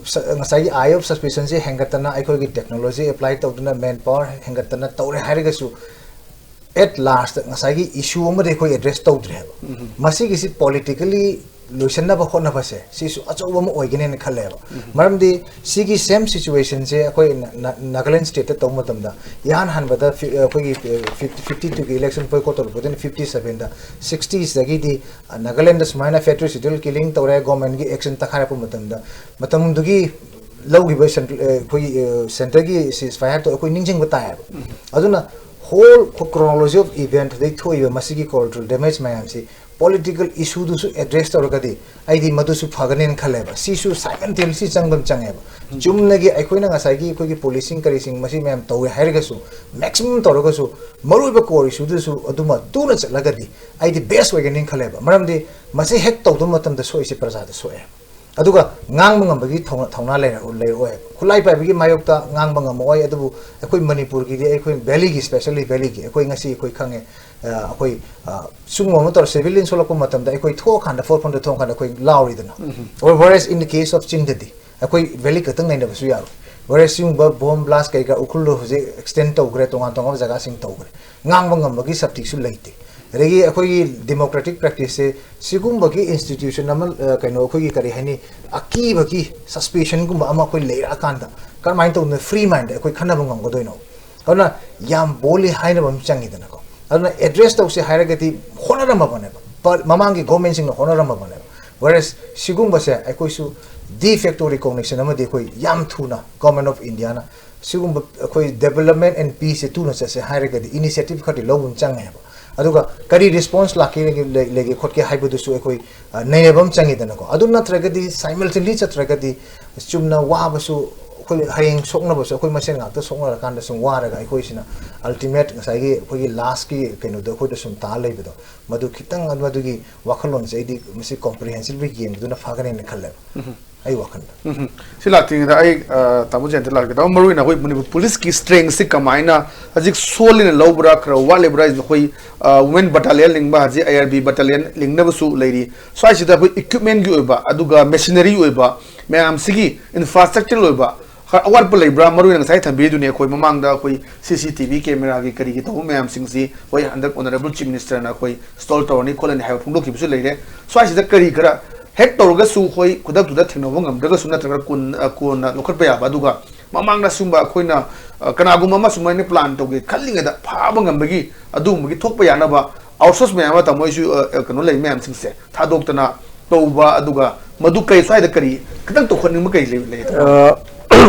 ꯁ-, ꯉꯁꯥꯏꯒꯤ eye of suspicionꯁꯦ ꯍꯦꯟꯒꯠꯇꯅ, ꯑꯩꯈꯣꯏꯒꯤ technology apply ꯇꯧꯗꯨꯅ, manpower ꯍꯦꯟꯒꯠꯇꯅ ꯇꯧꯔꯦ ꯍꯥꯏꯔꯒꯁꯨ, at last ꯉꯁꯥꯏꯒꯤ issue ꯑꯃꯗꯤ ꯑꯩꯈꯣꯏ address ꯇꯧꯗ꯭ꯔꯦ ꯍꯥꯏꯕ꯫ ꯎꯝ꯫ ꯃꯁꯤꯒꯤꯁꯤ politically ꯂꯣꯏꯁꯤꯟꯅꯕ ꯍꯣꯠꯅꯕꯁꯦ ꯁꯤꯁꯨ ꯑꯆꯧꯕ ꯑꯃ ꯑꯣꯏꯒꯅꯦꯅ ꯈꯜꯂꯦꯕ꯫ ꯎꯝ꯫ ꯃꯔꯝꯗꯤ ꯁꯤꯒꯤ same situationꯁꯦ ꯑꯩꯈꯣꯏ ꯅ-, ꯅ-, ꯅꯥꯒꯥꯂꯦꯟ stateꯇ ꯇꯧꯕ ꯃꯇꯝꯗ, ꯏꯍꯥꯟ ꯍꯥꯟꯕꯗ ꯐꯤ-, ꯑꯩꯈꯣꯏꯒꯤ, ꯑ, fifty, fifty twoꯒꯤ election boycott ꯇꯧꯔꯛꯄꯗꯨꯅ fifty sevenꯗ, sixtiesꯗꯒꯤꯗꯤ, ꯑ, ꯅꯥꯒꯥꯂꯦꯟꯗ ꯁꯨꯃꯥꯏꯅ fratricidal killing ꯇꯧꯔꯦ, governmentꯀꯤ action ꯇꯛꯈꯥꯏꯔꯛꯄ ꯃꯇꯝꯗ, ꯃꯇꯝꯗꯨꯒꯤ ꯂꯧꯈꯤꯕ central, ꯑ, ꯑꯩꯈꯣꯏꯒꯤ, ꯑ, centreꯒꯤ ceasefire ꯇꯣ ꯑꯩꯈꯣꯏ ꯅꯤꯡꯁꯤꯡꯕ ꯇꯥꯏꯌꯦꯕ꯫ ꯎꯝ꯫ ꯑꯗꯨꯅ whole chronology of event ꯑꯗꯩ ꯊꯣꯛꯏꯕ ꯃꯁꯤꯒꯤ collateral damage ꯃꯌꯥꯝꯁꯤ political issueꯗꯨꯁꯨ address ꯇꯧꯔꯒꯗꯤ ꯑꯩꯗꯤ ꯃꯗꯨꯁꯨ ꯐꯒꯅꯦꯅ ꯈꯜꯂꯦꯕ꯫ ꯁꯤꯁꯨ simultaneously ꯆꯪꯕ ꯑꯃ ꯆꯪꯉꯦꯕ꯫ ꯎꯝ꯫ ꯆꯨꯝꯅꯒꯤ ꯑꯩꯈꯣꯏꯅ ꯉꯁꯥꯏꯒꯤ ꯑꯩꯈꯣꯏꯒꯤ policing ꯀꯔꯤꯁꯤꯡ ꯃꯁꯤ ꯃꯌꯥꯝ ꯇꯧꯋꯦ ꯍꯥꯏꯔꯒꯁꯨ, maximum ꯇꯧꯔꯒꯁꯨ, ꯃꯔꯨꯑꯣꯏꯕ core issueꯗꯨꯁꯨ ꯑꯗꯨꯃ ꯇꯨꯅ ꯆꯠꯂꯒꯗꯤ ꯑꯩꯗꯤ best ꯑꯣꯏꯒꯅꯤꯅ ꯈꯜꯂꯦꯕ꯫ ꯃꯔꯝꯗꯤ ꯃꯁꯤ ꯍꯦꯛ ꯇꯧꯗꯕ ꯃꯇꯝꯗ ꯁꯣꯛꯏꯁꯦ ꯄ꯭ꯔꯖꯥꯗ ꯁꯣꯛꯑꯦ꯫ ꯑꯗꯨꯒ ꯉꯥꯡꯕ ꯉꯝꯕꯒꯤ ꯊꯧꯅ-, ꯊꯧꯅꯥ ꯂꯩꯔ-, ꯂꯩꯔꯛꯑꯣꯏ꯫ ꯈꯨꯠꯂꯥꯏ ꯄꯥꯏꯕꯒꯤ ꯃꯥꯌꯣꯛꯇ ꯉꯥꯡꯕ ꯉꯝꯃꯛꯑꯣꯏ, ꯑꯗꯨꯕꯨ ꯑꯩꯈꯣꯏ ꯃꯅꯤꯄꯨꯔꯒꯤꯗꯤ, ꯑꯩꯈꯣꯏ valleyꯒꯤ, specially valleyꯒꯤ, ꯑꯩꯈꯣꯏ ꯉꯁꯤ ꯑꯩꯈꯣꯏ ꯈꯪꯉꯦ, ꯑ, ꯑꯩꯈꯣꯏ, ꯑ, ꯁꯤꯒꯨꯝꯕ ꯑꯃ ꯇꯧꯔ civilian ꯁꯣꯛꯂꯛꯄ ꯃꯇꯝꯗ ꯑꯩꯈꯣꯏ ꯊꯣꯛꯑꯀꯥꯟꯗ, forefrontꯗ ꯊꯣꯛꯑꯀꯥꯟꯗ ꯑꯩꯈꯣꯏ ꯂꯥꯎꯔꯤꯗꯅ꯫ ꯎꯝ꯫ Or whereas in the case of ꯆꯤꯡꯗꯗꯤ ꯑꯩꯈꯣꯏ valley ꯈꯛꯇꯪ ꯅꯩꯅꯕꯁꯨ ꯌꯥꯔꯣꯏ꯫ Whereas ꯁꯤꯒꯨꯝꯕ bomb blast ꯀꯩꯀꯥ ꯎꯈ꯭ꯔꯨꯜꯗ ꯍꯧꯖꯤꯛ extend ꯇꯧꯈ꯭ꯔꯦ, ꯇꯣꯉꯥꯟ ꯇꯣꯉꯥꯟꯕ ꯖꯒꯥꯁꯤꯡ ꯇꯧꯈ꯭ꯔꯦ꯫ ꯉꯥꯡꯕ ꯉꯝꯕꯒꯤ ꯁꯛꯇꯤꯁꯨ ꯂꯩꯇꯦ꯫ ꯑꯗꯒꯤ ꯑꯩꯈꯣꯏꯒꯤ democratic practiceꯁꯦ ꯁꯤꯒꯨꯝꯕꯒꯤ institution ꯑꯃ, ꯑ, ꯀꯩꯅꯣ, ꯑꯩꯈꯣꯏꯒꯤ ꯀꯔꯤ ꯍꯥꯏꯅꯤ, ꯑꯀꯤꯕꯒꯤ suspicionꯒꯨꯝꯕ ꯑꯃ ꯑꯩꯈꯣꯏ ꯂꯩꯔꯛꯑꯀꯥꯟꯗ ꯀꯔꯝꯍꯥꯏꯅ ꯇꯧꯗꯅ ꯐ꯭ꯔꯤ ꯃꯥꯏꯟꯗ ꯑꯩꯈꯣꯏ ꯈꯟꯅꯕ ꯉꯝꯒꯗꯣꯏꯅꯣ? ꯑꯗꯨꯅ ꯌꯥꯝ ꯕꯣꯜꯂꯤ ꯍꯥꯏꯅꯕ ꯑꯃ ꯆꯪꯉꯤꯗꯅꯀꯣ꯫ ꯑꯗꯨꯅ ꯑꯦꯗ꯭ꯔꯦꯁ ꯇꯧꯁꯦ ꯍꯥꯏꯔꯒꯗꯤ ꯍꯣꯠꯅꯔꯝꯃꯕꯅꯦꯕ, ꯄ- ꯃꯃꯥꯡꯒꯤ ꯒꯣꯔꯃꯦꯟꯁꯤꯡꯅ ꯍꯣꯠꯅꯔꯝꯃꯕꯅꯦꯕ꯫ ꯋꯦꯔꯦꯁ ꯁꯤꯒꯨꯝꯕꯁꯦ ꯑꯩꯈꯣꯏꯁꯨ ꯗꯤ ꯐꯦꯛꯇꯣ ꯔꯤꯀꯣꯛꯅꯤꯁꯟ ꯑꯃꯗꯤ ꯑꯩꯈꯣꯏ ꯌꯥꯝ ꯊꯨꯅ ꯒꯣꯔꯃꯦꯟ ꯑꯣꯐ ꯏꯟꯗꯤꯌꯥꯅ ꯁꯤꯒꯨꯝꯕ ꯑꯩꯈꯣꯏ ꯗꯦꯕꯂꯞꯃꯦꯟ ꯑꯦꯟ ꯄꯤꯁꯁꯦ ꯊꯨꯅ ꯆꯠꯁꯦ ꯍꯥꯏꯔꯒꯗꯤ ꯏꯅꯤꯁꯤꯌꯦꯇꯤꯚ ꯈꯔꯗꯤ ꯂꯧꯕ ꯑꯃ ꯆꯪꯉꯦꯕ꯫ ꯑꯗꯨꯒ ꯀꯔꯤ ꯔꯦꯁꯄꯣꯟꯁ ꯂꯥꯛꯀꯦ ꯂꯩꯒꯦ ꯈꯣꯠꯀꯦ ꯍꯥꯏꯕꯗꯨꯁꯨ ꯑꯩꯈꯣꯏ ꯑ, ꯅꯩꯅꯕ ꯑꯃ ꯆꯪꯉꯤꯗꯅꯀꯣ꯫ ꯑꯗꯨ ꯅꯠꯇ꯭ꯔꯒꯗꯤ ꯁꯥꯏꯃꯜꯇꯦꯅꯤꯌꯁꯂꯤ ꯆꯠꯇ꯭ꯔꯒꯗꯤ ꯆꯨꯝꯅ ꯋꯥꯕꯁꯨ ꯑꯩꯈꯣꯏ ꯍꯌꯦꯡ ꯁꯣꯛꯅꯕꯁꯨ ꯑꯩꯈꯣꯏ ꯃꯁꯦꯟ ꯉꯥꯛꯇ ꯁꯣꯛꯅꯔꯀꯥꯟꯗ ꯁꯨꯝ ꯋꯥꯔꯒ ꯑꯩꯈꯣꯏꯁꯤꯅ ꯑꯜꯇꯤꯃꯦꯠ ꯉꯁꯥꯏꯒꯤ ꯑꯩꯈꯣꯏꯒꯤ ꯂꯥꯁꯀꯤ ꯀꯩꯅꯣꯗꯣ ꯑꯩꯈꯣꯏꯗ ꯁꯨꯝ ꯇꯥ ꯂꯩꯕꯗꯣ, ꯃꯗꯨ ꯈꯤꯇꯪ ꯃꯗꯨꯒꯤ ꯋꯥꯈꯜꯂꯣꯟꯁꯦ ꯑꯩꯗꯤ ꯃꯁꯤ ꯀꯣꯝꯄ꯭ꯔꯤꯍꯦꯟꯁꯤꯚꯂꯤ ꯌꯦꯡꯕꯗꯨꯅ ꯐꯒꯅꯦꯅ ꯈꯜꯂꯦꯕ ꯑꯩ ꯋꯥꯈꯜꯗ꯫ ꯎꯝ꯫ ꯁꯤ ꯂꯥꯛꯇ꯭ꯔꯤꯉꯩꯗ ꯑꯩ, ꯑ, ꯇꯥꯃꯣ ꯖꯌꯟꯇ ꯂꯥꯛꯀꯦ꯫ ꯇꯥꯃꯣ, ꯃꯔꯨ ꯑꯣꯏꯅ ꯑꯩꯈꯣꯏ ꯃꯅꯤꯄꯨꯔ ꯄꯨꯂꯤꯁꯀꯤ ꯁ꯭ꯇꯔꯦꯡꯁꯤ ꯀꯃꯥꯏꯅ ꯍꯧꯖꯤꯛ ꯁꯣꯜꯂꯤꯅ ꯂꯧꯕ꯭ꯔꯥ, ꯈꯔ ꯋꯥꯠꯂꯤꯕ꯭ꯔꯥ? ꯑꯩꯈꯣꯏ, ꯑ, ꯋꯨꯃꯦꯟ ꯕꯠꯇꯥꯂꯤꯌꯟ ꯂꯤꯡꯕ, ꯍꯧꯖꯤꯛ ꯑꯥꯏ ꯑꯥꯔ ꯕꯤ ꯕꯠꯇꯥꯂꯤꯌꯟ ꯂꯤꯡꯅꯕꯁꯨ ꯂꯩꯔꯤ꯫ ꯁ꯭ꯋꯥꯏꯁꯤꯗ ꯑꯩꯈꯣꯏ ꯏꯀ꯭ꯋꯤꯞꯃꯦꯟꯒꯤ ꯑꯣꯏꯕ, ꯑꯗꯨꯒ ꯃꯦꯁꯤꯅꯔꯤ ꯑꯣꯏꯕ, ꯃꯌꯥꯝꯁꯤꯒꯤ ꯏꯟꯐ꯭ꯔꯥꯁ꯭ꯇ꯭ꯔꯛꯆꯔꯦꯜ ꯑꯣꯏꯕ, ꯈꯔ ꯑꯋꯥꯠꯄ ꯂꯩꯕ꯭ꯔꯥ? ꯃꯔꯨ ꯑꯣꯏꯅ ꯉꯁꯥꯏ ꯊꯝꯕꯤꯔꯤꯗꯨꯅꯤ, ꯑꯩꯈꯣꯏ ꯃꯃꯥꯡꯗ ꯑꯩꯈꯣꯏ ꯁꯤ ꯁꯤ ꯇꯤ ꯚꯤ ꯀꯦꯃꯦꯔꯥꯒꯤ ꯀꯔꯤꯒꯤ ꯇꯧꯕ ꯃꯌꯥꯝꯁꯤꯡꯁꯤ, ꯍꯣꯏ, ꯍꯟꯗꯛ ꯑꯣꯅꯔꯦꯕꯜ ꯆꯤꯐ ꯃꯤꯅꯤꯁꯇꯔꯅ ꯑꯩꯈꯣꯏ ꯏꯟꯁꯇꯣꯜ ꯇꯧꯔꯅꯤ ꯈꯣꯠꯂꯅꯤ ꯍꯥꯏꯕ ꯐꯣꯡꯗꯣꯛꯈꯤꯕꯁꯨ ꯂꯩꯔꯦ꯫ ꯁ꯭ꯋꯥꯏꯁꯤꯗ ꯀꯔꯤ ꯈꯔ ꯍꯦꯛ ꯇꯧꯔꯒꯁꯨ, ꯍꯣꯏ, ꯈꯨꯗꯛꯇꯨꯗ ꯊꯦꯡꯅꯕ ꯉꯝꯗ꯭ꯔꯒꯁꯨ, ꯅꯠꯇ꯭ꯔꯒ ꯀꯣꯟ-, ꯑ, ꯀꯣꯟꯅ ꯂꯧꯈꯠꯄ ꯌꯥꯕ, ꯑꯗꯨꯒ ꯃꯃꯥꯡꯗ ꯁꯤꯒꯨꯝꯕ ꯑꯩꯈꯣꯏꯅ, ꯑ, ꯀꯅꯥꯒꯨꯝꯕ ꯑꯃ ꯁꯨꯃꯥꯏꯅ ꯄ꯭ꯂꯥꯟ ꯇꯧꯒꯦ ꯈꯜꯂꯤꯉꯩꯗ ꯐꯥꯕ ꯉꯝꯕꯒꯤ, ꯑꯗꯨꯒꯨꯝꯕꯒꯤ ꯊꯣꯛꯄ ꯌꯥꯅꯕ ꯑꯥꯎꯠꯁꯣꯔꯁ ꯃꯌꯥꯝ ꯑꯃ ꯇꯥꯃꯣ ꯍꯣꯏꯁꯨ, ꯑ, ꯑ, ꯀꯩꯅꯣ ꯂꯩ ꯃꯌꯥꯝꯁꯤꯡꯁꯦ ꯊꯥꯗꯣꯛꯇꯅ ꯇꯧꯕ, ꯑꯗꯨꯒ ꯃꯗꯨ ꯀꯔꯤ, ꯁ꯭ꯋꯥꯏꯗ ꯀꯔꯤ ꯈꯤꯇꯪ ꯇꯧꯈꯠꯅꯤꯡꯕ ꯀꯔꯤ ꯂꯩ, ꯂꯩ? ꯑ,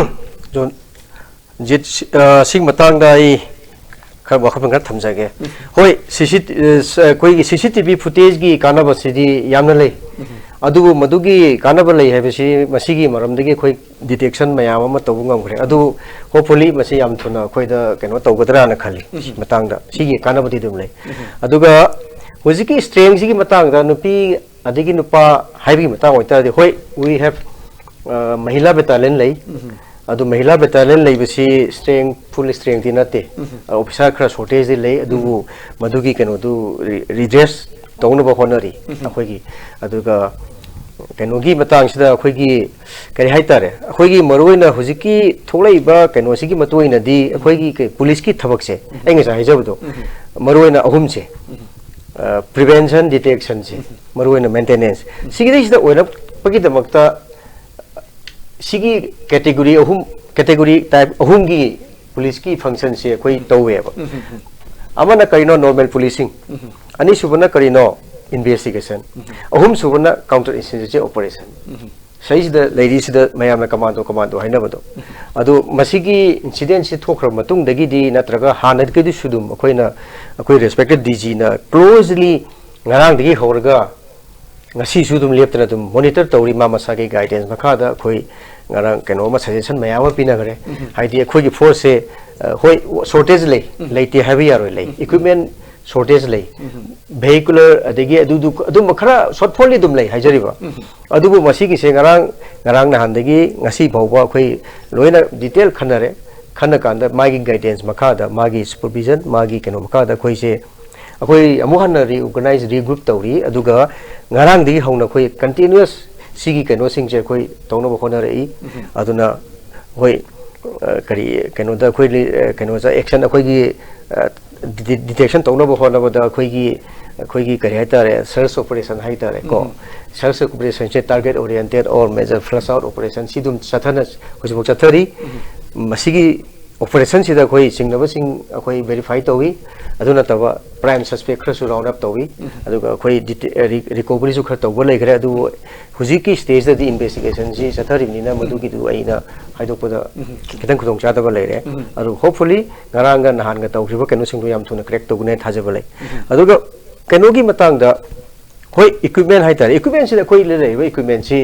ꯖꯣꯟ, ꯖꯤꯠ, ꯁꯤ-, ꯑ, ꯁꯤꯒꯤ ꯃꯇꯥꯡꯗ ꯑꯩ ꯈꯔ ꯋꯥꯐꯝ ꯈꯔ ꯊꯝꯖꯒꯦ꯫ ꯍꯣꯏ, ꯁꯤ ꯁꯤ ꯇꯤ-, ꯑ, ꯁ-, ꯑꯩꯈꯣꯏꯒꯤ ꯁꯤ ꯁꯤ ꯇꯤ ꯚꯤ ꯐꯨꯇꯦꯖꯀꯤ ꯀꯥꯟꯅꯕꯁꯤꯗꯤ ꯌꯥꯝꯅ ꯂꯩ꯫ ꯑꯗꯨꯕꯨ ꯃꯗꯨꯒꯤ ꯀꯥꯟꯅꯕ ꯂꯩ ꯍꯥꯏꯕꯁꯤ ꯃꯁꯤꯒꯤ ꯃꯔꯝꯗꯒꯤ ꯑꯩꯈꯣꯏ ꯗꯤꯇꯦꯛꯁꯟ ꯃꯌꯥꯝ ꯑꯃ ꯇꯧꯕ ꯉꯝꯈ꯭ꯔꯦ꯫ ꯑꯗꯨ hopefully ꯃꯁꯤ ꯌꯥꯝ ꯊꯨꯅ ꯑꯩꯈꯣꯏꯗ ꯀꯩꯅꯣ ꯇꯧꯒꯗ꯭ꯔꯥꯅ ꯈꯜꯂꯤ꯫ ꯁꯤ ꯃꯇꯥꯡꯗ ꯁꯤꯒꯤ ꯀꯥꯟꯅꯕꯗꯤ ꯑꯗꯨꯝ ꯂꯩ꯫ ꯑꯗꯨꯒ ꯍꯧꯖꯤꯛꯀꯤ ꯁ꯭ꯇꯔꯦꯡꯁꯤꯒꯤ ꯃꯇꯥꯡꯗ ꯅꯨꯄꯤ ꯑꯗꯒꯤ ꯅꯨꯄꯥ ꯍꯥꯏꯕꯒꯤ ꯃꯇꯥꯡ ꯑꯣꯏꯇꯥꯔꯗꯤ, ꯍꯣꯏ, we have, ꯑ, ꯃꯍꯤꯂꯥ ꯕꯦꯇꯥꯂꯤꯌꯟ ꯂꯩ꯫ ꯑꯗꯨ ꯃꯍꯤꯂꯥ ꯕꯦꯇꯥꯂꯤꯌꯟ ꯂꯩꯕꯁꯤ ꯁ꯭ꯇꯔꯦꯡ, ꯐꯨꯜ ꯁ꯭ꯇꯔꯦꯡꯗꯤ ꯅꯠꯇꯦ꯫ ꯑꯣꯐꯤꯁꯥꯔ ꯈꯔ ꯁꯣꯔꯇꯦꯖꯇꯤ ꯂꯩ, ꯑꯗꯨꯕꯨ ꯃꯗꯨꯒꯤ ꯀꯩꯅꯣꯗꯨ ꯔꯤ-, ꯔꯤꯗ꯭ꯔꯦꯁ ꯇꯧꯅꯕ ꯍꯣꯠꯅꯔꯤ ꯑꯩꯈꯣꯏꯒꯤ꯫ ꯑꯗꯨꯒ ꯀꯩꯅꯣꯒꯤ ꯃꯇꯥꯡꯁꯤꯗ ꯑꯩꯈꯣꯏꯒꯤ ꯀꯔꯤ ꯍꯥꯏꯇꯥꯔꯦ, ꯑꯩꯈꯣꯏꯒꯤ ꯃꯔꯨꯑꯣꯏꯅ ꯍꯧꯖꯤꯛꯀꯤ ꯊꯣꯛꯂꯛꯏꯕ ꯀꯩꯅꯣꯁꯤꯒꯤ ꯃꯇꯨꯡ ꯏꯟꯅꯗꯤ ꯑꯩꯈꯣꯏꯒꯤ ꯀꯩ-, ꯄꯨꯂꯤꯁꯀꯤ ꯊꯕꯛꯁꯦ, ꯑꯩ ꯉꯁꯥꯏ ꯍꯥꯏꯖꯕꯗꯣ, ꯃꯔꯨꯑꯣꯏꯅ ꯑꯍꯨꯝꯁꯦ, ꯑ, ꯄ꯭ꯔꯤꯚꯦꯟꯁꯟ, ꯗꯤꯇꯦꯛꯁꯟꯁꯦ, ꯃꯔꯨꯑꯣꯏꯅ ꯃꯦꯟꯇꯦꯅꯦꯟꯁ, ꯁꯤꯒꯤꯗꯩꯁꯤꯗ ꯑꯣꯏꯔꯛꯄꯒꯤꯗꯃꯛꯇ ꯁꯤꯒꯤ ꯀꯦꯇꯦꯒꯣꯔꯤ ꯑꯍꯨꯝ, ꯀꯦꯇꯦꯒꯣꯔꯤ ꯇꯥꯏꯞ ꯑꯍꯨꯝꯒꯤ ꯄꯨꯂꯤꯁꯀꯤ ꯐꯪꯁꯟꯁꯦ ꯑꯩꯈꯣꯏ ꯇꯧꯋꯦꯕ꯫ ꯑꯃꯅ ꯀꯔꯤꯅꯣ? Normal policing. ꯑꯅꯤꯁꯨꯕꯅ ꯀꯔꯤꯅꯣ? ꯏꯟꯚꯦꯁꯇꯤꯒꯦꯁꯟ꯫ ꯑꯍꯨꯝꯁꯨꯕꯅ ꯀꯥꯎꯟꯇꯔ ꯏꯟꯁꯔꯖꯦꯟꯁꯤ ꯑꯣꯄꯔꯦꯁꯟ꯫ ꯁꯤꯗꯩꯁꯤꯗ ꯂꯩꯔꯤꯁꯤꯗ ꯃꯌꯥꯝꯅ ꯀꯃꯥꯟꯗꯣ, ꯀꯃꯥꯟꯗꯣ ꯍꯥꯏꯅꯕꯗꯣ꯫ ꯑꯗꯨ ꯃꯁꯤꯒꯤ ꯏꯟꯁꯤꯗꯦꯟꯁꯤ ꯊꯣꯛꯈ꯭ꯔꯕ ꯃꯇꯨꯡꯗꯒꯤꯗꯤ, ꯅꯠꯇ꯭ꯔꯒ ꯍꯥꯟꯅꯗꯒꯤꯁꯨ ꯑꯗꯨꯝ ꯑꯩꯈꯣꯏꯅ, ꯑꯩꯈꯣꯏ ꯔꯦꯁꯄꯦꯛꯇꯦꯠ ꯗꯤ ꯖꯤꯅ ꯀ꯭ꯂꯣꯖꯂꯤ ꯉꯔꯥꯡꯗꯒꯤ ꯍꯧꯔꯒ ꯉꯁꯤꯁꯨ ꯑꯗꯨꯝ ꯂꯦꯞꯇꯅ ꯑꯗꯨꯝ ꯃꯣꯅꯤꯇꯔ ꯇꯧꯔꯤ꯫ ꯃꯥ ꯃꯁꯥꯒꯤ ꯒꯥꯏꯗꯦꯟꯁ ꯃꯈꯥꯗ ꯑꯩꯈꯣꯏ ꯉꯔꯥꯡ ꯀꯩꯅꯣ ꯑꯃ, ꯁꯖꯦꯁꯟ ꯃꯌꯥꯝ ꯑꯃ ꯄꯤꯅꯈ꯭ꯔꯦ꯫ ꯍꯥꯏꯗꯤ ꯑꯩꯈꯣꯏꯒꯤ ꯐꯣꯔꯁꯁꯦ, ꯑ, ꯍꯣꯏ, ꯁꯣꯔꯇꯦꯖ ꯂꯩ, ꯂꯩꯇꯦ ꯍꯥꯏꯕ ꯌꯥꯔꯣꯏ, ꯂꯩ꯫ ꯏꯀ꯭ꯋꯤꯞꯃꯦꯟ ꯁꯣꯔꯇꯦꯖ ꯂꯩ, ꯚꯦꯍꯤꯀꯨꯂꯔ, ꯑꯗꯒꯤ ꯑꯗꯨꯗꯨ, ꯑꯗꯨꯝꯕ ꯈꯔ ꯁꯣꯔꯠꯐꯣꯜꯗꯤ ꯑꯗꯨꯝ ꯂꯩ ꯍꯥꯏꯖꯔꯤꯕ꯫ ꯑꯗꯨꯕꯨ ꯃꯁꯤꯒꯤꯁꯦ ꯉꯔꯥꯡ, ꯉꯔꯥꯡ ꯅꯍꯥꯟꯗꯒꯤ ꯉꯁꯤ ꯐꯥꯎꯕ ꯑꯩꯈꯣꯏ ꯂꯣꯏꯅ ꯗꯤꯇꯦꯜ ꯈꯟꯅꯔꯦ꯫ ꯈꯟꯅ ꯀꯥꯟꯗ ꯃꯥꯒꯤ ꯒꯥꯏꯗꯦꯟꯁ ꯃꯈꯥꯗ, ꯃꯥꯒꯤ ꯁꯨꯄꯔꯚꯤꯖꯟ, ꯃꯥꯒꯤ ꯀꯩꯅꯣ ꯃꯈꯥꯗ ꯑꯩꯈꯣꯏꯁꯦ, ꯑꯩꯈꯣꯏ ꯑꯃꯨꯛ ꯍꯟꯅ ꯔꯤꯑꯣꯔꯒꯅꯥꯏꯖ, ꯔꯤꯒ꯭ꯔꯨꯞ ꯇꯧꯔꯤ꯫ ꯑꯗꯨꯒ ꯉꯔꯥꯡꯗꯒꯤ ꯍꯧꯅ ꯑꯩꯈꯣꯏ ꯀꯟꯇꯤꯅ꯭ꯌꯨꯁ ꯁꯤꯒꯤ ꯀꯩꯅꯣꯁꯤꯡꯁꯦ ꯑꯩꯈꯣꯏ ꯇꯧꯅꯕ ꯍꯣꯠꯅꯔꯛꯏ꯫ ꯑꯗꯨꯅ ꯑꯩꯈꯣꯏ, ꯑ, ꯀꯔꯤ, ꯀꯩꯅꯣꯗ ꯑꯩꯈꯣꯏ ꯂꯤ-, ꯑ, ꯀꯩꯅꯣꯗ ꯑꯦꯛꯁꯟ ꯑꯩꯈꯣꯏꯒꯤ, ꯑ, ꯗꯤ-, ꯗꯤꯇꯦꯛꯁꯟ ꯇꯧꯅꯕ ꯍꯣꯠꯅꯕꯗ ꯑꯩꯈꯣꯏꯒꯤ, ꯑꯩꯈꯣꯏꯒꯤ ꯀꯔꯤ ꯍꯥꯏꯇꯥꯔꯦ, ꯁꯔꯆ ꯑꯣꯄꯔꯦꯁꯟ ꯍꯥꯏꯇꯥꯔꯦꯀꯣ꯫ ꯁꯔꯆ ꯑꯣꯄꯔꯦꯁꯟꯁꯦ target oriented or major flush out operation ꯁꯤ ꯑꯗꯨꯝ ꯆꯠꯊꯅ-, ꯍꯧꯖꯤꯛꯐꯥꯎ ꯆꯠꯊꯔꯤ꯫ ꯃꯁꯤꯒꯤ ꯑꯣꯄꯔꯦꯁꯟꯁꯤꯗ ꯑꯩꯈꯣꯏ ꯆꯤꯡꯅꯕꯁꯤꯡ ꯑꯩꯈꯣꯏ ꯚꯦꯔꯤꯐꯥꯏ ꯇꯧꯏ꯫ ꯑꯗꯨ ꯅꯠꯇꯕ ꯄ꯭ꯔꯥꯏꯝ ꯁꯁꯄꯦꯛ ꯈꯔꯁꯨ ꯔꯥꯎꯟ ꯑꯞ ꯇꯧꯏ꯫ ꯑꯗꯨꯒ ꯑꯩꯈꯣꯏ ꯗꯤꯇꯦ-, ꯑ, ꯔꯤ-, ꯔꯤꯀꯣꯚꯔꯤꯁꯨ ꯈꯔ ꯇꯧꯕ ꯂꯩꯈ꯭ꯔꯦ꯫ ꯑꯗꯨꯕꯨ ꯍꯧꯖꯤꯛꯀꯤ ꯁ꯭ꯇꯦꯖꯇꯗꯤ ꯏꯟꯚꯦꯁꯇꯤꯒꯦꯁꯟꯁꯤ ꯆꯠꯊꯔꯤꯕꯅꯤꯅ ꯃꯗꯨꯒꯤꯗꯨ ꯑꯩꯅ ꯍꯥꯏꯗꯣꯛꯄꯗ ꯈꯤꯇꯪ ꯈꯨꯗꯣꯡꯆꯥꯗꯕ ꯂꯩꯔꯦ꯫ ꯑꯗꯨ hopefully ꯉꯔꯥꯡꯒ ꯅꯍꯥꯟꯒ ꯇꯧꯈ꯭ꯔꯤꯕ ꯀꯩꯅꯣꯁꯤꯡꯗꯣ ꯌꯥꯝ ꯊꯨꯅ ꯀ꯭ꯔꯦꯛ ꯇꯧꯒꯅꯤ ꯍꯥꯏꯅ ꯊꯥꯖꯕ ꯂꯩ꯫ ꯑꯗꯨꯒ ꯀꯩꯅꯣꯒꯤ ꯃꯇꯥꯡꯗ, ꯍꯣꯏ, ꯏꯀ꯭ꯋꯤꯞꯃꯦꯟ ꯍꯥꯏꯇꯥꯔꯦ, ꯏꯀ꯭ꯋꯤꯞꯃꯦꯟꯁꯤꯗ ꯑꯩꯈꯣꯏ ꯂꯩꯔꯤꯕ ꯏꯀ꯭ꯋꯤꯞꯃꯦꯟꯁꯤ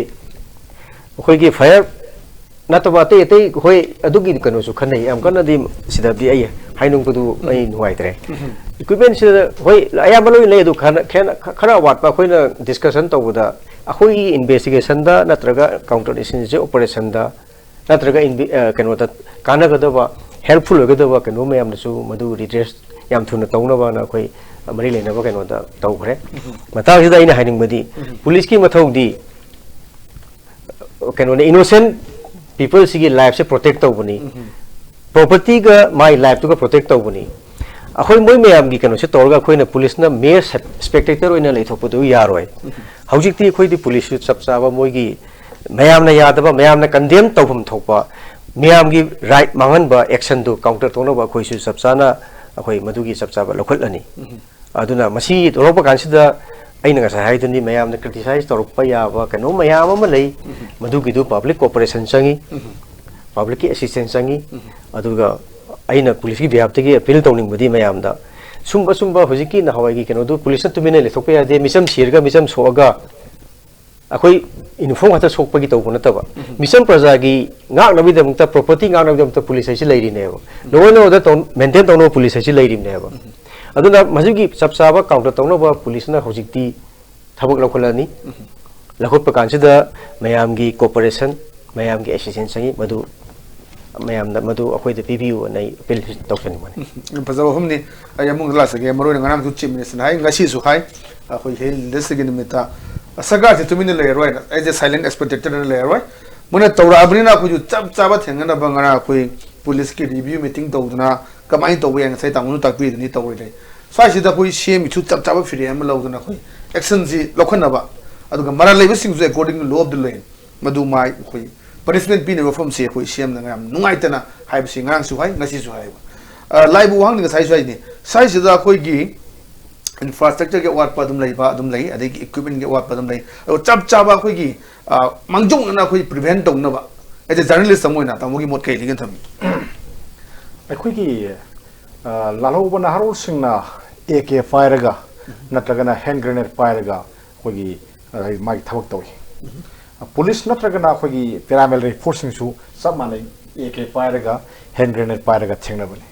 ꯑꯩꯈꯣꯏꯒꯤ ꯐꯥꯌꯔ ꯅꯠꯇꯕ ꯑꯇꯩ ꯑꯇꯩ, ꯍꯣꯏ, ꯑꯗꯨꯒꯤ ꯀꯩꯅꯣꯁꯨ ꯈꯟꯅꯩ, ꯌꯥꯝ ꯀꯟꯅꯗꯤ ꯁꯤꯗꯗꯤ ꯑꯩ ꯍꯥꯏꯅꯤꯡꯕꯗꯨ ꯑꯩ ꯅꯨꯡꯉꯥꯏꯇ꯭ꯔꯦ꯫ ꯏꯀ꯭ꯋꯤꯞꯃꯦꯟꯁꯤꯗ, ꯍꯣꯏ, ꯑꯌꯥꯝꯕ ꯂꯣꯏ ꯂꯩ, ꯑꯗꯨ ꯈꯔ, ꯈꯔ, ꯈꯔ ꯑꯋꯥꯠꯄ ꯑꯩꯈꯣꯏꯅ ꯗꯤꯁꯀꯁꯟ ꯇꯧꯕꯗ ꯑꯩꯈꯣꯏꯒꯤ ꯏꯟꯚꯦꯁꯇꯤꯒꯦꯁꯟꯗ ꯅꯠꯇ꯭ꯔꯒ ꯀꯥꯎꯟꯇꯔ ꯏꯟꯁꯔꯖꯦꯟꯁꯤ ꯑꯣꯄꯔꯦꯁꯟꯗ ꯅꯠꯇ꯭ꯔꯒ ꯏꯟꯚꯤ-, ꯑ, ꯀꯩꯅꯣꯗ ꯀꯥꯟꯅꯒꯗꯕ, ꯍꯦꯜꯞꯐꯨꯜ ꯑꯣꯏꯒꯗꯕ ꯀꯩꯅꯣ ꯃꯌꯥꯝꯗꯁꯨ ꯃꯗꯨ ꯔꯤꯗ꯭ꯔꯦꯁ ꯌꯥꯝ ꯊꯨꯅ ꯇꯧꯅꯕꯅ ꯑꯩꯈꯣꯏ ꯃꯔꯤ ꯂꯩꯅꯕ ꯀꯩꯅꯣꯗ ꯇꯧꯈ꯭ꯔꯦ꯫ ꯃꯇꯥꯡꯁꯤꯗ ꯑꯩꯅ ꯍꯥꯏꯅꯤꯡꯕꯗꯤ, ꯄꯨꯂꯤꯁꯀꯤ ꯃꯊꯧꯗꯤ ꯀꯩꯅꯣꯅꯦ, ꯏꯅꯣꯁꯦꯟ ꯄꯤꯄꯜꯁꯤꯒꯤ ꯂꯥꯏꯐꯁꯦ ꯄ꯭ꯔꯣꯇꯦꯛ ꯇꯧꯕꯅꯤ, ꯄ꯭ꯔꯣꯄꯔꯇꯤꯒ ꯃꯥꯏ ꯂꯥꯏꯐꯇꯨꯒ ꯄ꯭ꯔꯣꯇꯦꯛ ꯇꯧꯕꯅꯤ꯫ ꯑꯩꯈꯣꯏ ꯃꯣꯏ ꯃꯌꯥꯝꯒꯤ ꯀꯩꯅꯣꯁꯦ ꯇꯧꯔꯒ ꯑꯩꯈꯣꯏꯅ ꯄꯨꯂꯤꯁꯅ ꯃꯦꯌꯔ ꯁ꯭ꯄꯦꯛꯇꯦꯇꯔ ꯑꯣꯏꯅ ꯂꯩꯊꯣꯛꯄꯗꯨ ꯌꯥꯔꯣꯏ꯫ ꯍꯧꯖꯤꯛꯇꯤ ꯑꯩꯈꯣꯏꯗꯤ ꯄꯨꯂꯤꯁꯁꯨ ꯆꯞ ꯆꯥꯕ ꯃꯣꯏꯒꯤ ꯃꯌꯥꯝꯅ ꯌꯥꯗꯕ, ꯃꯌꯥꯝꯅ ꯀꯟꯗꯦꯝ ꯇꯧꯐꯝ ꯊꯣꯛꯄ, ꯃꯤꯌꯥꯝꯒꯤ ꯔꯥꯏꯠ ꯃꯥꯡꯍꯟꯕ ꯑꯦꯛꯁꯟꯗꯨ ꯀꯥꯎꯟꯇꯔ ꯇꯧꯅꯕ ꯑꯩꯈꯣꯏꯁꯨ ꯆꯞ ꯆꯥꯅ ꯑꯩꯈꯣꯏ ꯃꯗꯨꯒꯤ ꯆꯞ ꯆꯥꯕ ꯂꯧꯈꯠꯂꯅꯤ꯫ ꯑꯗꯨꯅ ꯃꯁꯤ ꯇꯧꯔꯛꯄ ꯀꯥꯟꯁꯤꯗ ꯑꯩꯅ ꯉꯁꯥꯏ ꯍꯥꯏꯗꯨꯅꯤ, ꯃꯌꯥꯝꯅ ꯀ꯭ꯔꯤꯇꯤꯁꯥꯏꯁ ꯇꯧꯔꯛꯄ ꯌꯥꯕ ꯀꯩꯅꯣ ꯃꯌꯥꯝ ꯑꯃ ꯂꯩ꯫ ꯃꯗꯨꯒꯤꯗꯨ ꯄꯕ꯭ꯂꯤꯛ ꯀꯣꯑꯣꯄꯔꯦꯁꯟ ꯆꯪꯉꯤ, ꯄꯕ꯭ꯂꯤꯛꯀꯤ ꯑꯦꯁꯤꯁꯇꯦꯟꯁ ꯆꯪꯉꯤ꯫ ꯑꯗꯨꯒ ꯑꯩꯅ ꯄꯨꯂꯤꯁꯀꯤ ꯕꯤꯍꯥꯞꯇꯒꯤ ꯑꯄꯤꯜ ꯇꯧꯅꯤꯡꯕꯗꯤ ꯃꯌꯥꯝꯗ, ꯁꯨꯝꯕ ꯁꯨꯝꯕ ꯍꯧꯖꯤꯛꯀꯤ ꯅꯍꯥꯟꯋꯥꯏꯒꯤ ꯀꯩꯅꯣꯗꯨ ꯄꯨꯂꯤꯁꯅ ꯇꯨꯃꯤꯟꯅ ꯂꯩꯊꯣꯛꯄ ꯌꯥꯗꯦ, ꯃꯤꯆꯝ ꯁꯤꯔꯒ ꯃꯤꯆꯝ ꯁꯣꯛꯑꯒ ꯑꯩꯈꯣꯏ ꯌꯨꯅꯤꯐꯣꯔꯝ ꯈꯛꯇ ꯁꯣꯛꯄꯒꯤ ꯇꯧꯕ ꯅꯠꯇꯕ, ꯃꯤꯆꯝ ꯄ꯭ꯔꯖꯥꯒꯤ ꯉꯥꯛꯅꯕꯒꯤꯗꯃꯛꯇ, ꯄ꯭ꯔꯣꯄꯔꯇꯤ ꯉꯥꯛꯅꯕꯒꯤꯗꯃꯛꯇ ꯄꯨꯂꯤꯁ ꯍꯥꯏꯁꯤ ꯂꯩꯔꯤꯅꯦꯕ, ꯂꯣ ꯑꯦꯟ ꯑꯣꯔꯗꯔ ꯃꯦꯟꯇꯦꯟ ꯇꯧꯅꯕ ꯄꯨꯂꯤꯁ ꯍꯥꯏꯁꯤ ꯂꯩꯔꯤꯕꯅꯦꯕ꯫ ꯑꯗꯨꯅ ꯃꯁꯤꯒꯤ ꯆꯞ ꯆꯥꯕ ꯀꯥꯎꯟꯇꯔ ꯇꯧꯅꯕ ꯄꯨꯂꯤꯁꯅ ꯍꯧꯖꯤꯛꯇꯤ ꯊꯕꯛ ꯂꯧꯈꯠꯂꯅꯤ꯫ ꯂꯧꯈꯠꯄ ꯀꯥꯟꯁꯤꯗ ꯃꯌꯥꯝꯒꯤ ꯀꯣꯑꯣꯄꯔꯦꯁꯟ, ꯃꯌꯥꯝꯒꯤ ꯑꯦꯁꯤꯁꯇꯦꯟꯁ ꯆꯪꯉꯤ꯫ ꯃꯗꯨ ꯃꯌꯥꯝꯗ ꯃꯗꯨ ꯑꯩꯈꯣꯏꯗ ꯄꯤꯕꯤꯌꯨ ꯑꯅ ꯑꯩ ꯑꯄꯤꯜ ꯇꯧꯖꯅꯤꯡꯕꯅꯤ꯫ ꯎꯝ, ꯐꯖꯕ ꯋꯥꯐꯝꯅꯤ꯫ ꯑꯩ ꯑꯃꯨꯛ ꯂꯥꯛꯆꯒꯦ꯫ ꯃꯔꯨꯑꯣꯏꯅ ꯉꯔꯥꯡꯁꯨ ꯆꯤꯐ ꯃꯤꯅꯤꯁꯇꯔꯅ ꯍꯥꯏ, ꯉꯁꯤꯁꯨ ꯍꯥꯏ, ꯑꯩꯈꯣꯏ ꯍꯤꯌꯔꯤꯡ ꯂꯤꯗꯔꯁꯤꯒꯤ ꯅꯨꯃꯤꯠꯇ ꯁꯔꯀꯥꯔꯁꯦ ꯇꯨꯃꯤꯟꯅ ꯂꯩꯔꯔꯣꯏꯅ, ꯑꯩꯁꯦ ꯁꯥꯏꯂꯦꯟ ꯑꯦꯁꯄꯦꯛꯇꯦꯇꯔꯅ ꯂꯩꯔꯔꯣꯏ꯫ ꯃꯣꯏꯅ ꯇꯧꯔꯛꯑꯕꯅꯤꯅ ꯑꯩꯈꯣꯏꯁꯨ ꯆꯞ ꯆꯥꯕ ꯊꯦꯡꯅꯅꯕ ꯉꯔꯥꯡ ꯑꯩꯈꯣꯏ ꯄꯨꯂꯤꯁꯀꯤ ꯔꯤꯚꯤꯌꯨ ꯃꯤꯇꯤꯡ ꯇꯧꯗꯅ ꯀꯃꯥꯏꯅ ꯇꯧꯕ ꯌꯥꯏ, ꯉꯁꯥꯏ ꯇꯥꯃꯣꯅ ꯇꯥꯛꯄꯤꯗꯨꯅꯤ ꯇꯧꯔꯤꯗꯦ꯫ ꯁ꯭ꯋꯥꯏꯁꯤꯗ ꯑꯩꯈꯣꯏ ꯁꯤ ꯑꯦꯝꯒꯤꯁꯨ ꯆꯞ ꯆꯥꯕ ꯐꯤꯔꯦꯞ ꯑꯃ ꯂꯧꯗꯅ ꯑꯩꯈꯣꯏ ꯑꯦꯛꯁꯟꯁꯤ ꯂꯧꯈꯠꯅꯕ, ꯑꯗꯨꯒ ꯃꯔꯥꯜ ꯂꯩꯕꯁꯤꯡꯁꯨ according to law of the land ꯃꯗꯨ ꯃꯥꯏ ꯑꯩꯈꯣꯏ ꯄꯅꯤꯁꯃꯦꯟ ꯄꯤꯅꯕ ꯋꯥꯐꯝꯁꯤ ꯑꯩꯈꯣꯏ ꯁꯤ ꯑꯦꯝꯅ ꯌꯥꯝ ꯅꯨꯡꯉꯥꯏꯇꯅ ꯍꯥꯏꯕꯁꯤ ꯉꯔꯥꯡꯁꯨ ꯍꯥꯏ, ꯉꯁꯤꯁꯨ ꯍꯥꯏꯕ꯫ ꯑ, ꯂꯥꯏꯕꯨ ꯋꯥꯍꯪꯗꯤ ꯉꯁꯥꯏꯁꯨ ꯍꯥꯏꯅꯤ, ꯁ꯭ꯋꯥꯏꯁꯤꯗ ꯑꯩꯈꯣꯏꯒꯤ ꯏꯟꯐ꯭ꯔꯥꯁ꯭ꯇ꯭ꯔꯛꯆꯔꯒꯤ ꯑꯋꯥꯠꯄ ꯑꯗꯨꯝ ꯂꯩꯕ, ꯑꯗꯨꯝ ꯂꯩ, ꯑꯗꯒꯤ ꯏꯀ꯭ꯋꯤꯞꯃꯦꯟꯒꯤ ꯑꯋꯥꯠꯄ ꯑꯗꯨꯝ ꯂꯩ꯫ ꯑꯗꯣ ꯆꯞ ꯆꯥꯕ ꯑꯩꯈꯣꯏꯒꯤ, ꯑ, ꯃꯥꯡꯖꯧꯅꯅ ꯑꯩꯈꯣꯏ ꯄ꯭ꯔꯤꯚꯦꯟ ꯇꯧꯅꯕ, ꯑꯦꯖ ꯑꯦ ꯖꯔꯅꯦꯂꯤꯁ ꯑꯃ ꯑꯣꯏꯅ ꯇꯥꯃꯣꯒꯤ ꯃꯣꯠ ꯀꯩ ꯂꯩꯒꯦꯅ ꯊꯝꯕꯤ? ꯑꯩꯈꯣꯏꯒꯤ ꯑ, ꯂꯥꯜꯍꯧꯕ ꯅꯍꯥꯔꯣꯜꯁꯤꯡꯅ ꯑꯦ ꯀꯦ ꯄꯥꯏꯔꯒ ꯅꯠꯇ꯭ꯔꯒꯅ ꯍꯦꯟ ꯒ꯭ꯔꯦꯅꯦꯗ ꯄꯥꯏꯔꯒ ꯑꯩꯈꯣꯏꯒꯤ, ꯑ, ꯃꯥꯒꯤ ꯊꯕꯛ ꯇꯧꯏ꯫ ꯄꯨꯂꯤꯁ ꯅꯠꯇ꯭ꯔꯒꯅ ꯑꯩꯈꯣꯏꯒꯤ ꯄꯦꯔꯥꯃꯤꯂꯤꯇꯔꯤ ꯐꯣꯔꯁꯁꯤꯡꯁꯨ ꯆꯞ ꯃꯥꯟꯅꯩ, ꯑꯦ ꯀꯦ ꯄꯥꯏꯔꯒ ꯍꯦꯟ ꯒ꯭ꯔꯦꯅꯦꯗ ꯄꯥꯏꯔꯒ ꯊꯦꯡꯅꯕꯅꯤ꯫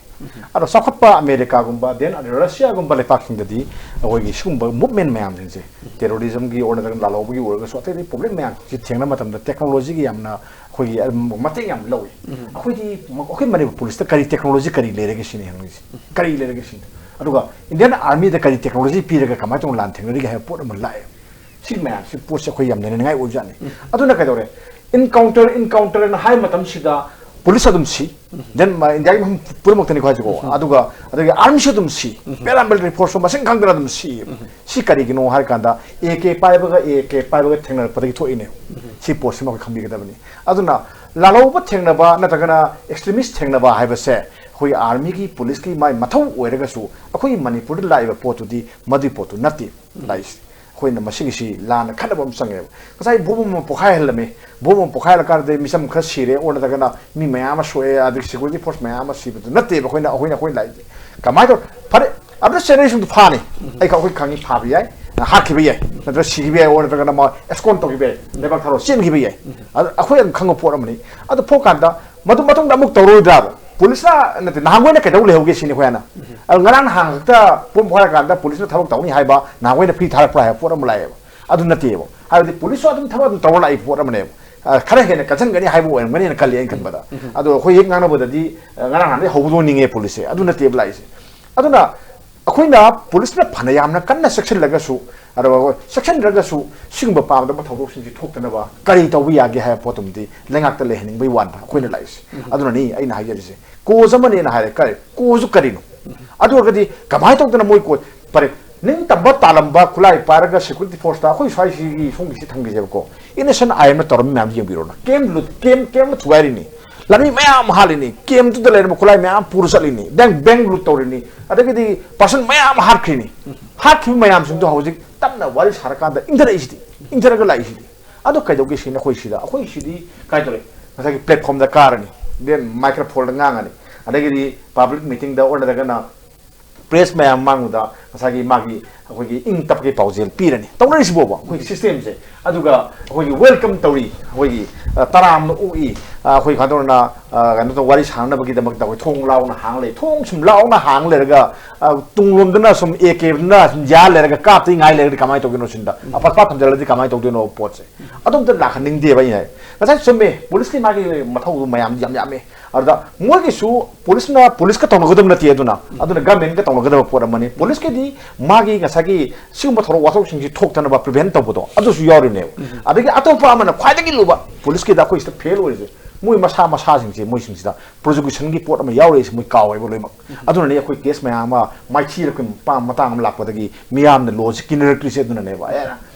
ꯑꯗꯣ ꯆꯥꯎꯈꯠꯄ ꯑꯃꯦꯔꯤꯀꯥꯒꯨꯝꯕ, then ꯑꯗꯩ ꯔꯁꯤꯌꯥꯒꯨꯝꯕ ꯂꯩꯄꯥꯛꯁꯤꯡꯗꯗꯤ ꯑꯩꯈꯣꯏꯒꯤ ꯁꯤꯒꯨꯝꯕ ꯃꯨꯚꯃꯦꯟ ꯃꯌꯥꯝꯁꯤꯡꯁꯦ, ꯇꯦꯔꯣꯔꯤꯖꯝꯒꯤ ꯑꯣꯏꯔꯣ ꯅꯠꯇ꯭ꯔꯒꯅ ꯂꯥꯜꯍꯧꯕꯒꯤ ꯑꯣꯏꯔꯒꯁꯨ ꯑꯇꯩ ꯑꯇꯩ ꯄ꯭ꯔꯣꯕ꯭ꯂꯦꯝ ꯃꯌꯥꯝꯁꯤ ꯊꯦꯡꯅꯕ ꯃꯇꯝꯗ ꯇꯦꯛꯅꯣꯂꯣꯖꯤꯒꯤ ꯌꯥꯝꯅ ꯑꯩꯈꯣꯏꯒꯤ ꯃꯇꯦꯡ ꯌꯥꯝ ꯂꯧꯏ꯫ ꯑꯩꯈꯣꯏꯗꯤ ꯑꯩꯈꯣꯏ ꯃꯅꯤꯄꯨꯔ ꯄꯨꯂꯤꯁꯇ ꯀꯔꯤ ꯇꯦꯛꯅꯣꯂꯣꯖꯤ ꯀꯔꯤ ꯂꯩꯔꯒꯦ ꯁꯤꯅꯤ ꯍꯪꯉꯤꯁꯦ꯫ ꯀꯔꯤ ꯂꯩꯔꯒꯦ ꯁꯤꯅꯤ꯫ ꯑꯗꯨꯒ ꯏꯟꯗꯤꯌꯥꯟ ꯑꯥꯔꯃꯤꯗ ꯀꯔꯤ ꯇꯦꯛꯅꯣꯂꯣꯖꯤ ꯄꯤꯔꯒ ꯀꯃꯥꯏꯅ ꯇꯧꯅ ꯂꯥꯟ ꯊꯦꯡꯅꯔꯤꯒꯦ ꯍꯥꯏꯕ ꯄꯣꯠ ꯑꯃ ꯂꯥꯛꯑꯦ꯫ ꯁꯤ ꯃꯌꯥꯝꯁꯤ ꯄꯣꯠꯁꯦ ꯑꯩꯈꯣꯏ ꯌꯥꯝ ꯅꯩꯅꯅꯤꯡꯉꯥꯏ ꯑꯣꯏꯕꯖꯥꯠꯅꯤ꯫ ꯑꯗꯨꯅ ꯀꯩꯗꯧꯔꯦ? ꯏꯟꯀꯥꯎꯟꯇꯔ, ꯏꯟꯀꯥꯎꯟꯇꯔꯅ ꯍꯥꯏꯕ ꯃꯇꯝꯁꯤꯗ ꯄꯨꯂꯤꯁ ꯑꯗꯨꯝ ꯁꯤ, then ꯏꯟꯗꯤꯌꯥꯒꯤ ꯃꯐꯝ ꯄꯨꯝꯅꯃꯛꯇꯅꯤꯀꯣ ꯍꯥꯏꯁꯤꯀꯣ꯫ ꯑꯗꯨꯒ ꯑꯗꯒꯤ ꯑꯥꯔꯃꯤꯁꯨ ꯑꯗꯨꯝ ꯁꯤ, ꯄꯦꯔꯥꯃꯤꯂꯤꯇꯔꯤ ꯐꯣꯔꯁꯁꯨ ꯃꯁꯤꯡ ꯈꯪꯗꯅ ꯑꯗꯨꯝ ꯁꯤ꯫ ꯁꯤ ꯀꯔꯤꯒꯤꯅꯣ ꯍꯥꯏꯔ ꯀꯥꯟꯗ ꯑꯦ ꯀꯦ ꯄꯥꯏꯕꯒ ꯑꯦ ꯀꯦ ꯄꯥꯏꯕꯒ ꯊꯦꯡꯅꯔꯛꯄꯗꯒꯤ ꯊꯣꯛꯏꯅꯦ꯫ ꯁꯤ ꯄꯣꯠꯁꯤꯃ ꯑꯩꯈꯣꯏ ꯈꯪꯕꯤꯒꯗꯕꯅꯤ꯫ ꯑꯗꯨꯅ ꯂꯥꯜꯍꯧꯕ ꯊꯦꯡꯅꯕ ꯅꯠꯇ꯭ꯔꯒꯅ ꯑꯦꯛꯁꯇ꯭ꯔꯤꯃꯤꯁ ꯊꯦꯡꯅꯕ ꯍꯥꯏꯕꯁꯦ ꯑꯩꯈꯣꯏꯒꯤ ꯑꯥꯔꯃꯤꯒꯤ, ꯄꯨꯂꯤꯁꯀꯤ ꯃꯥꯏ ꯃꯊꯧ ꯑꯣꯏꯔꯒꯁꯨ, ꯑꯩꯈꯣꯏꯒꯤ ꯃꯅꯤꯄꯨꯔꯗ ꯂꯥꯛꯏꯕ ꯄꯣꯠꯇꯨꯗꯤ ꯃꯗꯨꯒꯤ ꯄꯣꯠꯇꯨ ꯅꯠꯇꯦ ꯂꯥꯛꯏꯁꯦ꯫ ꯑꯩꯈꯣꯏꯅ ꯃꯁꯤꯒꯤꯁꯤ ꯂꯥꯟꯅ ꯈꯟꯅꯕ ꯑꯃ ꯆꯪꯉꯦꯕ꯫ ꯉꯁꯥꯏ ꯕꯣꯝ ꯑꯃ ꯄꯣꯈꯥꯏꯍꯜꯂꯝꯃꯤ, ꯕꯣꯝ ꯑꯃ ꯄꯣꯈꯥꯏꯍꯜꯂꯀꯥꯟꯗ ꯃꯤꯆꯝ ꯈꯔ ꯁꯤꯔꯦ, ꯑꯣꯔ ꯅꯠꯇ꯭ꯔꯒꯅ ꯃꯤ ꯃꯌꯥꯝ ꯑꯃ ꯁꯣꯛꯑꯦ, ꯑꯗꯒꯤ ꯁꯦꯀ꯭ꯌꯨꯔꯤꯇꯤ ꯐꯣꯔꯁ ꯃꯌꯥꯝ ꯑꯃ ꯁꯤꯕꯗꯨ ꯅꯠꯇꯦꯕ ꯑꯩꯈꯣꯏꯅ, ꯑꯩꯈꯣꯏꯅ, ꯑꯩꯈꯣꯏꯅ ꯂꯥꯛꯏꯁꯦ꯫ ꯀꯃꯥꯏꯅ ꯇꯧ? ꯐꯔꯦ, ꯑꯗꯨ ꯆꯦꯟꯅꯔꯤꯁꯤꯡꯗꯨ ꯐꯥꯅꯤ, ꯑꯩ, ꯑꯩꯈꯣꯏ ꯈꯪꯉꯤ, ꯐꯥꯕ ꯌꯥꯏ, ꯍꯥꯠꯈꯤꯕ ꯌꯥꯏ, ꯅꯠꯇ꯭ꯔꯒ ꯁꯤꯈꯤꯕ ꯌꯥꯏ, ꯑꯣꯔ ꯅꯠꯇ꯭ꯔꯒꯅ ꯃꯥ ꯑꯦꯁꯀꯣꯟ ꯇꯧꯈꯤꯕ ꯌꯥꯏ, ꯂꯩꯕꯥꯛ ꯊꯥꯔꯣ ꯆꯦꯟꯈꯤꯕ ꯌꯥꯏ꯫ ꯑꯗꯨ ꯑꯩꯈꯣꯏ ꯑꯗꯨꯝ ꯈꯪꯕ ꯄꯣꯠ ꯑꯃꯅꯤ꯫ ꯑꯗꯨ ꯊꯣꯛꯀꯥꯟꯗ ꯃꯗꯨ ꯃꯇꯨꯡꯗ ꯑꯃꯨꯛ ꯇꯧꯔꯣꯏꯗ꯭ꯔꯥꯕ? ꯄꯨꯂꯤꯁꯅ ꯅꯠꯇꯦ, ꯅꯍꯥꯟ ꯑꯣꯏꯅ ꯀꯩꯗꯧ ꯂꯩꯍꯧꯒꯦ ꯁꯤꯅꯤ ꯑꯩꯈꯣꯏ ꯍꯥꯟꯅ꯫ ꯑꯗꯨ ꯉꯔꯥꯡ ꯅꯍꯥꯟ ꯈꯛꯇ ꯄꯣꯝ ꯍꯥꯏꯔꯀꯥꯟꯗ ꯄꯨꯂꯤꯁꯅ ꯊꯕꯛ ꯇꯧꯅꯤ ꯍꯥꯏꯕ ꯅꯍꯥꯟ ꯑꯣꯏꯅ ꯐ꯭ꯔꯤ ꯊꯥꯔꯛꯄ꯭ꯔꯥ ꯍꯥꯏꯕ ꯄꯣꯠ ꯑꯃ ꯂꯥꯛꯑꯦꯕ꯫ ꯑꯗꯨ ꯅꯠꯇꯦꯕ꯫ ꯍꯥꯏꯕꯗꯤ ꯄꯨꯂꯤꯁꯁꯨ ꯑꯗꯨꯝ ꯊꯕꯛ ꯑꯗꯨꯝ ꯇꯧꯔ ꯂꯥꯛꯏ ꯄꯣꯠ ꯑꯃꯅꯦꯕ꯫ ꯑ, ꯈꯔ ꯍꯦꯟꯅ ꯀꯟꯁꯤꯟꯒꯅꯤ ꯍꯥꯏꯕ ꯑꯣꯏꯔꯝꯒꯅꯤꯅ ꯈꯜꯂꯤ ꯑꯩꯅ ꯈꯟꯕꯗ꯫ ꯑꯗꯣ ꯑꯩꯈꯣꯏ ꯍꯦꯛ ꯉꯥꯡꯅꯕꯗꯗꯤ, ꯑ, ꯉꯔꯥꯡ ꯅꯍꯥꯟꯗꯩ ꯍꯧꯗꯣꯛꯅꯤꯡꯉꯦ ꯄꯨꯂꯤꯁꯁꯦ꯫ ꯑꯗꯨ ꯅꯠꯇꯦꯕ ꯂꯥꯛꯏꯁꯦ꯫ ꯑꯗꯨꯅ ꯑꯩꯈꯣꯏꯅ ꯄꯨꯂꯤꯁꯅ ꯐꯅ ꯌꯥꯝꯅ ꯀꯟꯅ ꯆꯦꯛꯁꯤꯜꯂꯒꯁꯨ, ꯑꯗꯨꯒ ꯆꯦꯛꯁꯤꯟꯗ꯭ꯔꯒꯁꯨ ꯁꯤꯒꯨꯝꯕ ꯄꯥꯝꯗꯕ ꯊꯧꯗꯣꯛꯁꯤꯡꯁꯤ ꯊꯣꯛꯇꯅꯕ ꯀꯔꯤ ꯇꯧꯕ ꯌꯥꯒꯦ ꯍꯥꯏꯕ ꯄꯣꯠꯇꯨꯃꯗꯤ ꯂꯩꯉꯥꯛꯇ ꯂꯩꯍꯟꯅꯤꯡꯕꯩ ꯋꯥꯅꯤꯗ ꯑꯩꯈꯣꯏꯅ ꯂꯥꯛꯏꯁꯦ꯫ ꯑꯗꯨꯅꯅꯤ ꯑꯩꯅ ꯍꯥꯏꯖꯔꯤꯁꯦ꯫ ꯀꯣꯖ ꯑꯃꯅꯦꯅ ꯍꯥꯏꯔꯦ, ꯀꯔꯤ ꯀꯣꯖꯁꯨ ꯀꯔꯤꯅꯣ? ꯑꯗꯨ ꯑꯣꯏꯔꯒꯗꯤ ꯀꯃꯥꯏꯅ ꯇꯧꯗꯅ ꯃꯣꯏ ꯀꯣ-, ꯐꯔꯦ, ꯅꯤꯡꯇꯝꯕ ꯇꯥꯂꯝꯕ ꯈꯨꯠꯂꯥꯏ ꯄꯥꯏꯔꯒ ꯁꯦꯀ꯭ꯌꯨꯔꯤꯇꯤ ꯐꯣꯔꯁꯇ ꯑꯩꯈꯣꯏ ꯁ꯭ꯋꯥꯏꯁꯤꯒꯤ ꯁꯣꯝꯒꯤꯁꯤ ꯊꯝꯈꯤꯁꯦꯕꯀꯣ, ꯏꯟꯅꯣꯁꯦꯟ ꯑꯥꯏ ꯑꯦꯝꯅ ꯇꯧꯔꯝꯃꯤ ꯃꯌꯥꯝꯁꯤ ꯌꯦꯡꯕꯤꯔꯣꯅ, ꯀꯦꯝ ꯂꯨꯠ, ꯀꯦꯝ, ꯀꯦꯝ ꯊꯨꯒꯥꯏꯔꯤꯅꯤ, ꯂꯥꯟꯃꯤ ꯃꯌꯥꯝ ꯑꯃ ꯍꯥꯠꯂꯤꯅꯤ, ꯀꯦꯝꯗꯨꯗ ꯂꯩꯔꯝꯕ ꯈꯨꯠꯂꯥꯏ ꯃꯌꯥꯝ ꯄꯨꯔ ꯆꯠꯂꯤꯅꯤ, ꯕꯦꯡ, ꯕꯦꯡ ꯂꯨꯠ ꯇꯧꯔꯤꯅꯤ, ꯑꯗꯒꯤꯗꯤ ꯄꯥꯔꯁꯟ ꯃꯌꯥꯝ ꯑꯃ ꯍꯥꯠꯈ꯭ꯔꯤꯅꯤ꯫ ꯍꯥꯠꯈꯤꯕ ꯃꯌꯥꯝꯁꯤꯡꯗꯣ ꯍꯧꯖꯤꯛ ꯇꯞꯅ ꯋꯥꯔꯤ ꯁꯥꯔꯀꯥꯟꯗ ꯏꯪꯊꯔꯛꯏꯁꯤꯗꯤ, ꯏꯪꯊꯔꯒ ꯂꯥꯛꯏꯁꯤꯗꯤ꯫ ꯑꯗꯣ ꯀꯩꯗꯧꯒꯦ ꯁꯤꯅꯤ ꯑꯩꯈꯣꯏ ꯁꯤꯗ, ꯑꯩꯈꯣꯏ ꯁꯤꯗꯤ ꯀꯥꯏ ꯇꯧꯔꯦ? ꯉꯁꯥꯏꯒꯤ ꯄ꯭ꯂꯦꯠꯐꯣꯝꯗ ꯀꯥꯔꯅꯤ, ꯗꯦꯟ ꯃꯥꯏꯀ꯭ꯔꯣꯐꯣꯟꯗ ꯉꯥꯡꯉꯅꯤ, ꯑꯗꯒꯤꯗꯤ ꯄꯕ꯭ꯂꯤꯛ ꯃꯤꯇꯤꯡꯗ ꯑꯣꯔ ꯅꯠꯇ꯭ꯔꯒꯅ ꯄ꯭ꯔꯦꯁ ꯃꯌꯥꯝ ꯃꯥꯡꯗ ꯉꯁꯥꯏꯒꯤ ꯃꯥꯒꯤ ꯑꯩꯈꯣꯏꯒꯤ ꯏꯪ ꯇꯞꯀꯤ ꯄꯥꯎꯖꯦꯜ ꯄꯤꯔꯅꯤ꯫ ꯇꯧꯅꯔꯤꯁꯤꯕꯣꯕ ꯑꯩꯈꯣꯏꯒꯤ ꯁꯤꯁꯇꯦꯝꯁꯦ꯫ ꯑꯗꯨꯒ ꯑꯩꯈꯣꯏꯒꯤ ꯋꯦꯜꯀꯝ ꯇꯧꯔꯤ, ꯑꯩꯈꯣꯏꯒꯤ, ꯑ, ꯇꯔꯥꯝꯅ ꯑꯣꯛꯏ, ꯑ, ꯑꯩꯈꯣꯏ ꯀꯩꯅꯣ ꯇꯧꯔꯅ, ꯑ, ꯀꯩꯅꯣ ꯇꯧ-, ꯋꯥꯔꯤ ꯁꯥꯟꯅꯅꯕꯒꯤꯗꯃꯛꯇ ꯑꯩꯈꯣꯏ ꯊꯣꯡ ꯂꯥꯎꯅ ꯍꯥꯡ ꯂꯩ꯫ ꯊꯣꯡ ꯁꯨꯝ ꯂꯥꯎꯅ ꯍꯥꯡ ꯂꯩꯔꯒ, ꯑ, ꯇꯨꯡꯂꯣꯝꯗꯅ ꯁꯨꯝ ꯑꯦ ꯀꯦꯗꯨꯅ ꯁꯨꯝ ꯌꯥ ꯂꯩꯔꯒ ꯀꯥꯞꯇꯤ ꯉꯥꯏ ꯂꯩꯔꯒꯗꯤ ꯀꯃꯥꯏꯅ ꯇꯧꯗꯣꯏꯅꯣ ꯁꯤꯟꯗ? ꯑ, ꯄꯠ ꯄꯠ ꯊꯝꯖꯤꯜꯂꯗꯤ ꯀꯃꯥꯏꯅ ꯇꯧꯗꯣꯏꯅꯣ ꯄꯣꯠꯁꯦ? ꯑꯗꯨꯝꯇ ꯂꯥꯛꯍꯟꯅꯤꯡꯗꯦꯕ ꯑꯩꯅ ꯍꯥꯏ꯫ ꯉꯁꯥꯏ ꯆꯨꯝꯃꯦ, ꯄꯨꯂꯤꯁꯀꯤ ꯃꯥꯒꯤ ꯃꯊꯧꯗꯨ ꯃꯌꯥꯝ ꯌꯥꯝ ꯌꯥꯝꯃꯦ꯫ ꯑꯗꯨꯗ ꯃꯣꯏꯒꯤꯁꯨ ꯄꯨꯂꯤꯁꯅ ꯄꯨꯂꯤꯁꯀ ꯇꯧꯅꯒꯗꯕ ꯅꯠꯇꯦ, ꯑꯗꯨꯅ, ꯑꯗꯨꯅ ꯒꯃꯦꯟꯒ ꯇꯧꯅꯒꯗꯕ ꯄꯣꯠ ꯑꯃꯅꯤ꯫ ꯄꯨꯂꯤꯁꯀꯤꯗꯤ ꯃꯥꯒꯤ ꯉꯁꯥꯏꯒꯤ ꯁꯤꯒꯨꯝꯕ ꯊꯧꯔꯝ ꯋꯥꯊꯣꯛꯁꯤꯡꯁꯤ ꯊꯣꯛꯇꯅꯕ ꯄ꯭ꯔꯤꯚꯦꯟ ꯇꯧꯕꯗꯣ ꯑꯗꯨꯁꯨ ꯌꯥꯎꯔꯤꯅꯦꯕ꯫ ꯑꯗꯒꯤ ꯑꯇꯣꯞꯄ ꯑꯃꯅ ꯈ꯭ꯋꯥꯏꯗꯒꯤ ꯂꯨꯕ, ꯄꯨꯂꯤꯁꯀꯤꯗ ꯑꯩꯈꯣꯏ ꯁꯤꯗ ꯐꯦꯜ ꯑꯣꯏꯔꯤꯁꯦ, ꯃꯣꯏ ꯃꯁꯥ ꯃꯁꯥꯁꯤꯡꯁꯦ, ꯃꯣꯏꯁꯤꯡꯁꯤꯗ ꯄ꯭ꯔꯣꯁꯤꯀ꯭ꯌꯨꯁꯟꯒꯤ ꯄꯣꯠ ꯑꯃ ꯌꯥꯎꯔꯤꯁꯦ ꯃꯣꯏ ꯀꯥꯎꯋꯦꯕ ꯂꯣꯏꯅꯃꯛ꯫ ꯑꯗꯨꯅꯅꯦ ꯑꯩꯈꯣꯏ ꯀꯦꯁ ꯃꯌꯥꯝ ꯑꯃ ꯃꯥꯏꯊꯤꯔꯛꯄ ꯃꯇꯥꯡ ꯑꯃ ꯂꯥꯛꯄꯗꯒꯤ ꯃꯤꯌꯥꯝꯅ ꯂꯣꯁꯤ ꯀꯤꯟꯅꯔꯛꯇ꯭ꯔꯤꯁꯦ ꯑꯗꯨꯅꯅꯦꯕ꯫ ꯑꯦ,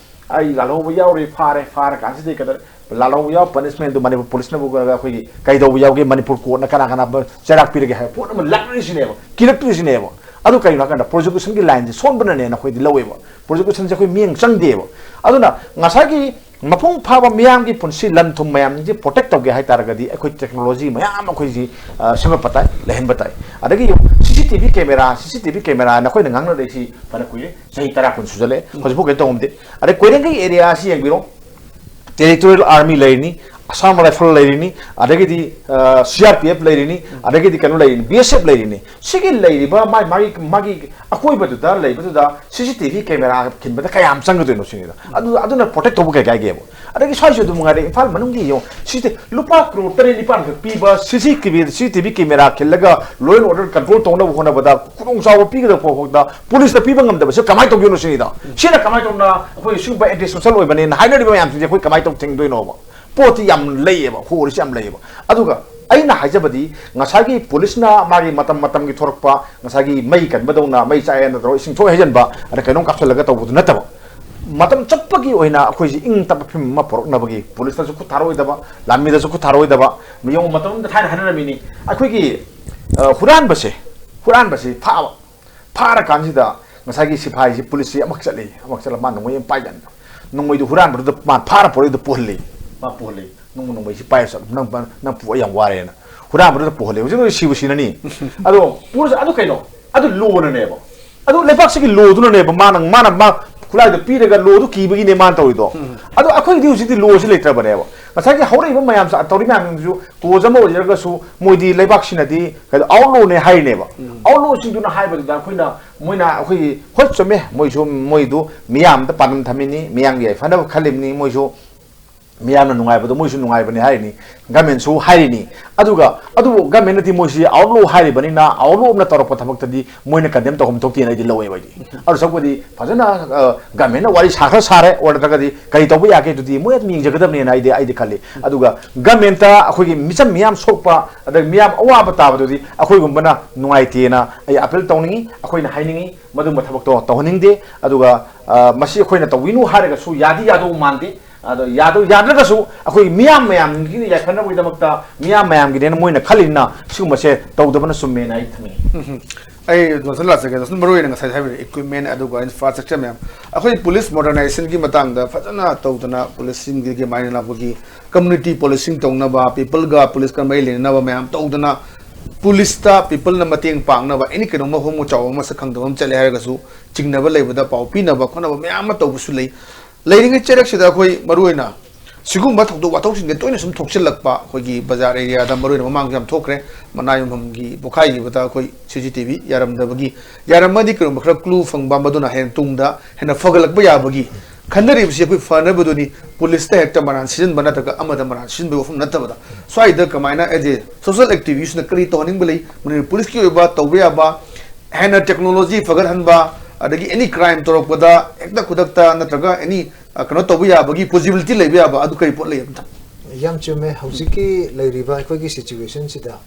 ꯑꯩ ꯂꯥꯜꯍꯧꯕ ꯌꯥꯎꯔꯦ, ꯐꯥꯔꯦ, ꯐꯥꯔ ꯀꯥꯟꯁꯤꯗ ꯀꯩꯗꯧꯔꯦ? ꯂꯥꯜꯍꯧꯕ ꯌꯥꯎ, ꯄꯅꯤꯁꯃꯦꯟꯗꯨ ꯃꯅꯤꯄꯨꯔ ꯄꯨꯂꯤꯁꯅꯕꯨ ꯑꯩꯈꯣꯏꯒꯤ ꯀꯩꯗꯧꯕ ꯌꯥꯎꯒꯦ, ꯃꯅꯤꯄꯨꯔ ꯀꯣꯔꯠꯅ ꯀꯅꯥ ꯀꯅꯥ ꯆꯩꯔꯥꯛ ꯄꯤꯔꯒꯦ ꯍꯥꯏꯕ ꯄꯣꯠ ꯑꯃ ꯂꯥꯛꯅꯔꯤꯁꯤꯅꯦꯕ, ꯀꯤꯔꯛꯇ꯭ꯔꯤꯁꯤꯅꯦꯕ꯫ ꯑꯗꯨ ꯀꯩꯒꯤꯅꯣ ꯍꯥꯏꯀꯥꯟꯗ ꯄ꯭ꯔꯣꯁꯤꯀ꯭ꯌꯨꯁꯟꯒꯤ ꯂꯥꯏꯟꯁꯦ ꯁꯣꯟꯕꯅꯅꯦꯅ ꯑꯩꯈꯣꯏꯗꯤ ꯂꯧꯋꯦꯕ꯫ ꯄ꯭ꯔꯣꯁꯤꯀ꯭ꯌꯨꯁꯟꯁꯦ ꯑꯩꯈꯣꯏ ꯃꯤꯠꯌꯦꯡ ꯆꯪꯗꯦꯕ꯫ ꯑꯗꯨꯅ ꯉꯁꯥꯏꯒꯤ ꯃꯄꯨꯡ ꯐꯥꯕ ꯃꯤꯌꯥꯝꯒꯤ ꯄꯨꯟꯁꯤ, ꯂꯟ ꯊꯨꯝ ꯃꯌꯥꯝꯁꯦ ꯄ꯭ꯔꯣꯇꯦꯛ ꯇꯧꯒꯦ ꯍꯥꯏꯇꯥꯔꯒꯗꯤ ꯑꯩꯈꯣꯏ ꯇꯦꯛꯅꯣꯂꯣꯖꯤ ꯃꯌꯥꯝ ꯑꯩꯈꯣꯏꯁꯤ, ꯑ, ꯁꯦꯝꯒꯠꯄ ꯇꯥꯏ, ꯂꯩꯍꯟꯕ ꯇꯥꯏ꯫ ꯑꯗꯒꯤ ꯁꯤ ꯁꯤ ꯇꯤ ꯚꯤ ꯀꯦꯃꯦꯔꯥ, ꯁꯤ ꯁꯤ ꯇꯤ ꯚꯤ ꯀꯦꯃꯦꯔꯥ ꯅꯈꯣꯏꯅ ꯉꯥꯡꯅꯔꯛꯏꯁꯤ ꯐꯅ ꯀꯨꯏꯔꯦ, ꯆꯍꯤ ꯇꯔꯥ ꯀꯨꯟ ꯁꯨꯖꯜꯂꯛꯑꯦ, ꯍꯧꯖꯤꯛꯐꯥꯎ ꯀꯩꯅꯣ ꯇꯧꯉꯝꯗꯦ꯫ ꯑꯗꯩ ꯀꯣꯏꯔꯦꯡꯒꯩ ꯑꯦꯔꯤꯌꯥ ꯑꯁꯤ ꯌꯦꯡꯕꯤꯔꯣ, ꯇꯦꯔꯤꯇꯣꯔꯤꯌꯦꯜ ꯑꯥꯔꯃꯤ ꯂꯩꯔꯤꯅꯤ, ꯑꯁꯥꯝ ꯔꯥꯏꯐꯜ ꯂꯩꯔꯤꯅꯤ, ꯑꯗꯒꯤꯗꯤ, ꯑ, ꯁꯤ ꯑꯥꯔ ꯄꯤ ꯑꯦꯐ ꯂꯩꯔꯤꯅꯤ, ꯑꯗꯒꯤꯗꯤ ꯀꯩꯅꯣ ꯂꯩꯔꯤꯅꯤ, ꯕꯤ ꯑꯦꯁ ꯑꯦꯐ ꯂꯩꯔꯤꯅꯤ꯫ ꯁꯤꯒꯤ ꯂꯩꯔꯤꯕ ꯃꯥꯒꯤ, ꯃꯥꯒꯤ, ꯃꯥꯒꯤ ꯑꯀꯣꯏꯕꯗꯨꯗ ꯂꯩꯕꯗꯨꯗ ꯁꯤ ꯁꯤ ꯇꯤ ꯚꯤ ꯀꯦꯃꯦꯔꯥ ꯈꯤꯟꯕꯗ ꯀꯌꯥꯝ ꯆꯪꯒꯗꯣꯏꯅꯣ ꯁꯤꯅꯤꯗ꯫ ꯑꯗꯨ, ꯑꯗꯨꯅ ꯄ꯭ꯔꯣꯇꯦꯛ ꯇꯧꯕ ꯀꯩ ꯀꯥꯏꯒꯦꯕ? ꯑꯗꯒꯤ ꯁ꯭ꯋꯥꯏꯁꯨ ꯑꯗꯨꯝ ꯉꯥꯏꯔꯦ, ꯏꯝꯐꯥꯜ ꯃꯅꯨꯡꯒꯤ ꯌꯦꯡꯉꯣ, ꯁꯤꯁꯦ ꯂꯨꯄꯥ ꯀ꯭ꯔꯣꯔ ꯇꯔꯦꯠ ꯅꯤꯄꯥꯟ ꯈꯛ ꯄꯤꯕ ꯁꯤ C T V, C C T V camera ꯈꯤꯜꯂꯒ ꯂꯣ ꯑꯦꯟ ꯑꯣꯔꯗꯔ ꯀꯟꯇ꯭ꯔꯣꯜ ꯇꯧꯅꯕ ꯍꯣꯠꯅꯕꯗ ꯈꯨꯗꯣꯡꯆꯥꯕ ꯄꯤꯒꯗꯕ ꯐꯥꯎꯕꯗ ꯄꯨꯂꯤꯁꯇ ꯄꯤꯕ ꯉꯝꯗꯕꯁꯦ ꯀꯃꯥꯏꯅ ꯇꯧꯗꯣꯏꯅꯣ ꯁꯤꯅꯤꯗ꯫ ꯁꯤꯅ ꯀꯃꯥꯏꯅ ꯇꯧꯅ ꯑꯩꯈꯣꯏ ꯁꯤꯒꯨꯝꯕ ꯑꯦꯟꯇꯤ ꯁꯣꯁꯦꯜ ꯑꯣꯏꯕꯅꯦꯅ ꯍꯥꯏꯅꯔꯤꯕ ꯃꯌꯥꯝꯁꯤꯡꯁꯦ ꯑꯩꯈꯣꯏ ꯀꯃꯥꯏꯅ ꯇꯧ ꯊꯤꯡꯗꯣꯏꯅꯣꯕ? ꯄꯣꯠꯇꯤ ꯌꯥꯝ ꯂꯩꯌꯦꯕ, ꯍꯣꯔꯤꯁꯤ ꯌꯥꯝ ꯂꯩꯌꯦꯕ꯫ ꯑꯗꯨꯒ ꯑꯩꯅ ꯍꯥꯏꯖꯕꯗꯤ ꯉꯁꯥꯏꯒꯤ ꯄꯨꯂꯤꯁꯅ ꯃꯥꯒꯤ ꯃꯇꯝ ꯃꯇꯝꯒꯤ ꯊꯣꯔꯛꯄ ꯉꯁꯥꯏꯒꯤ ꯃꯩ ꯀꯟꯕꯗꯧꯅ ꯃꯩ ꯆꯥꯛꯑꯦꯅ ꯇꯧꯔꯒ ꯏꯁꯤꯡ ꯊꯣꯛ ꯍꯩꯖꯤꯟꯕ, ꯑꯗ ꯀꯩꯅꯣꯝ ꯀꯥꯞꯁꯤꯜꯂꯒ ꯇꯧꯕꯗꯨ ꯅꯠꯇꯕ, ꯃꯇꯝ ꯆꯨꯞꯄꯒꯤ ꯑꯣꯏꯅ ꯑꯩꯈꯣꯏꯁꯤ ꯏꯪ ꯇꯞꯄ ꯐꯤꯕꯝ ꯑꯃ ꯄꯨꯔꯛꯅꯕꯒꯤ ꯄꯨꯂꯤꯁꯇꯁꯨ ꯈꯨꯠ ꯊꯥꯔꯛꯑꯣꯏꯗꯕ, ꯂꯥꯟꯃꯤꯗꯁꯨ ꯈꯨꯠ ꯊꯥꯔꯛꯑꯣꯏꯗꯕ꯫ ꯃꯤꯌꯣꯡ ꯃꯇꯝ ꯑꯃꯗ ꯊꯥꯏꯅ ꯍꯥꯏꯅꯔꯝꯃꯤꯅꯤ ꯑꯩꯈꯣꯏꯒꯤ, ꯑ, ꯍꯨꯔꯥꯟꯕꯁꯦ, ꯍꯨꯔꯥꯟꯕꯁꯤ ꯐꯥꯕ, ꯐꯥꯔꯀꯥꯟꯁꯤꯗ ꯉꯁꯥꯏꯒꯤ ꯁꯤꯐꯥꯏꯁꯤ, ꯄꯨꯂꯤꯁꯁꯤ ꯑꯃꯈꯛ ꯆꯠꯂꯤ, ꯑꯃꯈꯛ ꯆꯠꯂ ꯃꯥ ꯅꯣꯡꯃꯩ ꯑꯃ ꯄꯥꯏꯗꯅ ꯅꯣꯡꯃꯩꯗꯨ ꯍꯨꯔꯥꯟꯕꯗꯨꯗ ꯃꯥ ꯐꯥꯔ ꯄꯨꯔꯛꯏꯗꯨ ꯄꯨꯍꯜꯂꯤ꯫ ꯃꯥ ꯄꯨꯍꯜꯂꯤ꯫ "ꯅꯪꯕꯨ ꯅꯣꯡꯃꯩꯁꯤ ꯄꯥꯏꯔ ꯆꯠꯂꯨ, ꯅꯪ, ꯅꯪ ꯄꯨ-, ꯑꯩ ꯌꯥꯝ ꯋꯥꯔꯦꯅ"꯫ ꯍꯨꯔꯥꯟꯕꯗꯨꯗ ꯄꯨꯍꯜꯂꯤ꯫ ꯍꯧꯖꯤꯛ ꯍꯧꯖꯤꯛ ꯁꯤꯕꯨ ꯁꯤꯅꯅꯤ꯫ ꯑꯗꯣ ꯄꯨꯔꯁꯨ ꯑꯗꯨ ꯀꯩꯅꯣ? ꯑꯗꯨ ꯂꯣꯅꯅꯦꯕ꯫ ꯑꯗꯨ ꯂꯩꯕꯥꯛꯁꯤꯒꯤ ꯂꯣꯗꯨꯅꯅꯦꯕ ꯃꯥꯅ, ꯃꯥꯅ ꯃꯥ ꯈꯨꯠꯂꯥꯏꯗꯣ ꯄꯤꯔꯒ ꯂꯣꯗꯨ ꯀꯤꯕꯒꯤꯅꯦ ꯃꯥꯅ ꯇꯧꯔꯤꯗꯣ꯫ ꯑꯗꯣ ꯑꯩꯈꯣꯏꯒꯤꯗꯤ ꯍꯧꯖꯤꯛꯇꯤ ꯂꯣꯁꯤ ꯂꯩꯇ꯭ꯔꯕꯅꯦꯕ꯫ ꯉꯁꯥꯏꯒꯤ ꯍꯧꯔꯛꯏꯕ ꯃꯌꯥꯝꯁꯦ, ꯇꯧꯔꯤ ꯃꯌꯥꯝꯁꯤꯡꯁꯨ ꯀꯣꯖ ꯑꯃ ꯑꯣꯏꯖꯔꯒꯁꯨ ꯃꯣꯏꯗꯤ ꯂꯩꯕꯥꯛꯁꯤꯅꯗꯤ ꯀꯩꯅꯣ, ꯑꯥꯎꯠꯂꯣꯅꯦ ꯍꯥꯏꯔꯤꯅꯦꯕ꯫ ꯎꯝ꯫ ꯑꯥꯎꯠꯂꯣꯁꯤꯡꯗꯨꯅ ꯍꯥꯏꯕꯗꯨꯗ ꯑꯩꯈꯣꯏꯅ, ꯃꯣꯏꯅ ꯑꯩꯈꯣꯏꯒꯤ, ꯍꯣꯏ, ꯆꯨꯝꯃꯦ, ꯃꯣꯏꯁꯨ, ꯃꯣꯏꯗꯨ ꯃꯤꯌꯥꯝꯗ ꯄꯥꯟꯗꯝ ꯊꯝꯃꯤꯅꯤ, ꯃꯤꯌꯥꯝꯒꯤ ꯌꯥꯏꯐꯅꯕ ꯈꯜꯂꯤꯕꯅꯤ, ꯃꯣꯏꯁꯨ ꯃꯤꯌꯥꯝꯅ ꯅꯨꯡꯉꯥꯏꯕꯗꯣ ꯃꯣꯏꯁꯨ ꯅꯨꯡꯉꯥꯏꯕꯅꯤ ꯍꯥꯏꯔꯤꯅꯤ, ꯒꯃꯦꯟꯁꯨ ꯍꯥꯏꯔꯤꯅꯤ꯫ ꯑꯗꯨꯒ ꯑꯗꯨꯕꯨ ꯒꯃꯦꯟꯅꯗꯤ ꯃꯣꯏꯁꯤ ꯑꯥꯎꯠꯂꯣ ꯍꯥꯏꯔꯤꯕꯅꯤꯅ, ꯑꯥꯎꯠꯂꯣ ꯑꯃꯅ ꯇꯧꯔꯛꯄ ꯊꯕꯛꯇꯗꯤ ꯃꯣꯏꯅ ꯀꯟꯗꯦꯝ ꯇꯧꯐꯝ ꯊꯣꯛꯇꯦꯅ ꯑꯩꯗꯤ ꯂꯧꯋꯦꯕ ꯑꯩꯗꯤ꯫ ꯑꯗꯨ ꯁꯔꯨꯛꯄꯨꯗꯤ ꯐꯖꯅ, ꯑ, ꯒꯃꯦꯟꯅ ꯋꯥꯔꯤ ꯁꯥꯈ꯭ꯔ ꯁꯥꯔꯦ, ꯑꯣꯏꯔꯗ꯭ꯔꯒꯗꯤ ꯀꯔꯤ ꯇꯧꯕ ꯌꯥꯒꯦ ꯑꯗꯨꯗꯤ ꯃꯣꯏ ꯑꯗꯨꯝ ꯌꯦꯡꯖꯒꯗꯕꯅꯦꯅ ꯑꯩꯗꯤ, ꯑꯩꯗꯤ ꯈꯜꯂꯤ꯫ ꯑꯗꯨꯒ ꯒꯃꯦꯟꯇ ꯑꯩꯈꯣꯏꯒꯤ ꯃꯤꯆꯝ ꯃꯤꯌꯥꯝ ꯁꯣꯛꯄ, ꯑꯗꯒꯤ ꯃꯤꯌꯥꯝ ꯑꯋꯥꯕ ꯇꯥꯕꯗꯨꯗꯤ ꯑꯩꯈꯣꯏꯒꯨꯝꯕꯅ ꯅꯨꯡꯉꯥꯏꯇꯦꯅ ꯑꯩ ꯑꯄꯤꯜ ꯇꯧꯅꯤꯡꯉꯤ, ꯑꯩꯈꯣꯏꯅ ꯍꯥꯏꯅꯤꯡꯉꯤ꯫ ꯃꯗꯨꯒꯨꯝꯕ ꯊꯕꯛꯇꯣ ꯇꯧꯍꯟꯅꯤꯡꯗꯦ꯫ ꯑꯗꯨꯒ, ꯑ, ꯃꯁꯤ ꯑꯩꯈꯣꯏꯅ ꯇꯧꯕꯤꯅꯨ ꯍꯥꯏꯔꯒꯁꯨ ꯌꯥꯗꯤ ꯌꯥꯗꯧ ꯃꯥꯟꯗꯦ꯫ ꯑꯗꯣ ꯌꯥꯗꯧ, ꯌꯥꯗ꯭ꯔꯒꯁꯨ ꯑꯩꯈꯣꯏ ꯃꯤꯌꯥꯝ ꯃꯌꯥꯝꯒꯤ ꯌꯥꯏꯐꯅꯕꯒꯤꯗꯃꯛꯇ, ꯃꯤꯌꯥꯝ ꯃꯌꯥꯝꯒꯤꯅꯦꯅ ꯃꯣꯏꯅ ꯈꯜꯂꯤꯅ ꯁꯤꯒꯨꯝꯕꯁꯦ ꯇꯧꯗꯕꯅ ꯆꯨꯝꯃꯦꯅ ꯑꯩ ꯊꯝꯃꯤ꯫ ꯎꯝ꯫ ꯑꯩ ꯖꯣꯟꯁꯟ ꯂꯥꯛꯆꯒꯦ꯫ ꯖꯣꯟꯁꯟ, ꯃꯔꯨ ꯑꯣꯏꯅ ꯉꯁꯥꯏ ꯍꯥꯏꯕꯤꯔꯤꯕ equipment ꯑꯗꯨꯒ infrastructure ꯃꯌꯥꯝ, ꯑꯩꯈꯣꯏ police modernizationꯒꯤ ꯃꯇꯥꯡꯗ ꯐꯖꯅ ꯇꯧꯗꯅ, policeꯁꯤꯡꯒꯤ ꯃꯥꯏꯅ ꯂꯥꯛꯄꯒꯤ community policing ꯇꯧꯅꯕ, peopleꯒ policeꯀ ꯃꯔꯤ ꯂꯩꯅꯅꯕ ꯃꯌꯥꯝ ꯇꯧꯗꯅ, policeꯇ peopleꯅ ꯃꯇꯦꯡ ꯄꯥꯡꯅꯕ, any ꯀꯩꯅꯣꯝꯃ ꯍꯣꯡꯕ ꯆꯥꯎꯕ ꯑꯃ ꯁꯛ ꯈꯪꯗꯕ ꯑꯃ ꯆꯠꯂꯦ ꯍꯥꯏꯔꯒꯁꯨ ꯆꯤꯡꯅꯕ ꯂꯩꯕꯗ ꯄꯥꯎ ꯄꯤꯅꯕ ꯈꯣꯠꯅꯕ ꯃꯌꯥꯝ ꯑꯃ ꯇꯧꯕꯁꯨ ꯂꯩ꯫ ꯂꯩꯔꯤꯉꯩ ꯆꯩꯔꯛꯁꯤꯗ ꯑꯩꯈꯣꯏ ꯃꯔꯨꯑꯣꯏꯅ ꯁꯤꯒꯨꯝꯕ ꯊꯧꯗꯣꯛ ꯋꯥꯊꯣꯛꯁꯤꯡꯁꯦ ꯇꯣꯏꯅ ꯁꯨꯝ ꯊꯣꯛꯆꯤꯜꯂꯛꯄ, ꯑꯩꯈꯣꯏꯒꯤ ꯕꯖꯥꯔ areaꯗ ꯃꯔꯨꯑꯣꯏꯅ ꯃꯃꯥꯡꯁꯨ ꯌꯥꯝ ꯊꯣꯛꯈ꯭ꯔꯦ, ꯃꯅꯥ ꯌꯣꯟꯐꯝꯒꯤ ꯄꯣꯈꯥꯏꯈꯤꯕꯗ ꯑꯩꯈꯣꯏ CCTV ꯌꯥꯔꯝꯗꯕꯒꯤ, ꯌꯥꯔꯝꯃꯗꯤ ꯀꯔꯤꯒꯨꯝꯕ ꯈꯔ clue ꯐꯪꯕ, ꯃꯗꯨꯅ ꯍꯦꯟꯅ ꯇꯨꯡꯗ ꯍꯦꯟꯅ ꯐꯒꯠꯂꯛꯄ ꯌꯥꯕꯒꯤ ꯈꯟꯅꯔꯤꯕꯁꯤ ꯑꯩꯈꯣꯏ ꯐꯅꯕꯗꯨꯅꯤ꯫ Policeꯇ ꯍꯦꯛꯇ ꯃꯔꯥꯟ ꯁꯤꯖꯤꯟꯕ ꯅꯠꯇ꯭ꯔꯒ ꯑꯃꯗ ꯃꯔꯥꯟ ꯁꯤꯖꯤꯟꯕꯒꯤ ꯋꯥꯐꯝ ꯅꯠꯇꯕꯗ, ꯁ꯭ꯋꯥꯏꯗ ꯀꯃꯥꯏꯅ as a social activistꯅ ꯀꯔꯤ ꯇꯧꯍꯟꯅꯤꯡꯕ ꯂꯩ, ꯃꯅꯤꯄꯨꯔ policeꯀꯤ ꯑꯣꯏꯕ ꯇꯧꯕ ꯌꯥꯕ, ꯍꯦꯟꯅ technology ꯐꯒꯠꯍꯟꯕ, ꯑꯗꯒꯤ any crime ꯇꯧꯔꯛꯄꯗ ꯍꯦꯛꯇ ꯈꯨꯗꯛꯇ ꯅꯠꯇ꯭ꯔꯒ any, ꯑ, ꯀꯩꯅꯣ ꯇꯧꯕ ꯌꯥꯕꯒꯤ possibility ꯂꯩꯕ ꯌꯥꯕ, ꯑꯗꯨ ꯀꯔꯤ ꯄꯣꯠ ꯂꯩ ꯑꯝꯇ? ꯌꯥꯝ ꯆꯨꯝꯃꯦ꯫ ꯍꯧꯖꯤꯛꯀꯤ ꯂꯩꯔꯤꯕ ꯑꯩꯈꯣꯏꯒꯤ situationꯁꯤꯗ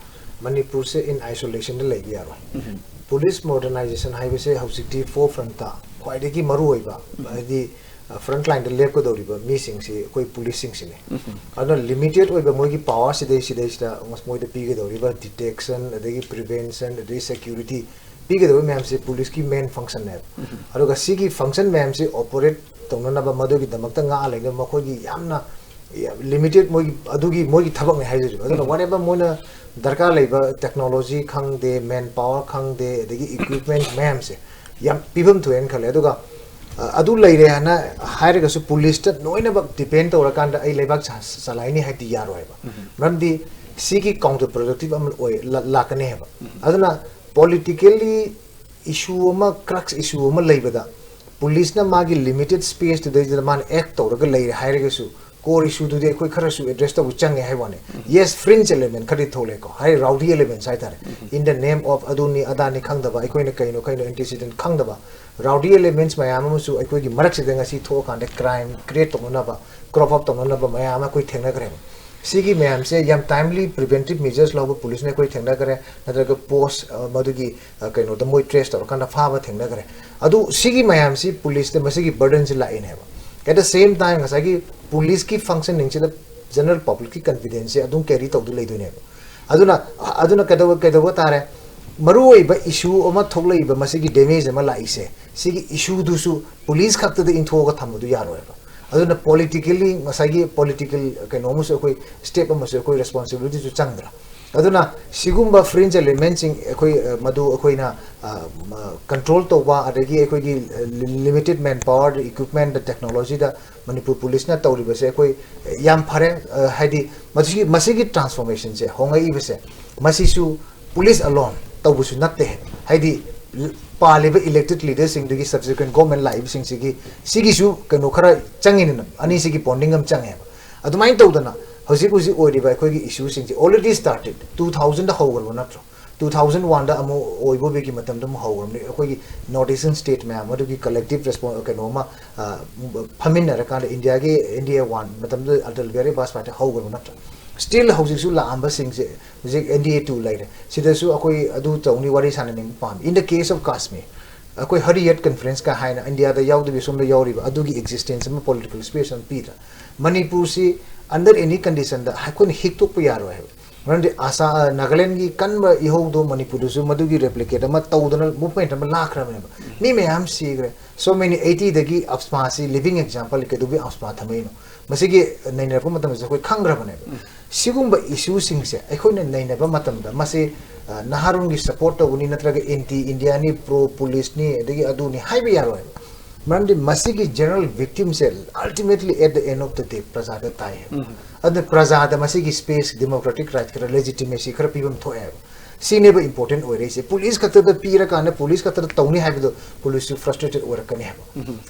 ꯃꯅꯤꯄꯨꯔꯁꯦ in isolationꯗ ꯂꯩꯕ ꯌꯥꯔꯣꯏ꯫ Police modernization ꯍꯥꯏꯕꯁꯦ ꯍꯧꯖꯤꯛꯇꯤ forefrontꯇ ꯈ꯭ꯋꯥꯏꯗꯒꯤ ꯃꯔꯨꯑꯣꯏꯕ, ꯍꯥꯏꯗꯤ, ꯑ, front lineꯗ ꯂꯦꯞꯀꯗꯧꯔꯤꯕ ꯃꯤꯁꯤꯡꯁꯤ ꯑꯩꯈꯣꯏ policeꯁꯤꯡꯁꯤꯅꯤ꯫ ꯑꯗꯨꯅ limited ꯑꯣꯏꯕ ꯃꯣꯏꯒꯤ power ꯁꯤꯗꯩꯁꯤꯗꯩꯁꯤꯗ ꯃꯣꯏꯗ ꯄꯤꯒꯗꯧꯔꯤꯕ detection, ꯑꯗꯒꯤ prevention, ꯑꯗꯒꯤ security ꯄꯤꯒꯗꯕ ꯃꯌꯥꯝꯁꯦ policeꯀꯤ main functionꯅꯦꯕ꯫ ꯑꯗꯨꯒ ꯁꯤꯒꯤ function ꯃꯌꯥꯝꯁꯦ operate ꯇꯧꯅꯅꯕ, ꯃꯗꯨꯒꯤꯗꯃꯛꯇ ꯉꯥꯛꯑ ꯂꯩꯅꯕ ꯃꯈꯣꯏꯒꯤ ꯌꯥꯝꯅ limited, ꯃꯣꯏꯒꯤ, ꯑꯗꯨꯒꯤ ꯃꯣꯏꯒꯤ ꯊꯕꯛꯅꯦ ꯍꯥꯏꯖꯔꯤꯕ꯫ ꯑꯗꯨꯅ whatever ꯃꯣꯏꯅ ꯗꯔꯀꯥꯔ ꯂꯩꯕ technology ꯈꯪꯗꯦ, man power ꯈꯪꯗꯦ, ꯑꯗꯒꯤ equipment ꯃꯌꯥꯝꯁꯦ ꯌꯥꯝ ꯄꯤꯐꯝ ꯊꯣꯛꯑꯦꯅ ꯈꯜꯂꯦ꯫ ꯑꯗꯨꯒ, ꯑ, ꯑꯗꯨ ꯂꯩꯔꯦ ꯍꯥꯏꯅ ꯍꯥꯏꯔꯒꯁꯨ policeꯇ ꯂꯣꯏꯅꯃꯛ depend ꯇꯧꯔꯀꯥꯟꯗ ꯑꯩ ꯂꯩꯕꯥꯛ ꯆ-, ꯆꯂꯥꯏꯅꯤ ꯍꯥꯏꯗꯤ ꯌꯥꯔꯣꯏꯕ꯫ ꯃꯔꯝꯗꯤ ꯁꯤꯒꯤ counter productive ꯑꯃ ꯑꯣꯏ, ꯂ-, ꯂꯥꯛꯀꯅꯤ ꯍꯥꯏꯕ꯫ ꯑꯗꯨꯅ politically issue ꯑꯃ, crux issue ꯑꯃ ꯂꯩꯕꯗ policeꯅ ꯃꯥꯒꯤ limited spaceꯇꯨꯗꯩꯗꯨꯗ ꯃꯥꯅ act ꯇꯧꯔꯒ ꯂꯩꯔꯦ ꯍꯥꯏꯔꯒꯁꯨ core issue ꯗꯨꯗꯤ ꯑꯩꯈꯣꯏ ꯈꯔꯁꯨ address ꯇꯧꯕ ꯆꯪꯉꯦ ꯍꯥꯏꯕ ꯋꯥꯅꯤ꯫ Yes, fringe element ꯈꯔꯗꯤ ꯊꯣꯛꯂꯛꯑꯦꯀꯣ, ꯍꯥꯏ, rowdy elements ꯍꯥꯏꯇꯥꯔꯦ, in the name of ꯑꯗꯨꯅꯤ ꯑꯗꯥꯅꯤ ꯈꯪꯗꯕ, ꯑꯩꯈꯣꯏꯅ ꯀꯩꯅꯣ ꯀꯩꯅꯣ antecedent ꯈꯪꯗꯕ rowdy elements ꯃꯌꯥꯝ ꯑꯃꯁꯨ ꯑꯩꯈꯣꯏꯒꯤ ꯃꯔꯛꯁꯤꯗ ꯉꯁꯤ ꯊꯣꯛꯑꯀꯥꯟꯗ crime create ꯇꯧꯅꯅꯕ, crop up ꯇꯧꯅꯅꯕ ꯃꯌꯥꯝ ꯑꯃ ꯑꯩꯈꯣꯏ ꯊꯦꯡꯅꯈ꯭ꯔꯦꯕ꯫ ꯁꯤꯒꯤ ꯃꯌꯥꯝꯁꯦ ꯌꯥꯝ timely preventive measures ꯂꯧꯕ police ꯅ ꯑꯩꯈꯣꯏ ꯊꯦꯡꯅꯈ꯭ꯔꯦ, ꯅꯠꯇ꯭ꯔꯒ post, ꯑ, ꯃꯗꯨꯒꯤ, ꯑ, ꯀꯩꯅꯣꯗ ꯃꯣꯏ trace ꯇꯧꯔꯀꯥꯟꯗ ꯐꯥꯕ ꯊꯦꯡꯅꯈ꯭ꯔꯦ꯫ ꯑꯗꯨ ꯁꯤꯒꯤ ꯃꯌꯥꯝꯁꯤ police ꯇ ꯃꯁꯤꯒꯤ burden ꯁꯤ ꯂꯥꯛꯏꯅꯦꯕ꯫ At the same time, ꯉꯁꯥꯏꯒꯤ police ꯀꯤ functioning ꯁꯤꯗ general public ꯀꯤ confidence ꯁꯦ ꯑꯗꯨꯝ carry ꯇꯧꯗꯨ ꯂꯩꯗꯣꯏꯅꯦꯕ꯫ ꯑꯗꯨꯅ, ꯑꯗꯨꯅ ꯀꯩꯗꯧꯕ, ꯀꯩꯗꯧꯕ ꯇꯥꯔꯦ? ꯃꯔꯨꯑꯣꯏꯕ issue ꯑꯃ ꯊꯣꯛꯂꯛꯏꯕ, ꯃꯁꯤꯒꯤ damage ꯑꯃ ꯂꯥꯛꯏꯁꯦ, ꯁꯤꯒꯤ issue ꯗꯨꯁꯨ police ꯈꯛꯇꯗ ꯏꯟꯊꯣꯛꯑꯒ ꯊꯝꯕꯗꯨ ꯌꯥꯔꯣꯏꯕ꯫ ꯑꯗꯨꯅ politically ꯉꯁꯥꯏꯒꯤ political ꯀꯩꯅꯣ ꯑꯃꯁꯨ ꯑꯩꯈꯣꯏ step ꯑꯃꯁꯨ ꯑꯩꯈꯣꯏ responsibility ꯁꯨ ꯆꯪꯗ꯭ꯔꯥ? ꯑꯗꯨꯅ ꯁꯤꯒꯨꯝꯕ fringe element ꯁꯤꯡ ꯑꯩꯈꯣꯏ, ꯑ, ꯃꯗꯨ ꯑꯩꯈꯣꯏꯅ, ꯑ, ꯃ-, control ꯇꯧꯕ, ꯑꯗꯒꯤ ꯑꯩꯈꯣꯏꯒꯤ, ꯑ, li-, limited manpower, equipment, technology ꯗ ꯃꯅꯤꯄꯨꯔ police ꯅ ꯇꯧꯔꯤꯕꯁꯦ ꯑꯩꯈꯣꯏ, ꯑ, ꯌꯥꯝ ꯐꯔꯦ꯫ ꯑ, ꯍꯥꯏꯗꯤ ꯃꯁꯤꯒꯤ, ꯃꯁꯤꯒꯤ transformation ꯁꯦ, ꯍꯣꯡꯂꯛꯏꯕꯁꯦ, ꯃꯁꯤꯁꯨ police alone ꯇꯧꯕꯁꯨ ꯅꯠꯇꯦ꯫ ꯍꯥꯏꯗꯤ ꯄꯥꯜꯂꯤꯕ elected leader ꯁꯤꯡꯗꯨꯒꯤ subsequent government ꯂꯥꯛꯏꯕꯁꯤꯡꯁꯤꯒꯤ, ꯁꯤꯒꯤꯁꯨ ꯀꯩꯅꯣ ꯈꯔ ꯆꯪꯉꯤꯗꯅ, ꯑꯅꯤꯁꯤꯒꯤ bonding ꯑꯃ ꯆꯪꯉꯦꯕ꯫ ꯑꯗꯨꯃꯥꯏꯅ ꯇꯧꯗꯅ ꯍꯧꯖꯤꯛ ꯍꯧꯖꯤꯛ ꯑꯣꯏꯔꯤꯕ ꯑꯩꯈꯣꯏꯒꯤ issue ꯁꯤꯡꯁꯦ already started, two thousand ꯗ ꯍꯧꯈ꯭ꯔꯕ ꯅꯠꯇ꯭ꯔꯣ? Two thousand one ꯗ ꯑꯃꯨꯛ ꯑꯣꯏꯕ ꯑꯣꯏꯕꯒꯤ ꯃꯇꯝꯗ ꯑꯃꯨꯛ ꯍꯧꯈ꯭ꯔꯕꯅꯤ꯫ ꯑꯩꯈꯣꯏꯒꯤ North Eastern state ꯃꯌꯥꯝ ꯑꯗꯨꯒꯤ collective response ꯀꯩꯅꯣ ꯑꯃ, ꯑ, ꯐꯝꯃꯤꯟꯅꯔꯀꯥꯟꯗ India ꯒꯤ N D A one ꯃꯇꯝꯗꯨꯗ Atal Bihari Vajpayee ꯍꯧꯈ꯭ꯔꯕ ꯅꯠꯇ꯭ꯔꯣ? Still ꯍꯧꯖꯤꯛꯁꯨ ꯂꯥꯛꯑꯝꯕꯁꯤꯡꯁꯦ ꯍꯧꯖꯤꯛ N D A two ꯂꯩꯔꯦ꯫ ꯁꯤꯗꯁꯨ ꯑꯩꯈꯣꯏ ꯑꯗꯨ ꯇꯧꯅꯤ ꯋꯥꯔꯤ ꯁꯥꯟꯅꯅꯤꯡꯕ ꯄꯥꯝꯃꯤ꯫ In the case of Kashmir, ꯑꯩꯈꯣꯏ Hurriyat Conference ꯀ ꯍꯥꯏꯅ India ꯗ ꯌꯥꯎꯗꯕꯤ ꯁꯣꯝꯗ ꯌꯥꯎꯔꯤꯕ ꯑꯗꯨꯒꯤ existence ꯑꯃ political space ꯑꯃ ꯄꯤꯗ꯭ꯔꯥ? ꯃꯅꯤꯄꯨꯔꯁꯤ under any condition ꯗ ꯑꯩꯈꯣꯏꯅ ꯍꯤꯛꯇꯣꯛꯄ ꯌꯥꯔꯣꯏ ꯍꯥꯏꯕ꯫ ꯃꯔꯝꯗꯤ ꯑꯁꯥ-, ꯑ, ꯅꯥꯒꯥꯂꯦꯟꯒꯤ ꯀꯟꯕ ꯏꯍꯧꯗꯣ ꯃꯅꯤꯄꯨꯔꯗꯁꯨ ꯃꯗꯨꯒꯤ replicate ꯑꯃ ꯇꯧꯗꯅ movement ꯑꯃ ꯂꯥꯛꯈ꯭ꯔꯕꯅꯦꯕ꯫ ꯃꯤ ꯃꯌꯥꯝ ꯁꯤꯈ꯭ꯔꯦ꯫ So many, eighty ꯗꯒꯤ AFSPA ꯁꯤ living example ꯀꯩꯗꯧꯕꯩ AFSPA ꯊꯝꯃꯛꯏꯅꯣ? ꯃꯁꯤꯒꯤ ꯅꯩꯅꯔꯛꯄ ꯃꯇꯝꯗꯁꯨ ꯑꯩꯈꯣꯏ ꯈꯪꯈ꯭ꯔꯕꯅꯦꯕ꯫ ꯁꯤꯒꯨꯝꯕ issue ꯁꯤꯡꯁꯦ ꯑꯩꯈꯣꯏꯅ ꯅꯩꯅꯕ ꯃꯇꯝꯗ ꯃꯁꯤ, ꯑ, ꯅꯍꯥꯔꯣꯟꯒꯤ support ꯇꯧꯕꯅꯤ ꯅꯠꯇ꯭ꯔꯒ anti India ꯅꯤ, pro police ꯅꯤ, ꯑꯗꯒꯤ ꯑꯗꯨꯅꯤ ꯍꯥꯏꯕ ꯌꯥꯔꯣꯏꯕ꯫ ꯃꯔꯝꯗꯤ ꯃꯁꯤꯒꯤ general victim say ultimately at the end of the day ꯄ꯭ꯔꯖꯥꯗ ꯇꯥꯏ ꯍꯥꯏꯕ꯫ ꯑꯗꯨꯅ ꯄ꯭ꯔꯖꯥꯗ ꯃꯁꯤꯒꯤ space, democratic right ꯈꯔ, legitimacy ꯈꯔ ꯄꯤꯐꯝ ꯊꯣꯛꯑꯦ ꯍꯥꯏꯕ꯫ ꯁꯤꯅꯦꯕ ꯏꯝꯄꯣꯔꯇꯦꯟ ꯑꯣꯏꯔꯛꯏꯁꯦ꯫ ꯄꯨꯂꯤꯁ ꯈꯛꯇꯗ ꯄꯤꯔꯀꯥꯟꯗ ꯄꯨꯂꯤꯁ ꯈꯛꯇꯗ ꯇꯧꯅꯤ ꯍꯥꯏꯕꯗꯣ ꯄꯨꯂꯤꯁꯁꯨ ꯐ꯭ꯔꯁꯇ꯭ꯔꯦꯇꯦꯠ ꯑꯣꯏꯔꯛꯀꯅꯤ ꯍꯥꯏꯕ꯫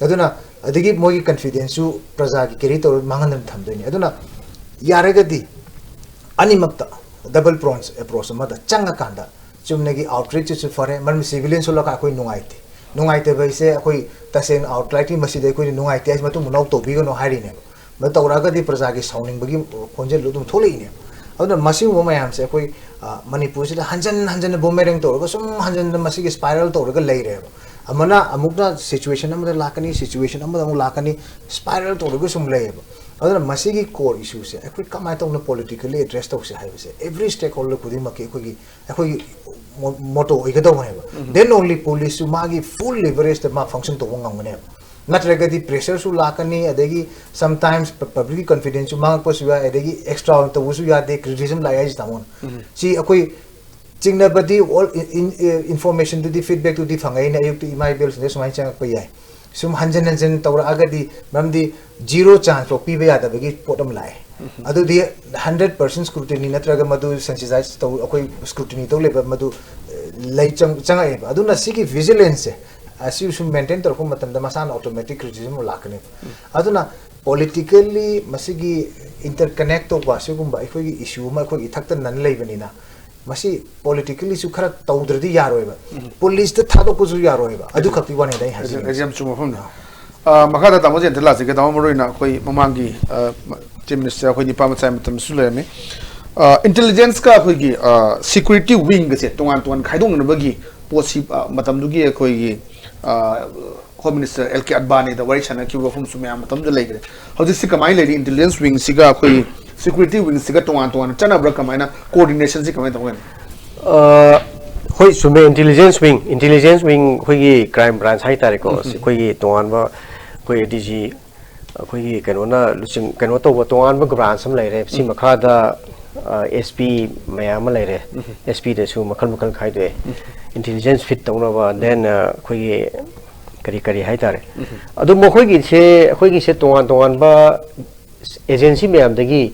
ꯑꯗꯨꯅ ꯑꯗꯒꯤ ꯃꯣꯏꯒꯤ ꯀꯟꯐꯤꯗꯦꯟꯁꯁꯨ ꯄ꯭ꯔꯖꯥꯒꯤ ꯀꯦꯔꯤ ꯇꯧꯔ ꯃꯥꯡꯍꯟꯗꯅ ꯊꯝꯗꯣꯏꯅꯤ꯫ ꯑꯗꯨꯅ ꯌꯥꯔꯒꯗꯤ ꯑꯅꯤꯃꯛꯇ ꯗꯕꯜ ꯄ꯭ꯔꯣꯟꯁ ꯑꯦꯄ꯭ꯔꯣꯆ ꯑꯃꯗ ꯆꯪꯉꯀꯥꯟꯗ ꯆꯨꯝꯅꯒꯤ ꯑꯥꯎꯠꯔꯤꯆꯁꯨ ꯐꯔꯦ, ꯃꯔꯝꯗꯤ ꯁꯤꯚꯤꯂꯤꯌꯟ ꯁꯣꯛꯂꯛꯑꯒ ꯑꯩꯈꯣꯏ ꯅꯨꯡꯉꯥꯏꯇꯦ꯫ ꯅꯨꯡꯉꯥꯏꯇꯕ ꯍꯥꯏꯁꯦ ꯑꯩꯈꯣꯏ ꯇꯁꯦꯡꯅ ꯑꯥꯎꯠꯔꯥꯏꯠꯂꯤ ꯃꯁꯤꯗ ꯑꯩꯈꯣꯏꯅ ꯅꯨꯡꯉꯥꯏꯇꯦ ꯍꯥꯏꯁꯦ ꯃꯇꯨꯡ ꯃꯅꯥꯎ ꯇꯧꯕꯤꯒꯅꯨ ꯍꯥꯏꯔꯤꯅꯦꯕ꯫ ꯃꯗꯨ ꯇꯧꯔꯛꯑꯒꯗꯤ ꯄ꯭ꯔꯖꯥꯒꯤ ꯁꯥꯎꯅꯤꯡꯕꯒꯤ ꯈꯣꯟꯖꯦꯜꯗꯨ ꯑꯗꯨꯝ ꯊꯣꯛꯂꯛꯏꯅꯦꯕ꯫ ꯑꯗꯨꯅ ꯃꯁꯤꯒꯨꯝꯕ ꯃꯌꯥꯝꯁꯦ ꯑꯩꯈꯣꯏ, ꯑ, ꯃꯅꯤꯄꯨꯔꯁꯤꯗ ꯍꯟꯖꯟ ꯍꯟꯖꯟꯅ ꯕꯣꯃꯦꯔꯦꯡ ꯇꯧꯔꯒ ꯁꯨꯝ ꯍꯟꯖꯟꯅ ꯃꯁꯤꯒꯤ ꯁ꯭ꯄꯥꯏꯔꯦꯜ ꯇꯧꯔꯒ ꯂꯩꯔꯦꯕ꯫ ꯑꯃꯅ ꯑꯃꯨꯛꯅ ꯁꯤꯆꯨꯋꯦꯁꯟ ꯑꯃꯗ ꯂꯥꯛꯀꯅꯤ, ꯁꯤꯆꯨꯋꯦꯁꯟ ꯑꯃꯗ ꯑꯃꯨꯛ ꯂꯥꯛꯀꯅꯤ, ꯁ꯭ꯄꯥꯏꯔꯦꯜ ꯇꯧꯔꯒ ꯁꯨꯝ ꯂꯩꯌꯦꯕ꯫ ꯑꯗꯨꯅ ꯃꯁꯤꯒꯤ ꯀꯣꯔ ꯏꯁꯨꯁꯦ ꯑꯩꯈꯣꯏ ꯀꯃꯥꯏꯅ ꯇꯧꯅ ꯄꯣꯂꯤꯇꯤꯀꯦꯜꯂꯤ ꯑꯦꯗ꯭ꯔꯦꯁ ꯇꯧꯁꯦ ꯍꯥꯏꯕꯁꯦ ꯑꯦꯚ꯭ꯔꯤ ꯁ꯭ꯇꯦꯛ ꯍꯣꯜꯗꯔ ꯈꯨꯗꯤꯡꯃꯛꯀꯤ ꯑꯩꯈꯣꯏꯒꯤ, ꯑꯩꯈꯣꯏꯒꯤ ꯃꯣ-, ꯃꯣꯇꯣ ꯑꯣꯏꯒꯗꯧꯕꯅꯦꯕ꯫ ꯗꯦꯟ ꯑꯣꯡꯂꯤ ꯄꯨꯂꯤꯁꯁꯨ ꯃꯥꯒꯤ ꯐꯨꯜ ꯂꯤꯚꯔꯦꯖꯇ ꯃꯥ ꯐꯪꯁꯟ ꯇꯧꯕ ꯉꯝꯒꯅꯦꯕ꯫ ꯅꯠꯇ꯭ꯔꯒꯗꯤ ꯄ꯭ꯔꯦꯁꯔꯁꯨ ꯂꯥꯛꯀꯅꯤ, ꯑꯗꯒꯤ ꯁꯝꯇꯥꯏꯝꯁ ꯄ-, ꯄꯕ꯭ꯂꯤꯛꯀꯤ ꯀꯟꯐꯤꯗꯦꯟꯁꯁꯨ ꯃꯥꯡꯉꯛꯄꯁꯨ ꯌꯥꯏ, ꯑꯗꯒꯤ ꯑꯦꯛꯁꯇ꯭ꯔꯥ ꯑꯣꯏꯅ ꯇꯧꯕꯁꯨ ꯌꯥꯗꯦ, ꯀ꯭ꯔꯤꯇꯤꯁꯤꯖꯝ ꯂꯥꯛꯑꯦ ꯍꯥꯏꯁꯤ ꯇꯥꯃꯣꯅ꯫ ꯁꯤ ꯑꯩꯈꯣꯏ ꯆꯤꯡꯅꯕꯗꯤ ꯑꯣꯜ ꯏꯟ-, ꯏꯟ-, ꯏꯟꯐꯣꯔꯃꯦꯁꯟꯗꯨꯗꯤ, ꯐꯤꯗꯕꯦꯛꯇꯨꯗꯤ ꯐꯪꯉꯛꯏꯅꯦ, ꯑꯌꯨꯛꯇ ꯏꯃꯥ ꯏꯕꯦꯜꯁꯤꯡꯗ ꯁꯨꯃꯥꯏꯅ ꯆꯪꯉꯛꯄ ꯌꯥꯏ꯫ ꯁꯨꯝ ꯍꯟꯖꯟ ꯍꯟꯖꯟ ꯇꯧꯔꯛꯑꯒꯗꯤ, ꯃꯔꯝꯗꯤ ꯖꯤꯔꯣ ꯆꯥꯟꯁ ꯐꯥꯎ ꯄꯤꯕ ꯌꯥꯗꯕꯒꯤ ꯄꯣꯠ ꯑꯃ ꯂꯥꯛꯑꯦ꯫ ꯑꯗꯨꯗꯤ ꯍꯟꯗ꯭ꯔꯦꯠ ꯄꯥꯔꯁꯦꯟ ꯁ꯭ꯀ꯭ꯔꯨꯇꯤꯅꯤ ꯅꯠꯇ꯭ꯔꯒ ꯃꯗꯨ ꯁꯦꯟꯁꯤꯇꯥꯏꯁ ꯇꯧ, ꯑꯩꯈꯣꯏ ꯁ꯭ꯀ꯭ꯔꯨꯇꯤꯅꯤ ꯇꯧ ꯂꯩꯕ ꯃꯗꯨ, ꯑ, ꯂꯩ ꯆꯪ-, ꯆꯪꯉꯛꯑꯦꯕ꯫ ꯑꯗꯨꯅ ꯁꯤꯒꯤ ꯚꯤꯖꯤꯂꯦꯟꯁꯁꯦ ꯑꯁꯤ ꯁꯨꯝ ꯃꯦꯟꯇꯦꯟ ꯇꯧꯔꯛꯄ ꯃꯇꯝꯗ ꯃꯁꯥꯅ ꯑꯣꯇꯣꯃꯦꯇꯤꯛ ꯀ꯭ꯔꯤꯇꯤꯁꯤꯖꯝ ꯂꯥꯛꯀꯅꯦꯕ꯫ ꯑꯗꯨꯅ ꯄꯣꯂꯤꯇꯤꯀꯦꯜꯂꯤ ꯃꯁꯤꯒꯤ ꯏꯟꯇꯔꯀꯅꯦꯛ ꯇꯧꯕ ꯑꯁꯤꯒꯨꯝꯕ ꯑꯩꯈꯣꯏꯒꯤ ꯏꯁꯨ ꯑꯃ ꯑꯩꯈꯣꯏꯒꯤ ꯏꯊꯛꯇ ꯅꯟ ꯂꯩꯕꯅꯤꯅ, ꯃꯁꯤ ꯄꯣꯂꯤꯇꯤꯀꯦꯜꯂꯤꯁꯨ ꯈꯔ ꯇꯧꯗ꯭ꯔꯗꯤ ꯌꯥꯔꯣꯏꯕ꯫ ꯄꯨꯂꯤꯁꯇ ꯊꯥꯗꯣꯛꯄꯁꯨ ꯌꯥꯔꯣꯏꯕ꯫ ꯑꯗꯨ ꯈꯛꯀꯤ ꯋꯥꯅꯤꯗ ꯑꯩ ꯍꯥꯏꯖꯅꯤꯡꯉꯤ꯫ ꯑꯩꯁꯦ ꯌꯥꯝ ꯆꯨꯝꯕ ꯋꯥꯐꯝꯅꯤ꯫ ꯑ, ꯃꯈꯥꯗ ꯇꯥꯃꯣ ꯖꯦꯟꯇ ꯂꯥꯛꯆꯒꯦ꯫ ꯇꯥꯃꯣ, ꯃꯔꯨ ꯑꯣꯏꯅ ꯑꯩꯈꯣꯏ ꯃꯃꯥꯡꯒꯤ, ꯑ, ꯆꯤꯐ ꯃꯤꯅꯤꯁꯇꯔ ꯑꯩꯈꯣꯏ ꯅꯤꯄꯥ ꯃꯆꯥꯒꯤ ꯃꯇꯝꯗꯁꯨ ꯂꯩꯔꯝꯃꯤ꯫ ꯑ, ꯏꯟꯇꯦꯂꯤꯖꯦꯟꯁꯀ ꯑꯩꯈꯣꯏꯒꯤ, ꯑ, ꯁꯦꯀ꯭ꯌꯨꯔꯤꯇꯤ ꯋꯤꯡꯒꯁꯦ ꯇꯣꯉꯥꯟ ꯇꯣꯉꯥꯟ ꯈꯥꯏꯗꯣꯛꯅꯅꯕꯒꯤ ꯄꯣꯠꯁꯤ, ꯑ, ꯃꯇꯝꯗꯨꯒꯤ ꯑꯩꯈꯣꯏꯒꯤ, ꯑ, ꯍꯣꯝ ꯃꯤꯅꯤꯁꯇꯔ ꯑꯦꯜ ꯀꯦ ꯑꯗꯕꯥꯅꯤꯗ ꯋꯥꯔꯤ ꯁꯥꯟꯅꯈꯤꯕ ꯋꯥꯐꯝꯁꯨ ꯃꯌꯥꯝ ꯃꯇꯝꯗꯨꯗ ꯂꯩꯈ꯭ꯔꯦ꯫ ꯍꯧꯖꯤꯛꯁꯤ ꯀꯃꯥꯏꯅ ꯂꯩꯔꯤ? ꯏꯟꯇꯦꯂꯤꯖꯦꯟꯁ ꯋꯤꯡꯁꯤꯒ ꯑꯩꯈꯣꯏ ꯁꯦꯀ꯭ꯌꯨꯔꯤꯇꯤ ꯋꯤꯡꯁꯤꯒ ꯇꯣꯉꯥꯟ ꯇꯣꯉꯥꯟꯅ ꯆꯠꯅꯕ꯭ꯔꯥ? ꯀꯃꯥꯏꯅ ꯀꯣꯑꯣꯔꯗꯤꯅꯦꯁꯟꯁꯤ ꯀꯃꯥꯏꯅ ꯇꯧꯒꯅꯤ? ꯑ, ꯍꯣꯏ, ꯆꯨꯝꯃꯦ꯫ ꯏꯟꯇꯦꯂꯤꯖꯦꯟꯁ ꯋꯤꯡ, ꯏꯟꯇꯦꯂꯤꯖꯦꯟꯁ ꯋꯤꯡ ꯑꯩꯈꯣꯏꯒꯤ ꯀ꯭ꯔꯥꯏꯝ ꯕ꯭ꯔꯥꯟꯁ ꯍꯥꯏꯇꯥꯔꯦꯀꯣ꯫ ꯑꯩꯈꯣꯏꯒꯤ ꯇꯣꯉꯥꯟꯕ ꯑꯩꯈꯣꯏ ꯗꯤ ꯖꯤ, ꯑꯩꯈꯣꯏꯒꯤ ꯀꯩꯅꯣꯅ ꯂꯨꯆꯤꯡ-, ꯀꯩꯅꯣ ꯇꯧꯕ ꯇꯣꯉꯥꯟꯕ ꯕ꯭ꯔꯥꯟꯁ ꯑꯃ ꯂꯩꯔꯦ꯫ ꯁꯤ ꯃꯈꯥꯗ, ꯑ, ꯑꯦꯁ ꯄꯤ ꯃꯌꯥꯝ ꯑꯃ ꯂꯩꯔꯦ꯫ ꯑꯦꯁ ꯄꯤꯗꯁꯨ ꯃꯈꯜ ꯃꯈꯜ ꯈꯥꯏꯗꯣꯛꯑꯦ꯫ ꯏꯟꯇꯦꯂꯤꯖꯦꯟꯁ ꯐꯤꯠ ꯇꯧꯅꯕ, ꯗꯦꯟ, ꯑ, ꯑꯩꯈꯣꯏꯒꯤ ꯀꯔꯤ ꯀꯔꯤ ꯍꯥꯏꯇꯥꯔꯦ꯫ ꯑꯗꯨ ꯃꯈꯣꯏꯒꯤꯁꯦ, ꯑꯩꯈꯣꯏꯒꯤꯁꯦ ꯇꯣꯉꯥꯟ ꯇꯣꯉꯥꯟꯕ ꯑꯦꯖꯦꯟꯁꯤ ꯃꯌꯥꯝꯗꯒꯤ,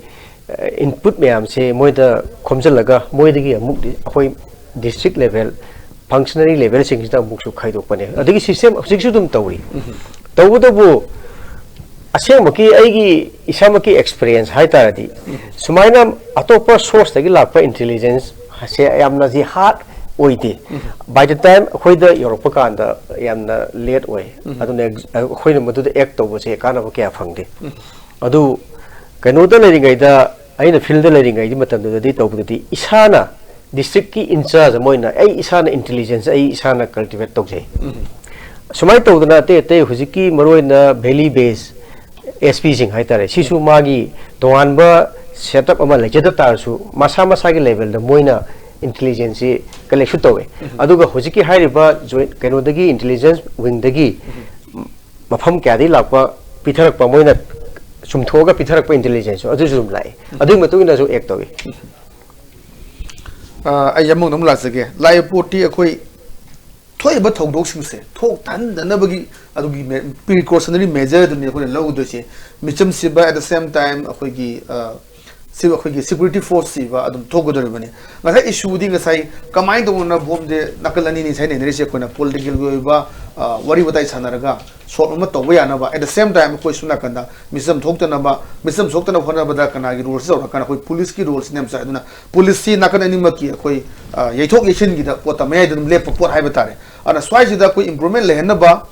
ꯏꯟꯄꯨꯠ ꯃꯌꯥꯝꯁꯦ ꯃꯣꯏꯗ ꯈꯣꯝꯖꯤꯜꯂꯒ ꯃꯣꯏꯗꯒꯤ ꯑꯃꯨꯛ ꯑꯩꯈꯣꯏ ꯗꯤꯁꯇ꯭ꯔꯤꯛ ꯂꯦꯚꯦꯜ, ꯐꯪꯁꯅꯔꯤ ꯂꯦꯚꯦꯜꯁꯤꯡꯁꯤꯗ ꯑꯃꯨꯛꯁꯨ ꯈꯥꯏꯗꯣꯛꯄꯅꯦ꯫ ꯑꯗꯒꯤ ꯁꯤꯁꯇꯦꯝ ꯍꯧꯖꯤꯛꯁꯨ ꯑꯗꯨꯝ ꯇꯧꯔꯤ꯫ ꯇꯧꯕꯇꯕꯨ ꯑꯁꯦꯡꯕꯒꯤ ꯑꯩꯒꯤ ꯏꯁꯥꯃꯛꯀꯤ ꯑꯦꯛꯁꯄꯤꯔꯤꯌꯦꯟꯁ ꯍꯥꯏ ꯇꯥꯔꯗꯤ, ꯁꯨꯃꯥꯏꯅ ꯑꯇꯣꯞꯄ ꯁꯣꯔꯁꯇꯒꯤ ꯂꯥꯛꯄ ꯏꯟꯇꯦꯂꯤꯖꯦꯟꯁꯁꯦ ꯌꯥꯝꯅꯗꯤ ꯍꯥꯔꯗ ꯑꯣꯏꯗꯦ꯫ By the time ꯑꯩꯈꯣꯏꯗ ꯌꯧꯔꯛꯄ ꯀꯥꯟꯗ ꯌꯥꯝꯅ ꯂꯦꯠ ꯑꯣꯏ꯫ ꯑꯗꯨꯅ ꯑꯩꯈꯣꯏꯅ ꯃꯗꯨꯗ ꯑꯦꯛ ꯇꯧꯕꯁꯦ ꯀꯥꯟꯅꯕ ꯀꯌꯥ ꯐꯪꯗꯦ꯫ ꯑꯗꯨ ꯀꯩꯅꯣꯗ ꯂꯩꯔꯤꯉꯩꯗ, ꯑꯩꯅ ꯐꯤꯜꯗ ꯂꯩꯔꯤꯉꯩꯒꯤ ꯃꯇꯝꯗꯨꯗꯗꯤ ꯇꯧꯕꯗꯗꯤ ꯏꯁꯥꯅ ꯗꯤꯁꯇ꯭ꯔꯤꯛꯀꯤ ꯏꯟꯆꯥꯔꯖ ꯑꯃ ꯑꯣꯏꯅ ꯑꯩ ꯏꯁꯥꯅ ꯏꯟꯇꯦꯂꯤꯖꯦꯟꯁ ꯑꯩ ꯏꯁꯥꯅ ꯀꯜꯇꯤꯚꯦꯠ ꯇꯧꯖꯩ꯫ ꯁꯨꯃꯥꯏꯅ ꯇꯧꯗꯅ ꯑꯇꯩ ꯑꯇꯩ ꯍꯧꯖꯤꯛꯀꯤ ꯃꯔꯨꯑꯣꯏꯅ ꯚꯦꯂꯤ ꯕꯦꯁ ꯑꯦꯁ ꯄꯤꯁꯤꯡ ꯍꯥꯏꯇꯥꯔꯦ, ꯁꯤꯁꯨ ꯃꯥꯒꯤ ꯇꯣꯉꯥꯟꯕ ꯁꯦꯠꯑꯞ ꯑꯃ ꯂꯩꯖꯗ ꯇꯥꯔꯁꯨ ꯃꯁꯥ ꯃꯁꯥꯒꯤ ꯂꯦꯚꯦꯜꯗ ꯃꯣꯏꯅ ꯏꯟꯇꯦꯂꯤꯖꯦꯟꯁꯁꯤ ꯀꯂꯦꯛꯁꯨ ꯇꯧꯋꯦ꯫ ꯑꯗꯨꯒ ꯍꯧꯖꯤꯛꯀꯤ ꯍꯥꯏꯔꯤꯕ ꯖꯣꯏꯟ ꯀꯩꯅꯣꯗꯒꯤ, ꯏꯟꯇꯦꯂꯤꯖꯦꯟꯁ ꯋꯤꯡꯗꯒꯤ ꯃꯐꯝ ꯀꯌꯥꯗꯒꯤ ꯂꯥꯛꯄ ꯄꯤꯊꯔꯛꯄ, ꯃꯣꯏꯅ ꯆꯨꯝꯊꯣꯛꯑꯒ ꯄꯤꯊꯔꯛꯄ ꯏꯟꯇꯦꯂꯤꯖꯦꯟꯁꯁꯨ ꯑꯗꯨꯁꯨ ꯑꯗꯨꯝ ꯂꯥꯛꯑꯦ꯫ ꯑꯗꯨꯒꯤ ꯃꯇꯨꯡ ꯏꯟꯅꯁꯨ ꯑꯦꯛ ꯇꯧꯏ꯫ ꯑ, ꯑꯩ ꯑꯃꯨꯛ ꯑꯃꯨꯛ ꯂꯥꯛꯆꯒꯦ꯫ ꯂꯥꯏ ꯄꯣꯠꯇꯤ ꯑꯩꯈꯣꯏ ꯊꯣꯛꯏꯕ ꯊꯧꯗꯣꯛꯁꯤꯡꯁꯦ ꯊꯣꯛ ꯊꯍꯟꯗꯅꯕꯒꯤ ꯑꯗꯨꯒꯤ ꯄ꯭ꯔꯤꯀꯣꯁꯅꯔꯤ ꯃꯦꯖꯔꯗꯨꯅꯤ ꯑꯩꯈꯣꯏꯅ ꯂꯧꯒꯗꯣꯏꯁꯦ꯫ ꯃꯤꯆꯝ ꯁꯤꯕ, at the same time ꯑꯩꯈꯣꯏꯒꯤ, ꯑ, ꯁꯤ ꯑꯩꯈꯣꯏꯒꯤ ꯁꯦꯀ꯭ꯌꯨꯔꯤꯇꯤ ꯐꯣꯔꯁ ꯁꯤꯕ ꯑꯗꯨꯝ ꯊꯣꯛꯀꯗꯧꯔꯤꯕꯅꯤ꯫ ꯉꯁꯥꯏ ꯏꯁꯨꯗꯤ ꯉꯁꯥꯏ ꯀꯃꯥꯏꯅ ꯇꯧꯕꯅ ꯐꯣꯝꯁꯦ ꯅꯥꯀꯜ ꯑꯅꯤꯅꯤ ꯉꯁꯥꯏ ꯅꯩꯅꯔꯤꯁꯦ, ꯑꯩꯈꯣꯏꯅ ꯄꯣꯂꯤꯇꯤꯀꯦꯜꯒꯤ ꯑꯣꯏꯕ, ꯑ, ꯋꯥꯔꯤ ꯋꯥꯇꯥꯏ ꯁꯥꯟꯅꯔꯒ ꯁꯣꯜꯕ ꯑꯃ ꯇꯧꯕ ꯌꯥꯅꯕ, at the same time ꯑꯩꯈꯣꯏ ꯁꯣꯝ ꯅꯥꯀꯟꯗ ꯃꯤꯆꯝ ꯊꯣꯛꯇꯅꯕ, ꯃꯤꯆꯝ ꯊꯣꯛꯇꯅꯕ ꯍꯣꯠꯅꯕꯗ ꯀꯅꯥꯒꯤ ꯔꯣꯜꯁꯤ ꯆꯥꯎꯔꯛꯀꯥꯟꯗ ꯑꯩꯈꯣꯏ ꯄꯨꯂꯤꯁꯀꯤ ꯔꯣꯜꯁꯤ ꯅꯦꯝꯆꯥꯏ꯫ ꯑꯗꯨꯅ ꯄꯨꯂꯤꯁꯁꯤ ꯅꯥꯀꯟ ꯑꯅꯤꯃꯛꯀꯤ ꯑꯩꯈꯣꯏ, ꯑ, ꯌꯩꯊꯣꯛ ꯌꯩꯁꯤꯟꯒꯤꯗ ꯄꯣꯠꯇ ꯃꯌꯥꯏꯗ ꯑꯗꯨꯝ ꯂꯦꯞꯄ ꯄꯣꯠ ꯍꯥꯏꯕ ꯇꯥꯔꯦ꯫ ꯑꯗꯨꯅ ꯁ꯭ꯋꯥꯏꯁꯤꯗ ꯑꯩꯈꯣꯏ ꯏꯝꯄ꯭ꯔꯨꯚꯃꯦꯟ ꯂꯩꯍꯟꯅꯕ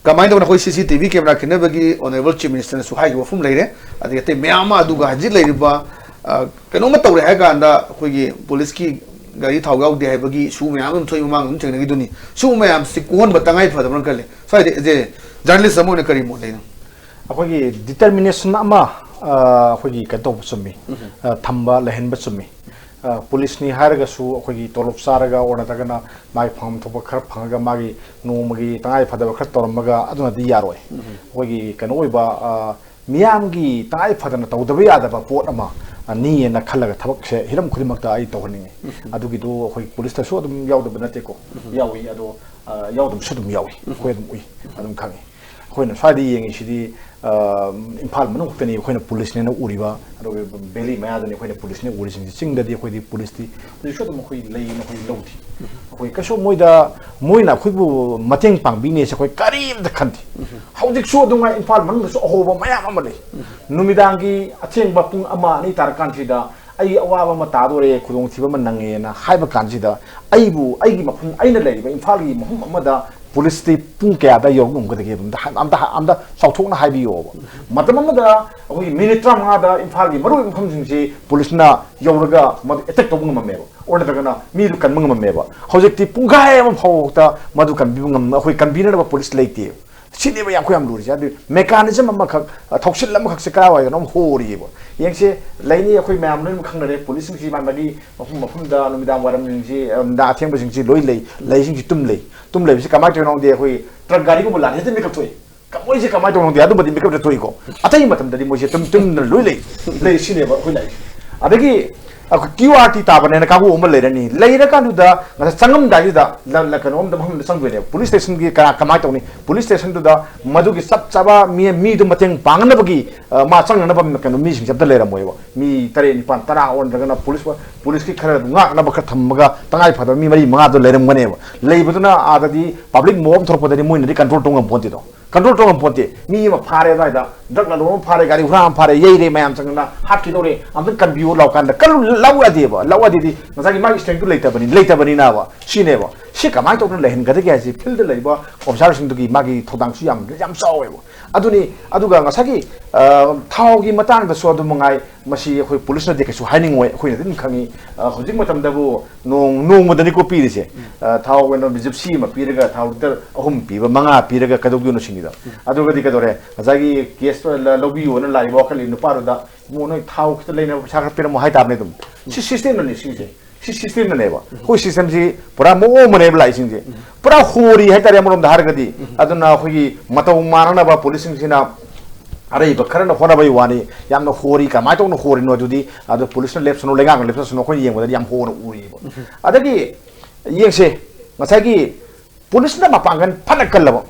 ꯀꯃꯥꯏꯅ ꯇꯧꯅ ꯑꯩꯈꯣꯏ C C T V camera ꯈꯤꯟꯅꯕꯒꯤ ꯑꯣꯅꯔꯦꯕꯜ ꯆꯤꯐ ꯃꯤꯅꯤꯁꯇꯔꯅꯁꯨ ꯍꯥꯏꯈꯤꯕ ꯋꯥꯐꯝ ꯂꯩꯔꯦ꯫ ꯑꯗꯒꯤ ꯑꯇꯩ ꯃꯌꯥꯝ ꯑꯃ, ꯑꯗꯨꯒ ꯍꯧꯖꯤꯛ ꯂꯩꯔꯤꯕ, ꯑ, ꯀꯩꯅꯣꯝꯃ ꯇꯧꯔꯦ ꯍꯥꯏ ꯀꯥꯟꯗ ꯑꯩꯈꯣꯏꯒꯤ ꯄꯨꯂꯤꯁꯀꯤ ꯒꯥꯔꯤ ꯊꯥꯎ ꯌꯥꯎꯗꯦ ꯍꯥꯏꯕꯒꯤ ꯏꯁꯨ ꯃꯌꯥꯝ ꯑꯃ ꯊꯣꯛꯏ, ꯃꯃꯥꯡꯗ ꯑꯗꯨꯝ ꯊꯦꯡꯅꯈꯤꯗꯨꯅꯤ꯫ ꯁꯤꯒꯨꯝꯕ ꯃꯌꯥꯝꯁꯤ ꯀꯣꯛꯍꯟꯕ ꯇꯉꯥꯏ ꯐꯗꯕ꯭ꯔꯅ ꯈꯜꯂꯤ꯫ ꯁ꯭ꯋꯥꯏꯗ ꯑꯦꯖ ꯑꯦ ꯖꯔꯅꯦꯂꯤꯁ ꯑꯃ ꯑꯣꯏꯅ ꯀꯔꯤ ꯃꯣꯠ ꯂꯩꯅꯣ? ꯑꯩꯈꯣꯏꯒꯤ ꯗꯤꯇꯔꯃꯤꯅꯦꯁꯟ ꯑꯃ, ꯑ, ꯑꯩꯈꯣꯏꯒꯤ ꯀꯩꯅꯣ ꯇꯧꯕ ꯆꯨꯝꯃꯤ, ꯑ, ꯊꯝꯕ ꯂꯩꯍꯟꯕ ꯆꯨꯝꯃꯤ꯫ ꯑ, ꯄꯨꯂꯤꯁꯅꯤ ꯍꯥꯏꯔꯒꯁꯨ ꯑꯩꯈꯣꯏꯒꯤ ꯇꯣꯂꯣꯞ ꯆꯥꯔꯒ ꯑꯣꯔ ꯅꯠꯇ꯭ꯔꯒꯅ ꯃꯥꯒꯤ ꯐꯪꯐꯝ ꯊꯣꯛꯄ ꯈꯔ ꯐꯪꯉꯒ ꯃꯥꯒꯤ ꯅꯣꯡꯃꯒꯤ ꯇꯉꯥꯏ ꯐꯗꯕ ꯈꯔ ꯇꯧꯔꯝꯃꯒ ꯑꯗꯨꯅꯗꯤ ꯌꯥꯔꯣꯏ꯫ ꯑꯩꯈꯣꯏꯒꯤ ꯀꯩꯅꯣ ꯑꯣꯏꯕ, ꯑ, ꯃꯤꯌꯥꯝꯒꯤ ꯇꯉꯥꯏ ꯐꯗꯅ ꯇꯧꯗꯕ ꯌꯥꯗꯕ ꯄꯣꯠ ꯑꯃ, ꯑ, ꯅꯤꯌꯦꯅ ꯈꯜꯂꯒ ꯊꯕꯛꯁꯦ ꯍꯤꯔꯝ ꯈꯨꯗꯤꯡꯃꯛꯇ ꯑꯩ ꯇꯧꯍꯟꯅꯤꯡꯉꯤ꯫ ꯑꯗꯨꯒꯤꯗꯨ ꯑꯩꯈꯣꯏ ꯄꯨꯂꯤꯁꯇꯁꯨ ꯑꯗꯨꯝ ꯌꯥꯎꯗꯕ ꯅꯠꯇꯦꯀꯣ, ꯌꯥꯎꯏ꯫ ꯑꯗꯣ, ꯑ, ꯌꯥꯎꯗꯕꯁꯨ ꯑꯗꯨꯝ ꯌꯥꯎꯏ, ꯑꯩꯈꯣꯏ ꯑꯗꯨꯝ ꯎꯏ, ꯑꯗꯨꯝ ꯈꯪꯉꯤ꯫ ꯑꯩꯈꯣꯏꯅ ꯁ꯭ꯋꯥꯏꯗ ꯌꯦꯡꯉꯤꯁꯤꯗꯤ, ꯑ, ꯏꯝꯐꯥꯜ ꯃꯅꯨꯡ ꯈꯛꯇꯅꯤ ꯑꯩꯈꯣꯏꯅ ꯄꯨꯂꯤꯁꯅꯦꯅ ꯎꯔꯤꯕ, ꯑꯗꯨꯒ ꯚꯦꯂꯤ ꯃꯌꯥꯗꯅꯤ ꯑꯩꯈꯣꯏꯅ ꯄꯨꯂꯤꯁꯅꯦ ꯎꯔꯤꯁꯤꯡꯁꯦ꯫ ꯆꯤꯡꯗꯗꯤ ꯑꯩꯈꯣꯏꯗꯤ ꯄꯨꯂꯤꯁꯇꯤ ꯍꯧꯖꯤꯛꯁꯨ ꯑꯗꯨꯝ ꯑꯩꯈꯣꯏ ꯂꯩꯅ ꯑꯩꯈꯣꯏ ꯂꯧꯗꯦ꯫ ꯑꯩꯈꯣꯏ ꯀꯩꯁꯨ ꯃꯣꯏꯗ, ꯃꯣꯏꯅ ꯑꯩꯈꯣꯏꯕꯨ ꯃꯇꯦꯡ ꯄꯥꯡꯕꯤꯅꯦꯁꯦ ꯑꯩꯈꯣꯏ ꯀꯔꯤꯝꯇ ꯈꯟꯗꯦ꯫ ꯍꯧꯖꯤꯛꯁꯨ ꯑꯗꯨꯝ ꯏꯝꯐꯥꯜ ꯃꯅꯨꯡꯗꯁꯨ ꯑꯍꯣꯕ ꯃꯌꯥꯝ ꯑꯃ ꯂꯩ꯫ ꯅꯨꯃꯤꯗꯥꯡꯒꯤ ꯑꯊꯦꯡꯕ ꯄꯨꯡ ꯑꯃ ꯑꯅꯤ ꯇꯥꯔꯀꯥꯟꯁꯤꯗ ꯑꯩ ꯑꯋꯥꯕ ꯑꯃ ꯇꯥꯗꯣꯔꯦ, ꯈꯨꯗꯣꯡꯊꯤꯕ ꯑꯃ ꯅꯪꯉꯦꯅ ꯍꯥꯏꯕ ꯀꯥꯟꯁꯤꯗ, ꯑꯩꯕꯨ, ꯑꯩꯒꯤ ꯃꯐꯝ, ꯑꯩꯅ ꯂꯩꯔꯤꯕ ꯏꯝꯐꯥꯜꯒꯤ ꯃꯐꯝ ꯑꯃꯗ ꯄꯨꯂꯤꯁꯇꯤ ꯄꯨꯡ ꯀꯌꯥꯗ ꯌꯧꯔꯛꯄ ꯉꯝꯒꯗꯒꯦ? ꯑꯝꯇ ꯍꯥꯏ-, ꯑꯝꯇ ꯍꯥ-, ꯑꯝꯇ ꯆꯥꯎꯊꯣꯛꯅ ꯍꯥꯏꯕꯤꯌꯣꯕ꯫ ꯃꯇꯝ ꯑꯃꯗ ꯑꯩꯈꯣꯏꯒꯤ ꯃꯤꯅꯤꯠ ꯇꯔꯥꯃꯉꯥꯗ ꯏꯝꯐꯥꯜꯒꯤ ꯃꯔꯨꯑꯣꯏꯕ ꯃꯐꯝꯁꯤꯡꯁꯤ ꯄꯨꯂꯤꯁꯅ ꯌꯧꯔꯒ ꯃꯗꯨ ꯑꯦꯇꯦꯛ ꯇꯧꯕ ꯉꯝꯃꯝꯃꯦꯕ, ꯑꯣꯔ ꯅꯠꯇ꯭ꯔꯒꯅ ꯃꯤꯗꯨ ꯀꯟꯕ ꯉꯝꯃꯝꯃꯦꯕ꯫ ꯍꯧꯖꯤꯛꯇꯤ ꯄꯨꯡꯈꯥꯏ ꯑꯃ ꯐꯥꯎꯕꯗ ꯃꯗꯨ ꯀꯟꯕꯤꯕ ꯉꯝ-, ꯑꯩꯈꯣꯏ ꯀꯟꯕꯤꯅꯅꯕ ꯄꯨꯂꯤꯁ ꯂꯩꯇꯦꯕ꯫ ꯁꯤꯅꯦꯕ ꯌꯥꯝ, ꯑꯩꯈꯣꯏ ꯌꯥꯝ ꯂꯨꯔꯤꯁꯦ꯫ ꯑꯗꯨ ꯃꯦꯀꯥꯅꯤꯖꯝ ꯑꯃꯈꯛ, ꯑ, ꯊꯧꯁꯤꯜ ꯑꯃꯈꯛꯁꯦ ꯀꯗꯥꯏꯋꯥꯏꯗꯅꯣ ꯑꯃ ꯍꯣꯔꯤꯑꯕ꯫ ꯌꯦꯡꯁꯦ, ꯂꯩꯅꯤ, ꯑꯩꯈꯣꯏ ꯃꯌꯥꯝ ꯂꯣꯏꯅꯃꯛ ꯈꯪꯅꯔꯦ, ꯄꯨꯂꯤꯁꯁꯤꯡꯁꯤ ꯃꯥ ꯃꯥꯒꯤ ꯃꯐꯝ ꯃꯐꯝꯗ ꯅꯨꯃꯤꯗꯥꯡ ꯋꯥꯏꯔꯝꯁꯤꯡꯁꯤ, ꯑ, ꯅꯨꯃꯤꯗꯥꯡ ꯑꯊꯦꯡꯕꯁꯤꯡꯁꯤ ꯂꯣꯏ ꯂꯩ, ꯂꯩꯁꯤꯡꯁꯤ ꯇꯨꯝ ꯂꯩ꯫ ꯇꯨꯝ ꯂꯩꯕꯁꯤ ꯀꯃꯥꯏꯅ ꯇꯧꯔꯤꯅꯣ ꯈꯪꯗꯦ, ꯑꯩꯈꯣꯏ ꯇ꯭ꯔꯛ ꯒꯥꯔꯤꯒꯨꯝꯕ ꯂꯥꯛꯑꯗꯤ ꯍꯦꯛꯇ ꯃꯤꯀꯞ ꯊꯣꯛꯏ꯫ ꯀ-, ꯃꯣꯏꯁꯦ ꯀꯃꯥꯏꯅ ꯇꯧꯅꯣ ꯈꯪꯗꯦ, ꯑꯗꯨꯝꯕꯗꯤ ꯃꯤꯀꯞꯇ ꯊꯣꯛꯏꯀꯣ꯫ ꯑꯇꯩ ꯃꯇꯝꯗꯗꯤ ꯃꯣꯏꯁꯦ ꯇꯨꯝ, ꯇꯨꯝꯗꯅ ꯂꯣꯏ ꯂꯩ꯫ ꯂꯩ ꯁꯤꯅꯦꯕ ꯑꯩꯈꯣꯏ ꯂꯥꯛꯏꯁꯦ꯫ ꯑꯗꯒꯤ ꯑꯩꯈꯣꯏ ꯀ꯭ꯌꯨ ꯑꯥꯔ ꯇꯤ ꯇꯥꯕꯅꯦꯅ ꯀꯥꯡꯕꯨ ꯑꯃ ꯂꯩꯔꯅꯤ꯫ ꯂꯩꯔꯀꯥꯟꯗꯨꯗ ꯉꯁꯥꯏ ꯆꯪꯉꯝꯗꯥꯏꯁꯤꯗ ꯂ-, ꯂ-, ꯀꯩꯅꯣꯝꯗ ꯃꯐꯝꯗ ꯆꯪꯗꯣꯏꯅꯦꯕ꯫ ꯄꯨꯂꯤꯁ ꯁ꯭ꯇꯦꯁꯟꯒꯤ ꯀꯅꯥ, ꯀꯃꯥꯏꯅ ꯇꯧꯅꯤ? ꯄꯨꯂꯤꯁ ꯁ꯭ꯇꯦꯁꯟꯗꯨꯗ ꯃꯗꯨꯒꯤ ꯆꯞ ꯆꯥꯕ ꯃꯤ, ꯃꯤꯗꯨ ꯃꯇꯦꯡ ꯄꯥꯡꯅꯕꯒꯤ, ꯑ, ꯃꯥ ꯆꯪꯅꯅꯕ ꯀꯩꯅꯣ ꯃꯤꯁꯤꯡꯁꯦ ꯑꯝꯇ ꯂꯩꯔꯝꯃꯣꯏꯕ꯫ ꯃꯤ ꯇꯔꯦꯠ, ꯅꯤꯄꯥꯟ, ꯇꯔꯥ ꯑꯣꯟꯗ꯭ꯔꯒꯅ ꯄꯨꯂꯤꯁ, ꯄꯨꯂꯤꯁꯀꯤ ꯈꯔ ꯉꯥꯛꯅꯕ ꯈꯔ ꯊꯝꯃꯒ ꯇꯉꯥꯏ ꯐꯗꯕ ꯃꯤ ꯃꯔꯤ ꯃꯉꯥꯗꯣ ꯂꯩꯔꯝꯒꯅꯦꯕ꯫ ꯂꯩꯕꯗꯨꯅ ꯑꯥꯗꯗꯤ ꯄꯕ꯭ꯂꯤꯛ ꯃꯣꯕ ꯑꯃ ꯊꯣꯛꯂꯛꯄꯗꯗꯤ ꯃꯣꯏꯅꯗꯤ ꯀꯟꯇ꯭ꯔꯣꯜ ꯇꯧ ꯉꯝꯄꯣꯟꯇꯦꯗꯣ꯫ ꯀꯟꯇ꯭ꯔꯣꯜ ꯇꯧ ꯉꯝꯄꯣꯟꯇꯦ꯫ ꯃꯤ ꯑꯃ ꯐꯥꯔꯦ ꯑꯗꯨꯋꯥꯏꯗ, ꯗ꯭ꯔꯒ ꯂꯂꯣꯟꯕ ꯑꯃ ꯐꯥꯔꯦ, ꯒꯥꯔꯤ ꯍꯨꯔꯥꯟꯕ ꯑꯃ ꯐꯥꯔꯦ, ꯌꯩꯔꯦ, ꯃꯌꯥꯝ ꯆꯪꯗꯅ ꯍꯥꯠꯈꯤꯗꯧꯔꯦ, ꯑꯝꯇꯪ ꯀꯟꯕꯤꯌꯨ ꯂꯥꯎ ꯀꯥꯟꯗ ꯀꯟ-, ꯂꯧ ꯌꯥꯗꯦꯕ꯫ ꯂꯧ ꯌꯥꯗꯦꯗꯤ ꯉꯁꯥꯏꯒꯤ ꯃꯥꯒꯤ ꯁ꯭ꯇꯔꯦꯡꯇꯨ ꯂꯩꯇꯕꯅꯤ, ꯂꯩꯇꯕꯅꯤꯅꯕ꯫ ꯁꯤꯅꯦꯕ꯫ ꯁꯤ ꯀꯃꯥꯏꯅ ꯇꯧꯗꯅ ꯂꯩꯍꯟꯒꯗꯒꯦ ꯍꯥꯏꯁꯦ ꯐꯤꯜꯗ ꯂꯩꯕ ꯑꯣꯐꯤꯁꯥꯔꯁꯤꯡꯗꯨꯒꯤ ꯃꯥꯒꯤ ꯊꯧꯗꯥꯡꯁꯨ ꯌꯥꯝ, ꯌꯥꯝ ꯆꯥꯎꯋꯦꯕ꯫ ꯑꯗꯨꯅꯤ, ꯑꯗꯨꯒ ꯉꯁꯥꯏꯒꯤ, ꯑ, ꯊꯥꯎꯒꯤ ꯃꯇꯥꯡꯗꯁꯨ ꯑꯗꯨꯝ ꯃꯉꯥꯏ, ꯃꯁꯤ ꯑꯩꯈꯣꯏ ꯄꯨꯂꯤꯁꯅꯗꯤ ꯀꯩꯁꯨ ꯍꯥꯏꯅꯤꯡꯉꯣꯏ, ꯑꯩꯈꯣꯏꯅꯗꯤ ꯑꯗꯨꯝ ꯈꯪꯉꯤ꯫ ꯑ, ꯍꯧꯖꯤꯛ ꯃꯇꯝꯗꯕꯨ ꯅꯣꯡ-, ꯅꯣꯡꯃꯗꯅꯤꯀꯣ ꯄꯤꯔꯤꯁꯦ꯫ ꯑ, ꯊꯥꯎ ꯀꯩꯅꯣ ꯖꯤꯞꯁꯤ ꯑꯃ ꯄꯤꯔꯒ ꯊꯥꯎ ꯂꯤꯇꯔ ꯑꯍꯨꯝ ꯄꯤꯕ, ꯃꯉꯥ ꯄꯤꯔꯒ ꯀꯩꯗꯧꯗꯣꯏꯅꯣ ꯁꯤꯅꯤꯗꯣ꯫ ꯑꯗꯨꯒꯗꯤ ꯀꯩꯗꯧꯔꯦ? ꯉꯁꯥꯏꯒꯤ ꯀꯦꯁ ꯂ-, ꯂꯧꯕꯤꯌꯣꯅ ꯂꯥꯛꯏꯕ ꯋꯥꯈꯜꯒꯤ ꯅꯨꯄꯥꯗꯨꯗ, "ꯏꯕꯨꯡꯉꯣ, ꯅꯣꯏ ꯊꯥꯎ ꯈꯤꯇ ꯂꯩꯅꯕ ꯄꯩꯁꯥ ꯈꯔ ꯄꯤꯔꯝꯃꯣ" ꯍꯥꯏ ꯇꯥꯕꯅꯦ ꯑꯗꯨꯝ꯫ ꯁꯤ ꯁꯤꯁꯇꯦꯝꯅꯅꯦ ꯁꯤꯁꯦ꯫ ꯁꯤ ꯁꯤꯁꯇꯦꯝꯅꯅꯦꯕ꯫ ꯑꯩꯈꯣꯏ ꯁꯤꯁꯇꯦꯝꯁꯤ ꯄꯨꯔꯥ ꯃꯑꯣꯡ ꯑꯃꯅꯦꯕ ꯂꯥꯛꯏꯁꯤꯡꯁꯦ꯫ ꯄꯨꯔꯥ ꯍꯣꯔꯤ ꯍꯥꯏꯇꯥꯔꯦ ꯑꯃꯔꯣꯝꯗ ꯍꯥꯏꯔꯒꯗꯤ꯫ ꯑꯗꯨꯅ ꯑꯩꯈꯣꯏꯒꯤ ꯃꯇꯧ ꯃꯥꯟꯅꯅꯕ ꯄꯨꯂꯤꯁꯁꯤꯡꯁꯤꯅ ꯑꯔꯩꯕ ꯈꯔꯅ ꯍꯣꯠꯅꯕꯒꯤ ꯋꯥꯅꯤ꯫ ꯌꯥꯝꯅ ꯍꯣꯔꯤ, ꯀꯃꯥꯏꯅ ꯇꯧꯅ ꯍꯣꯔꯤꯅꯣ ꯑꯗꯨꯗꯤ, ꯑꯗꯣ ꯄꯨꯂꯤꯁꯅ ꯂꯦꯞꯁꯅꯨ, ꯂꯩꯉꯥꯛꯅ ꯂꯦꯞꯁꯅꯨ, ꯑꯩꯈꯣꯏꯅ ꯌꯦꯡꯕꯗꯗꯤ ꯌꯥꯝ ꯍꯣꯅ ꯎꯔꯤꯑꯕ꯫ ꯑꯗꯒꯤ ꯌꯦꯡꯁꯦ, ꯉꯁꯥꯏꯒꯤ ꯄꯨꯂꯤꯁꯅ ꯃꯄꯥꯡꯒꯜ ꯐꯅ ꯀꯜꯂꯕ,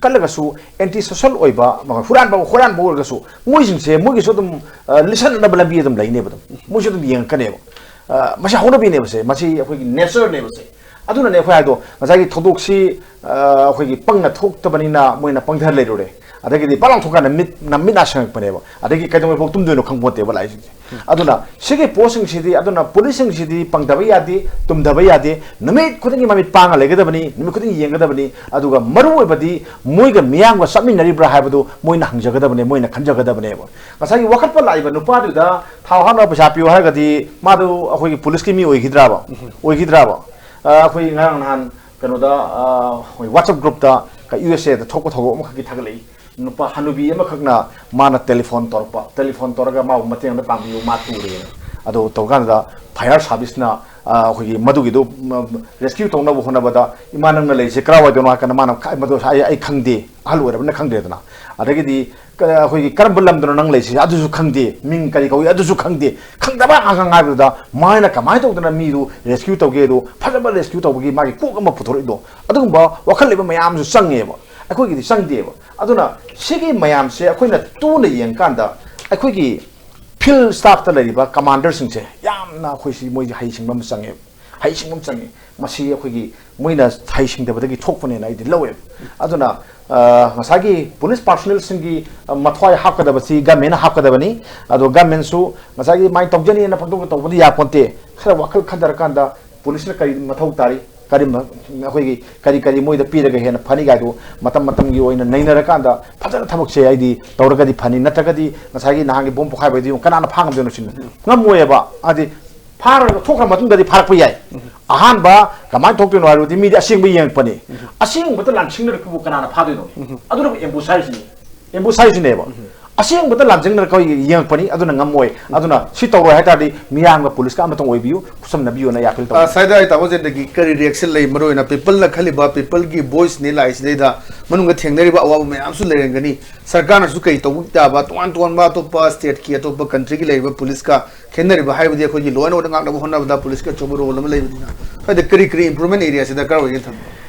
ꯀꯜꯂꯒꯁꯨ, ꯑꯦꯟꯇꯤ ꯁꯣꯁꯦꯜ ꯑꯣꯏꯕ, ꯍꯨꯔꯥꯟꯕ ꯍꯨꯔꯥꯟꯕ ꯑꯣꯏꯔꯒꯁꯨ, ꯃꯣꯏꯁꯤꯡꯁꯦ ꯃꯣꯏꯒꯤꯁꯨ ꯑꯗꯨꯝ ꯑ, ꯂꯤꯁꯟꯅꯅꯕ ꯂꯝꯕꯤ ꯑꯗꯨꯝ ꯂꯩꯅꯦꯕ, ꯑꯗꯨꯝ ꯃꯣꯏꯁꯨ ꯑꯗꯨꯝ ꯌꯦꯡꯉꯛꯀꯅꯦꯕ꯫ ꯑ, ꯃꯁꯤ ꯍꯧꯅꯕꯤꯅꯦꯕꯁꯦ, ꯃꯁꯤ ꯑꯩꯈꯣꯏꯒꯤ ꯅꯦꯆꯔꯅꯦꯕꯁꯦ꯫ ꯑꯗꯨꯅꯅꯦ ꯑꯩꯈꯣꯏ ꯍꯥꯏꯗꯣ, ꯉꯁꯥꯏꯒꯤ ꯊꯧꯗꯣꯛꯁꯤ ꯑ, ꯑꯩꯈꯣꯏꯒꯤ ꯄꯪꯅ ꯊꯣꯛꯇꯕꯅꯤꯅ ꯃꯣꯏꯅ ꯄꯪꯊꯔ ꯂꯩꯔꯨꯔꯦ꯫ ꯑꯗꯒꯤꯗꯤ ꯄꯥꯛꯂꯥꯎ ꯊꯣꯛꯀꯥꯟꯗ ꯃꯤꯠ ꯅ ꯃꯤꯠ ꯅꯥ ꯁꯤꯡꯉꯛꯄꯅꯦꯕ꯫ ꯑꯗꯒꯤ ꯀꯩꯗꯧꯉꯩꯐꯥꯎ ꯇꯨꯝꯗꯣꯏꯅꯣ ꯈꯪꯄꯣꯠꯇꯦꯕ ꯂꯥꯛꯏꯁꯤꯡꯁꯦ꯫ ꯑꯗꯨꯅ ꯁꯤꯒꯤ ꯄꯣꯠꯁꯤꯡꯁꯤꯗꯤ, ꯑꯗꯨꯅ ꯄꯨꯂꯤꯁꯁꯤꯡꯁꯤꯗꯤ ꯄꯪꯗꯕ ꯌꯥꯗꯦ, ꯇꯨꯝꯗꯕ ꯌꯥꯗꯦ, ꯅꯨꯃꯤꯠ ꯈꯨꯗꯤꯡꯒꯤ ꯃꯃꯤꯠ ꯄꯥꯡꯉ ꯂꯩꯒꯗꯕꯅꯤ, ꯅꯨꯃꯤꯠ ꯈꯨꯗꯤꯡꯒꯤ ꯌꯦꯡꯒꯗꯕꯅꯤ꯫ ꯑꯗꯨꯒ ꯃꯔꯨꯑꯣꯏꯕꯗꯤ ꯃꯣꯏꯒ ꯃꯤꯌꯥꯝꯒ ꯆꯠꯃꯤꯟꯅꯔꯤꯕ꯭ꯔꯥ ꯍꯥꯏꯕꯗꯨ ꯃꯣꯏꯅ ꯍꯪꯖꯒꯗꯕꯅꯦ, ꯃꯣꯏꯅ ꯈꯟꯖꯒꯗꯕꯅꯦꯕ꯫ ꯉꯁꯥꯏꯒꯤ ꯋꯥꯀꯠꯄ ꯂꯥꯛꯏꯕ ꯅꯨꯄꯥꯗꯨꯗ ꯊꯥꯎ ꯍꯥꯞꯅꯕ ꯄꯩꯁꯥ ꯄꯤꯌꯨ ꯍꯥꯏꯔꯒꯗꯤ ꯃꯥꯗꯨ ꯑꯩꯈꯣꯏꯒꯤ ꯄꯨꯂꯤꯁꯀꯤ ꯃꯤ ꯑꯣꯏꯈꯤꯗ꯭ꯔꯕ? ꯑꯣꯏꯈꯤꯗ꯭ꯔꯕ? ꯑ, ꯑꯩꯈꯣꯏ ꯉꯔꯥꯡ ꯅꯍꯥꯟ ꯀꯩꯅꯣꯗ, ꯑ, ꯑꯩꯈꯣꯏ WhatsApp groupꯇ ꯀ-, USA ꯗ ꯊꯣꯛꯄ ꯊꯧꯗꯣꯛ ꯑꯃꯈꯛꯀꯤ ꯊꯥꯒꯠꯂꯛꯏ꯫ ꯅꯨꯄꯥ ꯍꯅꯨꯕꯤ ꯑꯃꯈꯛꯅ ꯃꯥꯅ ꯇꯦꯂꯤꯐꯣꯟ ꯇꯧꯔꯛꯄ, ꯇꯦꯂꯤꯐꯣꯟ ꯇꯧꯔꯒ ꯃꯥꯕꯨ ꯃꯇꯦꯡ ꯑꯝꯇ ꯄꯥꯡꯕꯤꯌꯨ, ꯃꯥ ꯇꯨꯔꯦꯅ꯫ ꯑꯗꯣ ꯇꯧꯀꯥꯟꯗ ꯐꯥꯌꯔ ꯁꯥꯔꯚꯤꯁꯅ, ꯑ, ꯑꯩꯈꯣꯏꯒꯤ ꯃꯗꯨꯒꯤꯗꯨ, ꯎꯝ, ꯔꯦꯁꯀ꯭ꯌꯨ ꯇꯧꯅꯕ ꯍꯣꯠꯅꯕꯗ, "ꯏꯃꯥ, ꯅꯪꯅ ꯂꯩꯔꯤꯁꯦ ꯀꯔꯥꯏꯋꯥꯏꯗꯅꯣ?" ꯍꯥꯏ ꯀꯥꯟꯗ ꯃꯥꯅ, "ꯈꯥꯏ-, ꯃꯗꯨ ꯑꯩ, ꯑꯩ ꯈꯪꯗꯦ, ꯑꯍꯜ ꯑꯣꯏꯔꯕꯅꯤꯅ ꯈꯪꯗ꯭ꯔꯦꯗꯅ"꯫ ꯑꯗꯒꯤꯗꯤ ꯀ-, ꯑꯩꯈꯣꯏꯒꯤ "ꯀꯔꯝꯕ ꯂꯝꯗꯅꯣ ꯅꯪ ꯂꯩꯁꯤ?" "ꯑꯗꯨꯁꯨ ꯈꯪꯗꯦ, ꯃꯤꯡ ꯀꯔꯤ ꯀꯧꯏ?" "ꯑꯗꯨꯁꯨ ꯈꯪꯗꯦ"꯫ ꯈꯪꯗꯕ ꯉꯥꯛꯇ ꯉꯥꯏꯕꯗꯨꯗ ꯃꯥꯅ ꯀꯃꯥꯏꯅ ꯇꯧꯗꯅ ꯃꯤꯗꯨ ꯔꯦꯁꯀ꯭ꯌꯨ ꯇꯧꯒꯦꯗꯣ, ꯐꯖꯕ ꯔꯦꯁꯀ꯭ꯌꯨ ꯇꯧꯕꯒꯤ ꯃꯥꯒꯤ ꯀꯣꯛ ꯑꯃ ꯄꯨꯊꯣꯔꯛꯏꯗꯣ, ꯑꯗꯨꯒꯨꯝꯕ ꯋꯥꯈꯜ ꯂꯩꯕ ꯃꯌꯥꯝꯁꯨ ꯆꯪꯉꯦꯕ꯫ ꯑꯩꯈꯣꯏꯒꯤꯗꯤ ꯆꯪꯗꯦꯕ꯫ ꯑꯗꯨꯅ ꯁꯤꯒꯤ ꯃꯌꯥꯝꯁꯦ ꯑꯩꯈꯣꯏꯅ ꯇꯨꯅ ꯌꯦꯡꯀꯥꯟꯗ, ꯑꯩꯈꯣꯏꯒꯤ ꯐꯤꯜ ꯁ꯭ꯇꯥꯐꯇ ꯂꯩꯔꯤꯕ ꯀꯃꯥꯟꯗꯔꯁꯤꯡꯁꯦ ꯌꯥꯝꯅ ꯑꯩꯈꯣꯏꯁꯤ, ꯃꯣꯏꯁꯤ ꯍꯩꯁꯤꯡꯕ ꯑꯃ ꯆꯪꯉꯦꯕ꯫ ꯍꯩꯁꯤꯡꯕ ꯑꯃ ꯆꯪꯉꯤ꯫ ꯃꯁꯤ ꯑꯩꯈꯣꯏꯒꯤ ꯃꯣꯏꯅ ꯍꯩꯁꯤꯡꯗꯕꯗꯒꯤ ꯊꯣꯛꯄꯅꯦꯅ ꯑꯩꯗꯤ ꯂꯧꯋꯦꯕ꯫ ꯑꯗꯨꯅ, ꯑ, ꯉꯁꯥꯏꯒꯤ ꯄꯨꯂꯤꯁ ꯄꯥꯔꯁꯣꯅꯦꯜꯁꯤꯡꯒꯤ, ꯑ, ꯃꯊ꯭ꯋꯥꯏ ꯍꯥꯞꯀꯗꯕꯁꯤ ꯒꯃꯦꯟꯅ ꯍꯥꯞꯀꯗꯕꯅꯤ꯫ ꯑꯗꯣ ꯒꯃꯦꯟꯁꯨ ꯉꯁꯥꯏꯒꯤ ꯃꯥꯏ ꯇꯧꯖꯅꯤꯅ ꯄꯪꯇꯧꯗ ꯇꯧꯕꯗꯤ ꯌꯥꯄꯣꯟꯇꯦ꯫ ꯈꯔ ꯋꯥꯈꯜ ꯈꯟꯊꯔꯀꯥꯟꯗ ꯄꯨꯂꯤꯁꯅ ꯀꯔꯤ ꯃꯊꯧ ꯇꯥꯔꯤ, ꯀꯔꯤ ꯃ-, ꯑꯩꯈꯣꯏꯒꯤ ꯀꯔꯤ ꯀꯔꯤ ꯃꯣꯏꯗ ꯄꯤꯔꯒ ꯍꯦꯟꯅ ꯐꯅꯤ ꯀꯥꯏꯗꯨ ꯃꯇꯝ ꯃꯇꯝꯒꯤ ꯑꯣꯏꯅ ꯅꯩꯅꯔꯀꯥꯟꯗ ꯐꯖꯅ ꯊꯕꯛꯁꯦ ꯑꯩꯗꯤ ꯇꯧꯔꯒꯗꯤ ꯐꯅꯤ꯫ ꯅꯠꯇ꯭ꯔꯒꯗꯤ ꯉꯁꯥꯏꯒꯤ ꯅꯍꯥꯟꯒꯤ ꯕꯣꯝ ꯄꯣꯈꯥꯏꯕꯩꯗꯨ ꯌꯦꯡꯉꯨ, ꯀꯅꯥꯅ ꯐꯥ ꯉꯝꯗꯣꯏꯅꯣ ꯁꯤꯅꯤ? ꯉꯝꯃꯣꯏꯕ꯫ ꯍꯥꯏꯗꯤ ꯐꯥꯔꯒ ꯊꯣꯛꯈ꯭ꯔ ꯃꯇꯨꯡꯗꯗꯤ ꯐꯥꯔꯛꯄ ꯌꯥꯏ꯫ ꯑꯍꯥꯟꯕ ꯀꯃꯥꯏꯅ ꯊꯣꯛꯇꯣꯏꯅꯣ ꯍꯥꯏꯔꯗꯤ ꯃꯤꯗꯤ ꯑꯁꯦꯡꯕ ꯌꯦꯡꯉꯛꯄꯅꯤ꯫ ꯑꯁꯦꯡꯕꯗ ꯂꯥꯟꯁꯤꯡꯅꯔꯛꯄꯕꯨ ꯀꯅꯥꯅ ꯐꯥꯗꯣꯏꯅꯣ? ꯑꯗꯨꯅꯕꯨ ꯑꯦꯝꯕꯨꯁ ꯍꯥꯏꯔꯤꯁꯤꯅꯤ꯫ ꯑꯦꯝꯕꯨꯁ ꯍꯥꯏꯔꯤꯁꯤꯅꯦꯕ꯫ ꯑꯁꯦꯡꯕꯗ ꯂꯥꯟꯖꯦꯟꯅꯔꯛꯄ ꯌꯦꯡꯉꯛꯄꯅꯤ꯫ ꯑꯗꯨꯅ ꯉꯝꯃꯣꯏ꯫ ꯑꯗꯨꯅ ꯁꯤ ꯇꯧꯔꯣꯏ ꯍꯥꯏ ꯇꯥꯔꯗꯤ ꯃꯤꯌꯥꯝꯒ ꯄꯨꯂꯤꯁꯀ ꯑꯃꯇꯪ ꯑꯣꯏꯕꯤꯌꯨ, ꯈꯨꯠꯁꯝꯅꯕꯤꯌꯨꯅ ꯑꯩ ꯑꯥꯄꯤꯜ ꯇꯧꯏ꯫ ꯑ, ꯁ꯭ꯋꯥꯏꯗ ꯑꯩ ꯇꯥꯃꯣ ꯖꯦꯟꯗꯒꯤ ꯀꯔꯤ ꯔꯤꯑꯦꯛꯁꯟ ꯂꯩ? ꯃꯔꯨꯑꯣꯏꯅ ꯄꯤꯄꯜꯅ ꯈꯜꯂꯤꯕ, ꯄꯤꯄꯜꯒꯤ ꯚꯣꯏꯁꯅꯤ ꯂꯥꯛꯏꯁꯤꯗꯩꯗ ꯃꯅꯨꯡꯗ ꯊꯦꯡꯅꯔꯤꯕ ꯑꯋꯥꯕ ꯃꯌꯥꯝꯁꯨ ꯂꯩꯔꯝꯒꯅꯤ꯫ ꯁꯔꯀꯥꯔꯅꯁꯨ ꯀꯔꯤ ꯇꯧꯕ ꯌꯥꯕ, ꯇꯣꯉꯥꯟ ꯇꯣꯉꯥꯟꯕ ꯑꯇꯣꯞꯄ ꯁ꯭ꯇꯦꯠꯀꯤ, ꯑꯇꯣꯞꯄ ꯀꯟꯇ꯭ꯔꯤꯒꯤ ꯂꯩꯔꯤꯕ ꯄꯨꯂꯤꯁꯀ ꯈꯦꯠꯅꯔꯤꯕ ꯍꯥꯏꯕꯗꯤ ꯑꯩꯈꯣꯏꯒꯤ ꯂꯣ ꯑꯦꯟ ꯑꯣꯔꯗꯔ ꯉꯥꯛꯅꯕ ꯍꯣꯠꯅꯕꯗ ꯄꯨꯂꯤꯁꯀꯤ ꯑꯆꯧꯕ ꯔꯣꯜ ꯑꯃ ꯂꯩꯕꯅꯤꯅ, ꯁ꯭ꯋꯥꯏꯗ ꯀꯔꯤ ꯀꯔꯤ ꯏꯝꯄ꯭ꯔꯨꯚꯃꯦꯟ ꯑꯦꯔꯤꯌꯥꯁꯤ ꯗꯔꯀꯥꯔ ꯑꯣꯏꯒꯦꯅ ꯊꯝꯕ?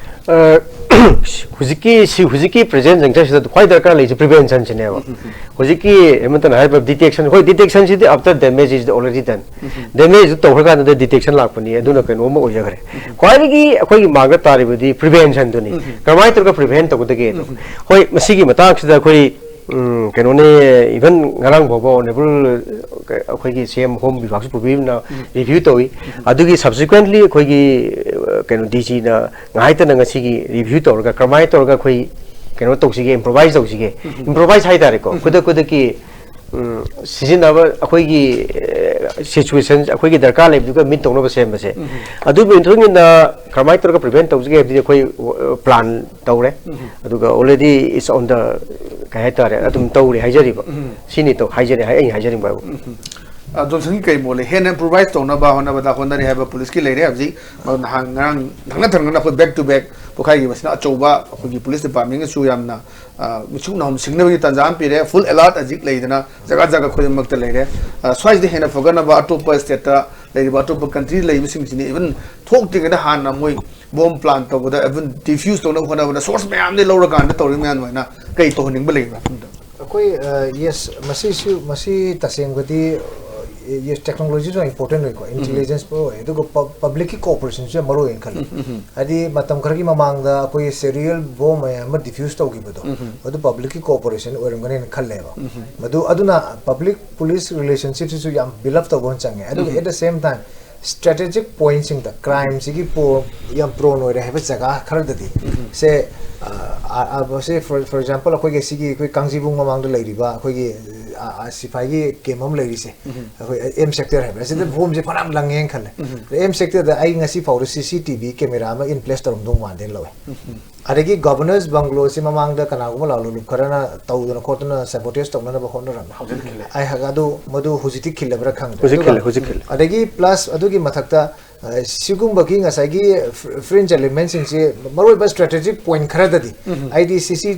ꯑ, ꯍꯧꯖꯤꯛꯀꯤ ꯁꯤ ꯍꯧꯖꯤꯛꯀꯤ ꯄ꯭ꯔꯦꯖꯦꯟ ꯖꯪꯁꯟꯁꯤꯗ ꯈ꯭ꯋꯥꯏ ꯗꯔꯀꯥꯔ ꯂꯩꯁꯦ ꯄ꯭ꯔꯤꯚꯦꯟꯁꯟꯁꯤꯅꯦꯕ꯫ ꯍꯧꯖꯤꯛꯀꯤ ꯍꯦꯃꯟꯇꯅ ꯍꯥꯏꯔꯤꯕ ꯗꯤꯇꯦꯛꯁꯟ, ꯍꯣꯏ, ꯗꯤꯇꯦꯛꯁꯟꯁꯤꯗꯤ after damage is already done, ꯗꯦꯃꯦꯖꯇꯨ ꯇꯧꯈ꯭ꯔꯀꯥꯟꯗ ꯗꯤꯇꯦꯛꯁꯟ ꯂꯥꯛꯄꯅꯤ, ꯑꯗꯨꯅ ꯀꯩꯅꯣꯝꯃ ꯑꯣꯏꯖꯈ꯭ꯔꯦ꯫ ꯈ꯭ꯋꯥꯏꯗꯒꯤ ꯑꯩꯈꯣꯏꯒꯤ ꯃꯥꯡꯗ ꯇꯥꯔꯤꯕꯗꯤ ꯄ꯭ꯔꯤꯚꯦꯟꯁꯟꯗꯨꯅꯤ꯫ ꯀꯔꯝꯍꯥꯏꯅ ꯇꯧꯔꯒ ꯄ꯭ꯔꯤꯚꯦꯟ ꯇꯧꯒꯗꯒꯦꯗꯣ꯫ ꯍꯣꯏ, ꯃꯁꯤꯒꯤ ꯃꯇꯥꯡꯁꯤꯗ ꯑꯩꯈꯣꯏ ꯎꯝ, ꯀꯩꯅꯣꯅꯦ, even ꯉꯔꯥꯡ ꯐꯥꯎꯕ ꯑꯣꯅꯔꯦꯕꯜ ꯑꯩꯈꯣꯏꯒꯤ ꯁꯤ ꯑꯦꯝ ꯍꯣꯝ ꯕꯤꯚꯥꯛꯁꯨ ꯄꯨꯕꯤꯗꯨꯅ ꯔꯤꯚ꯭ꯌꯨ ꯇꯧꯏ꯫ ꯑꯗꯨꯒꯤ ꯁꯕꯁꯤꯀ꯭ꯋꯦꯟꯂꯤ ꯑꯩꯈꯣꯏꯒꯤ ꯑ, ꯀꯩꯅꯣ ꯗꯤ ꯁꯤꯅ ꯉꯥꯏꯇꯅ ꯉꯁꯤꯒꯤ ꯔꯤꯚ꯭ꯌꯨ ꯇꯧꯔꯒ ꯀꯔꯝꯍꯥꯏꯅ ꯇꯧꯔꯒ ꯑꯩꯈꯣꯏ ꯀꯩꯅꯣ ꯇꯧꯁꯤꯒꯦ, ꯏꯝꯄ꯭ꯔꯣꯚꯥꯏꯁ ꯇꯧꯁꯤꯒꯦ, ꯏꯝꯄ꯭ꯔꯣꯚꯥꯏꯁ ꯍꯥꯏꯇꯥꯔꯦꯀꯣ, ꯈꯨꯗꯛ ꯈꯨꯗꯛꯀꯤ ꯎꯝ, ꯁꯤꯖꯤꯟꯅꯕ ꯑꯩꯈꯣꯏꯒꯤ ꯁꯤꯆꯨꯋꯦꯁꯟ, ꯑꯩꯈꯣꯏꯒꯤ ꯗꯔꯀꯥꯔ ꯂꯩꯕꯗꯨꯒ ꯃꯤꯠ ꯇꯧꯅꯕ ꯁꯦꯝꯕꯁꯦ꯫ ꯑꯗꯨꯒꯤ ꯃꯇꯨꯡ ꯏꯟꯅ ꯀꯔꯝꯍꯥꯏꯅ ꯇꯧꯔꯒ ꯄ꯭ꯔꯤꯚꯦꯟ ꯇꯧꯁꯤꯒꯦ ꯍꯥꯏꯕꯗꯤ ꯑꯩꯈꯣꯏ ꯄ꯭ꯂꯥꯟ ꯇꯧꯔꯦ꯫ ꯑꯗꯨꯒ already it's on the, ꯀꯩ ꯍꯥꯏꯇꯥꯔꯦ, ꯑꯗꯨꯝ ꯇꯧꯔꯤ ꯍꯥꯏꯖꯔꯤꯕ꯫ ꯁꯤꯅꯤ ꯇꯧ ꯍꯥꯏꯖꯔꯤ, ꯑꯩ ꯍꯥꯏꯖꯅꯤꯡꯕ ꯍꯥꯏꯕꯨ꯫ ꯑ, ꯖꯣꯟꯁꯟꯒꯤ ꯀꯔꯤ ꯃꯣꯠ ꯂꯩ? ꯍꯦꯟꯅ ꯏꯝꯄ꯭ꯔꯣꯚꯥꯏꯁ ꯇꯧꯅꯕ ꯍꯣꯠꯅꯕꯗ ꯍꯣꯠꯅꯔꯤ ꯍꯥꯏꯕ ꯄꯨꯂꯤꯁꯀꯤ ꯂꯩꯔꯦ꯫ ꯍꯧꯖꯤꯛ ꯅꯍꯥꯟ ꯉꯔꯥꯡ ꯊꯪꯅ ꯊꯪꯅꯅ ꯑꯩꯈꯣꯏ ꯕꯦꯛ ꯇꯨ ꯕꯦꯛ ꯄꯣꯈꯥꯏꯈꯤꯕꯁꯤꯅ ꯑꯆꯧꯕ ꯑꯩꯈꯣꯏꯒꯤ ꯄꯨꯂꯤꯁ ꯗꯤꯄꯥꯔꯠꯃꯦꯟꯒꯤꯁꯨ ꯌꯥꯝꯅ, ꯑ, ꯃꯤꯠꯁꯨꯛ ꯅꯥꯍꯨꯝ ꯁꯤꯡꯅꯕꯒꯤ ꯇꯥꯟꯖꯥ ꯑꯃ ꯄꯤꯔꯦ꯫ ꯐꯨꯜ ꯑꯦꯂꯔꯠ ꯍꯧꯖꯤꯛ ꯂꯩꯗꯅ ꯖꯒꯥ ꯖꯒꯥ ꯈꯨꯗꯤꯡꯃꯛꯇ ꯂꯩꯔꯦ꯫ ꯑ, ꯁ꯭ꯋꯥꯏꯁꯤꯗ ꯍꯦꯟꯅ ꯐꯒꯠꯅꯕ ꯑꯇꯣꯞꯄ ꯁ꯭ꯇꯦꯠꯇ ꯂꯩꯔꯤꯕ, ꯑꯇꯣꯞꯄ ꯀꯟꯇ꯭ꯔꯤ ꯂꯩꯕꯁꯤꯡꯁꯤꯅ ꯏꯚꯟ ꯊꯣꯛꯇ꯭ꯔꯤꯉꯩꯗ ꯍꯥꯟꯅ ꯃꯣꯏ ꯕꯣꯝ ꯄ꯭ꯂꯥꯟ ꯇꯧꯕꯗ, ꯏꯚꯟ ꯗꯤꯐ꯭ꯌꯨꯁ ꯇꯧꯅꯕ ꯍꯣꯠꯅꯕꯗ ꯁꯣꯔꯁ ꯃꯌꯥꯝꯗꯒꯤ ꯂꯧꯔꯀꯥꯟꯗ ꯇꯧꯔꯤ ꯃꯌꯥꯝ ꯑꯗꯨꯃꯥꯏꯅ ꯀꯩ ꯇꯧꯍꯟꯅꯤꯡꯕ ꯂꯩꯕ꯭ꯔꯥ? ꯑꯩꯈꯣꯏ ꯌꯦꯁ, ꯃꯁꯤꯁꯨ, ꯃꯁꯤ ꯇꯁꯦꯡꯕꯗꯤ ꯌꯦꯁ, ꯇꯦꯛꯅꯣꯂꯣꯖꯤꯁꯨ ꯌꯥꯝ ꯏꯝꯄꯣꯔꯇꯦꯟ ꯑꯣꯏꯀꯣ, ꯏꯟꯇꯦꯂꯤꯖꯦꯟꯁ ꯑꯣꯏ, ꯑꯗꯨꯒ ꯄꯕ꯭ꯂꯤꯛꯀꯤ ꯀꯣꯑꯣꯄꯔꯦꯁꯟꯁꯨ ꯌꯥꯝ ꯃꯔꯨ ꯑꯣꯏꯅ ꯈꯜꯂꯤ꯫ ꯍꯥꯏꯗꯤ ꯃꯇꯝ ꯈꯔꯒꯤ ꯃꯃꯥꯡꯗ ꯑꯩꯈꯣꯏꯒꯤ ꯁꯦꯔꯤꯌꯦꯜ ꯕꯣꯝ ꯃꯌꯥꯝ ꯑꯃ ꯗꯤꯐ꯭ꯌꯨꯁ ꯇꯧꯈꯤꯕꯗꯣ, ꯑꯗꯨ ꯄꯕ꯭ꯂꯤꯛꯀꯤ ꯀꯣꯑꯣꯄꯔꯦꯁꯟ ꯑꯣꯏꯔꯝꯒꯅꯦꯅ ꯈꯜꯂꯦꯕ꯫ ꯃꯗꯨ, ꯑꯗꯨꯅ ꯄꯕ꯭ꯂꯤꯛ ꯄꯨꯂꯤꯁ ꯔꯤꯂꯦꯁꯟꯁꯤꯞꯁꯤꯁꯨ ꯌꯥꯝ ꯕꯤꯜ ꯑꯞ ꯇꯧꯕ ꯑꯃ ꯆꯪꯉꯦ꯫ ꯑꯗꯨꯒ ꯑꯦꯠ ꯗ ꯁꯦꯝ ꯇꯥꯏꯝ ꯁ꯭ꯇ꯭ꯔꯦꯇꯦꯖꯤꯛ ꯄꯣꯏꯟꯠꯁꯤꯡꯗ ꯀ꯭ꯔꯥꯏꯝꯁꯤꯒꯤ ꯄ꯭ꯔꯣ ꯌꯥꯝ ꯄ꯭ꯔꯣꯟ ꯑꯣꯏꯔꯦ ꯍꯥꯏꯕ ꯖꯒꯥ ꯈꯔꯗꯗꯤ ꯁꯦ, ꯑ, ꯑ, ꯑ, ꯁꯦ, for, for example, ꯑꯩꯈꯣꯏꯒꯤ ꯁꯤꯒꯤ ꯑꯩꯈꯣꯏ ꯀꯥꯡꯖꯤꯕꯨꯡ ꯃꯃꯥꯡꯗ ꯂꯩꯔꯤꯕ ꯑꯩꯈꯣꯏꯒꯤ, ꯑ, ꯑ, ꯁꯤꯐꯥꯏꯒꯤ ꯀꯦꯝ ꯑꯃ ꯂꯩꯔꯤꯁꯦ, ꯑꯩꯈꯣꯏ ꯑꯦꯝ ꯁꯦꯛꯇꯔ ꯍꯥꯏꯕ꯭ꯔꯥ, ꯁꯤꯗ ꯕꯣꯝꯁꯦ ꯐꯅꯌꯥꯝ ꯂꯪꯉꯦꯅ ꯈꯜꯂꯦ꯫ ꯑꯗ ꯑꯦꯝ ꯁꯦꯛꯇꯔꯗ ꯑꯩ ꯉꯁꯤ ꯐꯥꯎꯗ ꯁꯤ ꯁꯤ ꯇꯤ ꯚꯤ ꯀꯦꯃꯦꯔꯥ ꯑꯃ ꯏꯟ ꯄ꯭ꯂꯦꯁ ꯇꯧꯔꯝꯗꯧ ꯃꯥꯟꯗꯦꯅ ꯂꯧꯋꯦ꯫ ꯑꯗꯒꯤ ꯒꯣꯚꯔꯅꯔꯁ ꯕꯪꯒ꯭ꯂꯣꯁꯤ ꯃꯃꯥꯡꯗ ꯀꯅꯥꯒꯨꯝꯕ ꯂꯥꯂꯣꯂꯨꯞ ꯈꯔꯅ ꯇꯧꯗꯅ ꯈꯣꯠꯇꯅ ꯁꯦꯕꯣꯇꯦꯖ ꯇꯧꯅꯅꯕ ꯍꯣꯠꯅꯔꯝꯃꯦ꯫ ꯑꯩ ꯍꯥꯏ-, ꯑꯗꯨ, ꯃꯗꯨ ꯍꯧꯖꯤꯛꯇꯤ ꯈꯤꯜꯂꯕ꯭ꯔꯥ ꯈꯪꯗ꯭ꯔꯦ꯫ ꯍꯧꯖꯤꯛ ꯑꯗꯨꯒ ꯈꯤꯜꯂꯦ, ꯍꯧꯖꯤꯛ ꯈꯤꯜꯂꯦ꯫ ꯑꯗꯒꯤ ꯄ꯭ꯂꯁ ꯑꯗꯨꯒꯤ ꯃꯊꯛꯇ, ꯑ, ꯁꯤꯒꯨꯝꯕꯒꯤ ꯉꯁꯥꯏꯒꯤ ꯐ꯭ꯔꯤꯟꯖ ꯑꯦꯂꯤꯃꯦꯟꯁꯤꯡꯁꯤ ꯃꯔꯨꯑꯣꯏꯕ ꯁ꯭ꯇ꯭ꯔꯦꯇꯦꯖꯤꯛ ꯄꯣꯏꯟꯠ ꯈꯔꯗꯗꯤ ꯑꯩꯗꯤ ꯁꯤ ꯁꯤ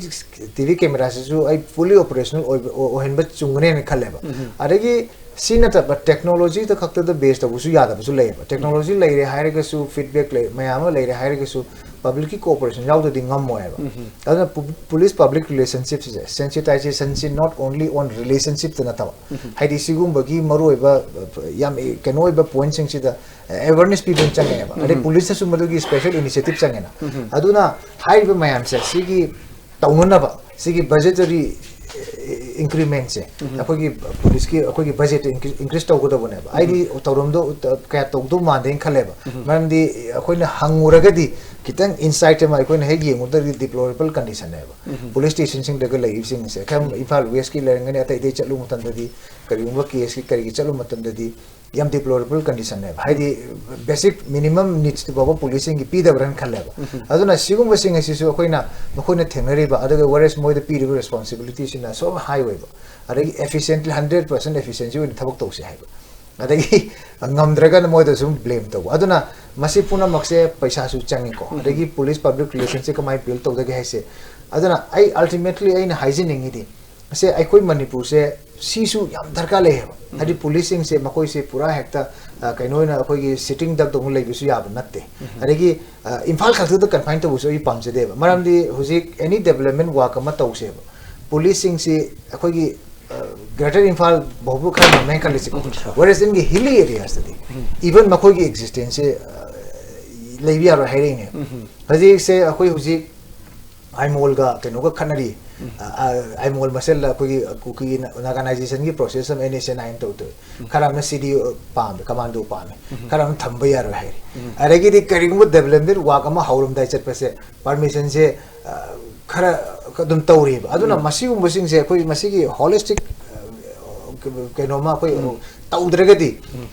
ꯇꯤ ꯚꯤ ꯀꯦꯃꯦꯔꯥꯁꯤꯁꯨ ꯑꯩ ꯐꯨꯜꯂꯤ ꯑꯣꯄꯔꯦꯁꯅꯦꯜ ꯑꯣꯏꯕ, ꯑꯣ-, ꯑꯣꯏꯍꯟꯕ ꯆꯨꯝꯒꯅꯦꯅ ꯈꯜꯂꯦꯕ꯫ ꯑꯗꯒꯤ ꯁꯤ ꯅꯠꯇꯕ ꯇꯦꯛꯅꯣꯂꯣꯖꯤꯗ ꯈꯛꯇꯗ ꯕꯦꯁ ꯇꯧꯕꯁꯨ ꯌꯥꯗꯕꯁꯨ ꯂꯩꯌꯦꯕ꯫ ꯇꯦꯛꯅꯣꯂꯣꯖꯤ ꯂꯩꯔꯦ ꯍꯥꯏꯔꯒꯁꯨ, ꯐꯤꯗꯕꯦꯛ ꯂꯩ, ꯃꯌꯥꯝ ꯑꯃ ꯂꯩꯔꯦ ꯍꯥꯏꯔꯒꯁꯨ, ꯄꯕ꯭ꯂꯤꯛꯀꯤ ꯀꯣꯑꯣꯄꯔꯦꯁꯟ ꯌꯥꯎꯗ꯭ꯔꯗꯤ ꯉꯝꯃꯣꯏꯕ꯫ ꯑꯗꯨꯅ ꯄꯨꯂꯤꯁ ꯄꯕ꯭ꯂꯤꯛ ꯔꯤꯂꯦꯁꯟꯁꯤꯞꯁꯤꯁꯦ, ꯁꯦꯟꯁꯤꯇꯥꯏꯖꯦꯁꯟꯁꯤ not only on relationshipꯇ ꯅꯠꯇꯕ, ꯍꯥꯏꯗꯤ ꯁꯤꯒꯨꯝꯕꯒꯤ ꯃꯔꯨꯑꯣꯏꯕ, ꯌꯥꯝ ꯀꯩꯅꯣ ꯑꯣꯏꯕ ꯄꯣꯏꯟꯠꯁꯤꯡꯁꯤꯗ ꯑꯦꯋꯦꯔꯅꯦꯁ ꯄꯤꯕ ꯑꯃ ꯆꯪꯉꯦꯕ꯫ ꯑꯗꯩ ꯄꯨꯂꯤꯁꯇꯁꯨ ꯃꯗꯨꯒꯤ ꯁ꯭ꯄꯦꯁꯦꯜ ꯏꯅꯤꯁꯤꯌꯦꯇꯤꯞ ꯆꯪꯉꯦꯅ꯫ ꯑꯗꯨꯅ ꯍꯥꯏꯔꯤꯕ ꯃꯌꯥꯝꯁꯦ ꯁꯤꯒꯤ ꯇꯧꯅꯅꯕ, ꯁꯤꯒꯤ ꯕꯖꯦꯇꯔꯤ ꯏꯟꯀ꯭ꯔꯤꯃꯦꯟꯁꯦ ꯑꯩꯈꯣꯏꯒꯤ ꯄꯨꯂꯤꯁꯀꯤ, ꯑꯩꯈꯣꯏꯒꯤ ꯕꯖꯦꯠꯇ ꯏꯟꯀ꯭ꯔꯤꯁ ꯇꯧꯒꯗꯧꯕꯅꯦꯕ꯫ ꯑꯩꯗꯤ ꯇꯧꯔꯝꯗꯧ, ꯀꯌꯥ ꯇꯧꯗꯧ ꯃꯥꯟꯗꯦꯅ ꯈꯜꯂꯦꯕ꯫ ꯃꯔꯝꯗꯤ ꯑꯩꯈꯣꯏꯅ ꯍꯪꯉꯨꯔꯒꯗꯤ ꯈꯤꯇꯪ ꯏꯟꯁꯥꯏꯠ ꯑꯃ ꯑꯩꯈꯣꯏꯅ ꯍꯦꯛ ꯌꯦꯡꯉꯨꯗꯗꯤ ꯗꯤꯄ꯭ꯂꯣꯔꯦꯕꯜ ꯀꯟꯗꯤꯁꯟꯅꯦꯕ꯫ ꯄꯨꯂꯤꯁ ꯁ꯭ꯇꯦꯁꯟꯁꯤꯡꯗꯒ ꯂꯩꯔꯤꯕꯁꯤꯡꯁꯦ ꯈꯔ ꯏꯝꯐꯥꯜ ꯋꯦꯁꯀꯤ ꯂꯩꯔꯝꯒꯅꯤ, ꯑꯇꯩ ꯑꯇꯩ ꯆꯠꯂꯨ ꯃꯇꯝꯗꯗꯤ, ꯀꯔꯤꯒꯨꯝꯕ ꯀꯦꯁꯀꯤ ꯀꯔꯤꯒꯤ ꯆꯠꯂꯨ ꯃꯇꯝꯗꯗꯤ ꯌꯥꯝ ꯗꯤꯄ꯭ꯂꯣꯔꯦꯕꯜ ꯀꯟꯗꯤꯁꯟꯅꯦꯕ꯫ ꯍꯥꯏꯗꯤ ꯕꯦꯁꯤꯛ ꯃꯤꯅꯤꯃꯝ ꯅꯤꯗꯁꯇꯨ ꯐꯥꯎꯕ ꯄꯨꯂꯤꯁꯁꯤꯡꯒꯤ ꯄꯤꯗꯕ꯭ꯔꯅ ꯈꯜꯂꯦꯕ꯫ ꯑꯗꯨꯅ ꯁꯤꯒꯨꯝꯕꯁꯤꯡ ꯑꯁꯤꯁꯨ ꯑꯩꯈꯣꯏꯅ, ꯃꯈꯣꯏꯅ ꯊꯦꯡꯅꯔꯤꯕ, ꯑꯗꯨꯒ ꯋꯦꯔꯦꯁ ꯃꯣꯏꯗ ꯄꯤꯔꯤꯕ ꯔꯦꯁꯄꯣꯟꯁꯤꯕꯤꯂꯤꯇꯤꯁꯤꯅ ꯁꯣ ꯍꯥꯏ ꯑꯣꯏꯕ, ꯑꯗꯒꯤ ꯑꯦꯐꯤꯁꯤꯌꯦꯟꯠꯂꯤ, ꯍꯟꯗ꯭ꯔꯦꯠ ꯄꯥꯔꯁꯦꯟꯠ ꯑꯦꯐꯤꯁꯤꯌꯦꯟꯁꯤ ꯑꯣꯏꯅ ꯊꯕꯛ ꯇꯧꯁꯦ ꯍꯥꯏꯕ, ꯑꯗꯒꯤ ꯉꯝꯗ꯭ꯔꯒꯅ ꯃꯣꯏꯗ ꯁꯨꯝ ꯕ꯭ꯂꯦꯝ ꯇꯧꯕ꯫ ꯑꯗꯨꯅ ꯃꯁꯤ ꯄꯨꯝꯅꯃꯛꯁꯦ ꯄꯩꯁꯥꯁꯨ ꯆꯪꯉꯤꯀꯣ, ꯑꯗꯒꯤ ꯄꯨꯂꯤꯁ ꯄꯕ꯭ꯂꯤꯛ ꯔꯤꯂꯦꯁꯟꯁꯤꯞ ꯀꯃꯥꯏꯅ ꯕꯤꯜ ꯇꯧꯗꯒꯦ ꯍꯥꯏꯁꯦ꯫ ꯑꯗꯨꯅ ꯑꯩ ꯑꯜꯇꯤꯃꯦꯠꯂꯤ ꯑꯩꯅ ꯍꯥꯏꯖꯅꯤꯡꯉꯤꯗꯤ, ꯁꯦ ꯑꯩꯈꯣꯏ ꯃꯅꯤꯄꯨꯔꯁꯦ ꯁꯤꯁꯨ ꯌꯥꯝ ꯗꯔꯀꯥꯔ ꯂꯩꯌꯦꯕ꯫ ꯍꯥꯏꯗꯤ ꯄꯨꯂꯤꯁꯁꯤꯡꯁꯦ, ꯃꯈꯣꯏꯁꯦ ꯄꯨꯔꯥ ꯍꯦꯛꯇ, ꯑ, ꯀꯩꯅꯣ ꯑꯣꯏꯅ ꯑꯩꯈꯣꯏꯒꯤ ꯁꯤꯇꯤꯡ ꯗꯛ ꯇꯧꯅ ꯂꯩꯕꯁꯨ ꯌꯥꯕ ꯅꯠꯇꯦ꯫ ꯑꯗꯒꯤ, ꯑ, ꯏꯝꯐꯥꯜ ꯈꯛꯇꯗ ꯀꯟꯐꯥꯏꯟ ꯇꯧꯕꯁꯨ ꯑꯩ ꯄꯥꯝꯖꯗꯦꯕ꯫ ꯃꯔꯝꯗꯤ ꯍꯧꯖꯤꯛ ꯑꯦꯅꯤ ꯗꯦꯕꯂꯞꯃꯦꯟ ꯋꯥꯔꯛ ꯑꯃ ꯇꯧꯁꯦꯕ, ꯄꯨꯂꯤꯁꯁꯤꯡꯁꯤ ꯑꯩꯈꯣꯏꯒꯤ, ꯑ, ꯒ꯭ꯔꯦꯇꯔ ꯏꯝꯐꯥꯜ ꯐꯥꯎꯕ ꯈꯔ ꯉꯝꯃꯦ ꯈꯜꯂꯁꯤꯀꯣ꯫ ꯋꯦꯔꯦꯁ ꯏꯟꯒꯤ ꯍꯤꯂꯤ ꯑꯦꯔꯤꯌꯥꯁꯇꯗꯤ ꯏꯚꯟ ꯃꯈꯣꯏꯒꯤ ꯑꯦꯛꯖꯤꯁꯇꯦꯟꯁꯁꯦ, ꯑ, ꯂꯩꯕ ꯌꯥꯔꯣꯏ ꯍꯥꯏꯔꯛꯏꯅꯦ꯫ ꯍꯧꯖꯤꯛꯁꯦ ꯑꯩꯈꯣꯏ ꯍꯧꯖꯤꯛ ꯑꯥꯏꯃꯣꯜꯒ ꯀꯩꯅꯣꯒ ꯈꯠꯅꯔꯤ꯫ ꯑ, ꯑ, ꯑꯥꯏꯃꯣꯜ ꯃꯁꯦꯜꯗ ꯑꯩꯈꯣꯏꯒꯤ ꯀꯨꯀꯤ ꯅ-, ꯅꯥꯒꯥꯅꯥꯏꯖꯦꯁꯟꯒꯤ ꯄ꯭ꯔꯣꯁꯦꯁ ꯑꯃ N S N I N ꯇꯧꯗꯣꯏ꯫ ꯈꯔ ꯑꯃꯅ ꯁꯤ ꯗꯤ ꯄꯥꯝꯃꯦ, ꯀꯃꯥꯟꯗꯣ ꯄꯥꯝꯃꯦ꯫ ꯈꯔ ꯑꯃꯅ ꯊꯝꯕ ꯌꯥꯔꯣꯏ ꯍꯥꯏꯔꯤ꯫ ꯑꯗꯒꯤꯗꯤ ꯀꯔꯤꯒꯨꯝꯕ ꯗꯦꯕꯂꯞꯃꯦꯟ ꯋꯥꯔꯛ ꯑꯃ ꯍꯧꯔꯝꯗꯥꯏ ꯆꯠꯄꯁꯦ ꯄꯥꯔꯃꯤꯁꯟꯁꯦ, ꯑ, ꯈꯔ ꯑꯗꯨꯝ ꯇꯧꯔꯤꯕ꯫ ꯑꯗꯨꯅ ꯃꯁꯤꯒꯨꯝꯕꯁꯤꯡꯁꯦ ꯑꯩꯈꯣꯏ ꯃꯁꯤꯒꯤ ꯍꯣꯂꯤꯁꯇꯤꯛ, ꯑ, ꯀꯩꯅꯣꯝꯃ ꯑꯩꯈꯣꯏ ꯇꯧꯗ꯭ꯔꯒꯗꯤ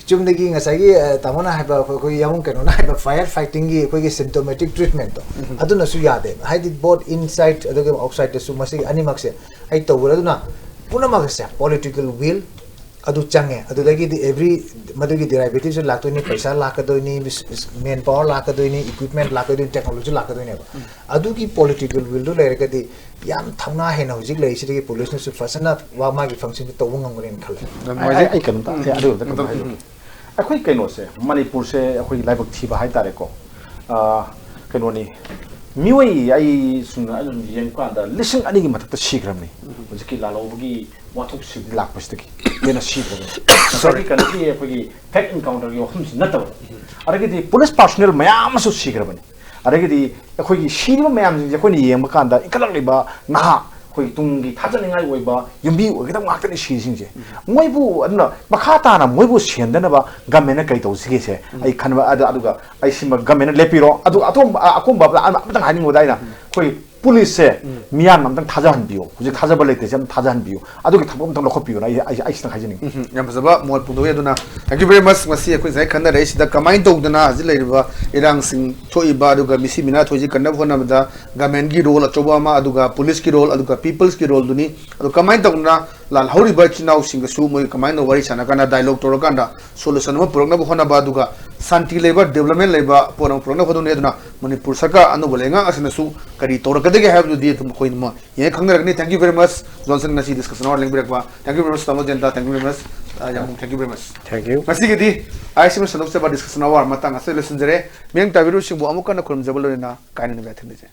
ꯆꯨꯝꯅꯒꯤ ꯉꯁꯥꯏꯒꯤ, ꯑ, ꯇꯥꯃꯣꯅ ꯍꯥꯏꯕ, ꯑꯩꯈꯣꯏ, ꯑꯩꯈꯣꯏ ꯌꯥꯃꯨꯡ ꯀꯩꯅꯣꯅ ꯍꯥꯏꯕ ꯐꯥꯏꯌꯔ ꯐꯥꯏꯇꯤꯡꯒꯤ ꯑꯩꯈꯣꯏꯒꯤ ꯁꯤꯝꯇꯣꯃꯦꯇꯤꯛ ꯇ꯭ꯔꯤꯠꯃꯦꯟꯇꯣ ꯑꯗꯨꯅꯁꯨ ꯌꯥꯗꯦꯕ꯫ ꯍꯥꯏꯗꯤ ꯕꯣꯠ ꯏꯟꯁꯥꯏꯠ ꯑꯗꯨꯒ ꯑꯥꯎꯠꯁꯥꯏꯠꯇꯁꯨ ꯃꯁꯤꯒꯤ ꯑꯅꯤꯃꯛꯁꯦ ꯑꯩ ꯇꯧꯕꯗ, ꯑꯗꯨꯅ ꯄꯨꯝꯅꯃꯛꯁꯦ ꯄꯣꯂꯤꯇꯤꯀꯦꯜ ꯋꯤꯜ ꯑꯗꯨ ꯆꯪꯉꯦ꯫ ꯑꯗꯨꯗꯒꯤꯗꯤ ꯑꯦꯚ꯭ꯔꯤ, ꯃꯗꯨꯒꯤ ꯗꯤꯔꯥꯏꯚꯦꯇꯤꯚꯁꯨ ꯂꯥꯛꯇꯣꯏꯅꯤ, ꯄꯩꯁꯥ ꯂꯥꯛꯀꯗꯣꯏꯅꯤ, ꯃꯦꯟ ꯄꯥꯋꯔ ꯂꯥꯛꯀꯗꯣꯏꯅꯤ, ꯏꯀ꯭ꯋꯤꯞꯃꯦꯟ ꯂꯥꯛꯀꯗꯣꯏꯅꯤ, ꯇꯦꯛꯅꯣꯂꯣꯖꯤ ꯂꯥꯛꯀꯗꯣꯏꯅꯦꯕ꯫ ꯑꯗꯨꯒꯤ ꯄꯣꯂꯤꯇꯤꯀꯦꯜ ꯋꯤꯜꯗꯨ ꯂꯩꯔꯒꯗꯤ ꯌꯥꯝ ꯊꯧꯅꯥ ꯍꯦꯟꯅ ꯍꯧꯖꯤꯛ ꯂꯩꯔꯤꯁꯤꯗꯒꯤ ꯄꯨꯂꯤꯁꯅꯁꯨ ꯐꯖꯅ ꯋꯥ ꯃꯥꯒꯤ ꯐꯪꯁꯟꯁꯦ ꯇꯧꯕ ꯉꯝꯒꯅꯦꯅ ꯈꯜꯂꯦ꯫ ꯑꯩ, ꯑꯩ ꯀꯩꯅꯣꯝꯇ, ꯑꯩ ꯑꯗꯨ ꯑꯝꯇ ꯀꯩꯅꯣꯝ ꯍꯥꯏꯖꯒꯦ꯫ ꯑꯩꯈꯣꯏ ꯀꯩꯅꯣꯁꯦ, ꯃꯅꯤꯄꯨꯔꯁꯦ ꯑꯩꯈꯣꯏꯒꯤ ꯂꯥꯏꯕꯛ ꯊꯤꯕ ꯍꯥꯏꯇꯥꯔꯦꯀꯣ꯫ ꯑ, ꯀꯩꯅꯣꯅꯤ, ꯃꯤꯑꯣꯏ, ꯑꯩ ꯁꯨꯝ, ꯑꯩꯅ ꯁꯨꯝ ꯌꯦꯡꯕ ꯀꯥꯟꯗ ꯂꯤꯁꯤꯡ ꯑꯅꯤꯒꯤ ꯃꯊꯛꯇ ꯁꯤꯈ꯭ꯔꯕꯅꯤ꯫ ꯍꯧꯖꯤꯛꯀꯤ ꯂꯥꯜꯍꯧꯕꯒꯤ ꯋꯥꯊꯣꯛꯁꯤꯗꯤ ꯂꯥꯛꯄꯁꯤꯗꯒꯤ ꯍꯦꯟꯅ ꯁꯤꯈ꯭ꯔꯕꯅꯤ꯫ ꯉꯁꯥꯏꯒꯤ ꯀꯩꯅꯣꯒꯤ ꯑꯩꯈꯣꯏꯒꯤ ꯐꯦꯛ ꯏꯟꯀꯥꯎꯟꯇꯔꯒꯤ ꯋꯥꯐꯝꯁꯤ ꯅꯠꯇꯕ, ꯑꯗꯒꯤꯗꯤ ꯄꯨꯂꯤꯁ ꯄꯥꯔꯁꯣꯅꯦꯜ ꯃꯌꯥꯝ ꯑꯃꯁꯨ ꯁꯤꯈ꯭ꯔꯕꯅꯤ꯫ ꯑꯗꯒꯤꯗꯤ ꯑꯩꯈꯣꯏꯒꯤ ꯁꯤꯔꯤꯕ ꯃꯌꯥꯝꯁꯤꯡꯁꯦ ꯑꯩꯈꯣꯏꯅ ꯌꯦꯡꯕ ꯀꯥꯟꯗ ꯏꯟꯈꯠꯂꯛꯂꯤꯕ ꯅꯍꯥ, ꯑꯩꯈꯣꯏꯒꯤ ꯇꯨꯡꯒꯤ ꯊꯥꯖꯅꯤꯡꯉꯥꯏ ꯑꯣꯏꯕ ꯌꯨꯝꯕꯤ ꯑꯣꯏꯒꯗꯕ ꯉꯥꯛꯇꯅꯤ ꯁꯤꯔꯤꯁꯤꯡꯁꯦ꯫ ꯃꯣꯏꯕꯨ, ꯑꯗꯨꯅ ꯃꯈꯥ ꯇꯥꯅ ꯃꯣꯏꯕꯨ ꯁꯦꯟꯗꯅꯕ ꯒꯃꯦꯟꯅ ꯀꯔꯤ ꯇꯧꯁꯤꯒꯦꯁꯦ ꯑꯩ ꯈꯟꯕ꯫ ꯑꯗꯨ, ꯑꯗꯨꯒ ꯑꯩ ꯁꯤꯃ ꯒꯃꯦꯟꯅ ꯂꯦꯞꯄꯤꯔꯣ, ꯑꯗꯨꯒ ꯑꯇꯣꯝꯕ, ꯑ, ꯑꯀꯣꯝꯕ ꯑꯃ-, ꯑꯃꯇꯪ ꯍꯥꯏꯅꯤꯡꯕꯗ ꯑꯩꯅ ꯑꯩꯈꯣꯏ ꯄꯨꯂꯤꯁꯁꯦ ꯃꯤꯌꯥꯝꯅ ꯑꯝꯇꯪ ꯊꯥꯖꯍꯟꯕꯤꯌꯣ꯫ ꯍꯧꯖꯤꯛ ꯊꯥꯖꯕ ꯂꯩꯇꯦ, ꯁꯤ ꯑꯝꯇ ꯊꯥꯖꯍꯟꯕꯤꯌꯣ꯫ ꯑꯗꯨꯒꯤ ꯊꯕꯛ ꯑꯝꯇꯪ ꯂꯧꯈꯠꯄꯤꯌꯣꯅ ꯑꯩ, ꯑꯩ, ꯑꯩ ꯁꯤꯇꯪ ꯍꯥꯏꯖꯅꯤꯡꯉꯤ꯫ ꯎꯝ, ꯌꯥꯝ ꯐꯖꯕ ꯃꯣꯠ ꯐꯣꯡꯗꯣꯛꯑꯦ꯫ ꯑꯗꯨꯅ thank you very much꯫ ꯉꯁꯤ ꯑꯩꯈꯣꯏ ꯉꯁꯥꯏ ꯈꯟꯅꯔꯛꯏꯁꯤꯗ ꯀꯃꯥꯏꯅ ꯇꯧꯗꯅ ꯍꯧꯖꯤꯛ ꯂꯩꯔꯤꯕ ꯏꯔꯥꯡꯁꯤꯡ ꯊꯣꯛꯏꯕ, ꯑꯗꯨꯒ ꯃꯤꯁꯤ ꯃꯤꯅꯥ ꯊꯣꯛꯏꯁꯤ ꯀꯟꯅꯕ ꯍꯣꯠꯅꯕꯗ ꯒꯃꯦꯟꯒꯤ ꯔꯣꯜ ꯑꯆꯧꯕ ꯑꯃ, ꯑꯗꯨꯒ ꯄꯨꯂꯤꯁꯀꯤ ꯔꯣꯜ, ꯑꯗꯨꯒ ꯄꯤꯄꯜꯁꯀꯤ ꯔꯣꯜꯗꯨꯅꯤ꯫ ꯑꯗꯨ ꯀꯃꯥꯏꯅ ꯇꯧꯗꯅ ꯂꯥꯜꯍꯧꯔꯤꯕ ꯏꯆꯤꯟ ꯏꯅꯥꯎꯁꯤꯡꯒꯁꯨ ꯃꯣꯏ ꯀꯃꯥꯏꯅ ꯋꯥꯔꯤ ꯁꯥꯟꯅ ꯀꯥꯟꯗ, ꯗꯥꯏꯂꯣꯒ ꯇꯧꯔꯀꯥꯟꯗ ꯁꯣꯂꯨꯁꯟ ꯑꯃ ꯄꯨꯔꯛꯅꯕ ꯍꯣꯠꯅꯕ, ꯑꯗꯨꯒ ꯁꯥꯟꯇꯤ ꯂꯩꯕ, ꯗꯤꯕ꯭ꯂꯞꯃꯦꯟ ꯂꯩꯕ ꯄꯣꯠ ꯑꯃ ꯄꯨꯔꯛꯅꯕ ꯍꯣꯠꯅꯕꯅꯤ꯫ ꯑꯗꯨꯅ ꯃꯅꯤꯄꯨꯔ ꯁꯔꯀꯥꯔ ꯑꯅꯧꯕ ꯂꯩꯉꯥꯛ ꯑꯁꯤꯅꯁꯨ ꯀꯔꯤ ꯇꯧꯔꯛꯀꯗꯒꯦ ꯍꯥꯏꯕꯗꯨꯗꯤ ꯑꯗꯨꯝ ꯑꯩꯈꯣꯏꯅ ꯌꯦꯡꯉ ꯈꯪꯅꯔꯒꯅꯤ꯫ Thank you very much, Johnson, ꯉꯁꯤ ꯗꯤꯁꯀꯁꯟ ꯑꯋꯥꯔ ꯂꯦꯡꯕꯤꯔꯛꯄ꯫ Thank you very much, ꯇꯥꯃꯣ ꯖꯌꯟꯇ꯫ Thank you very much, ꯑ, ꯌꯥꯝꯕꯨꯡ꯫ Thank you very much꯫ Thank you꯫ ꯉꯁꯤꯒꯤꯗꯤ ꯑꯥꯏ ꯑꯦꯁ ꯑꯦꯝꯅ ꯁꯟꯗꯣꯛꯆꯕ ꯗꯤꯁꯀꯁꯟ ꯑꯋꯥꯔ ꯃꯇꯥꯡ ꯑꯁꯤꯗ ꯂꯣꯏꯁꯤꯟꯖꯔꯦ꯫ ꯃꯤꯠꯌꯦꯡ ꯇꯥꯕꯤꯔꯤꯕꯁꯤꯡꯕꯨ ꯑꯃꯨꯛ ꯍꯟꯅ ꯈꯨꯔꯨꯝꯖꯕ ꯂꯣꯏꯅꯅ ꯀꯥꯏꯅꯅꯕ ꯌꯥꯊꯪ ꯅꯤꯖꯩ꯫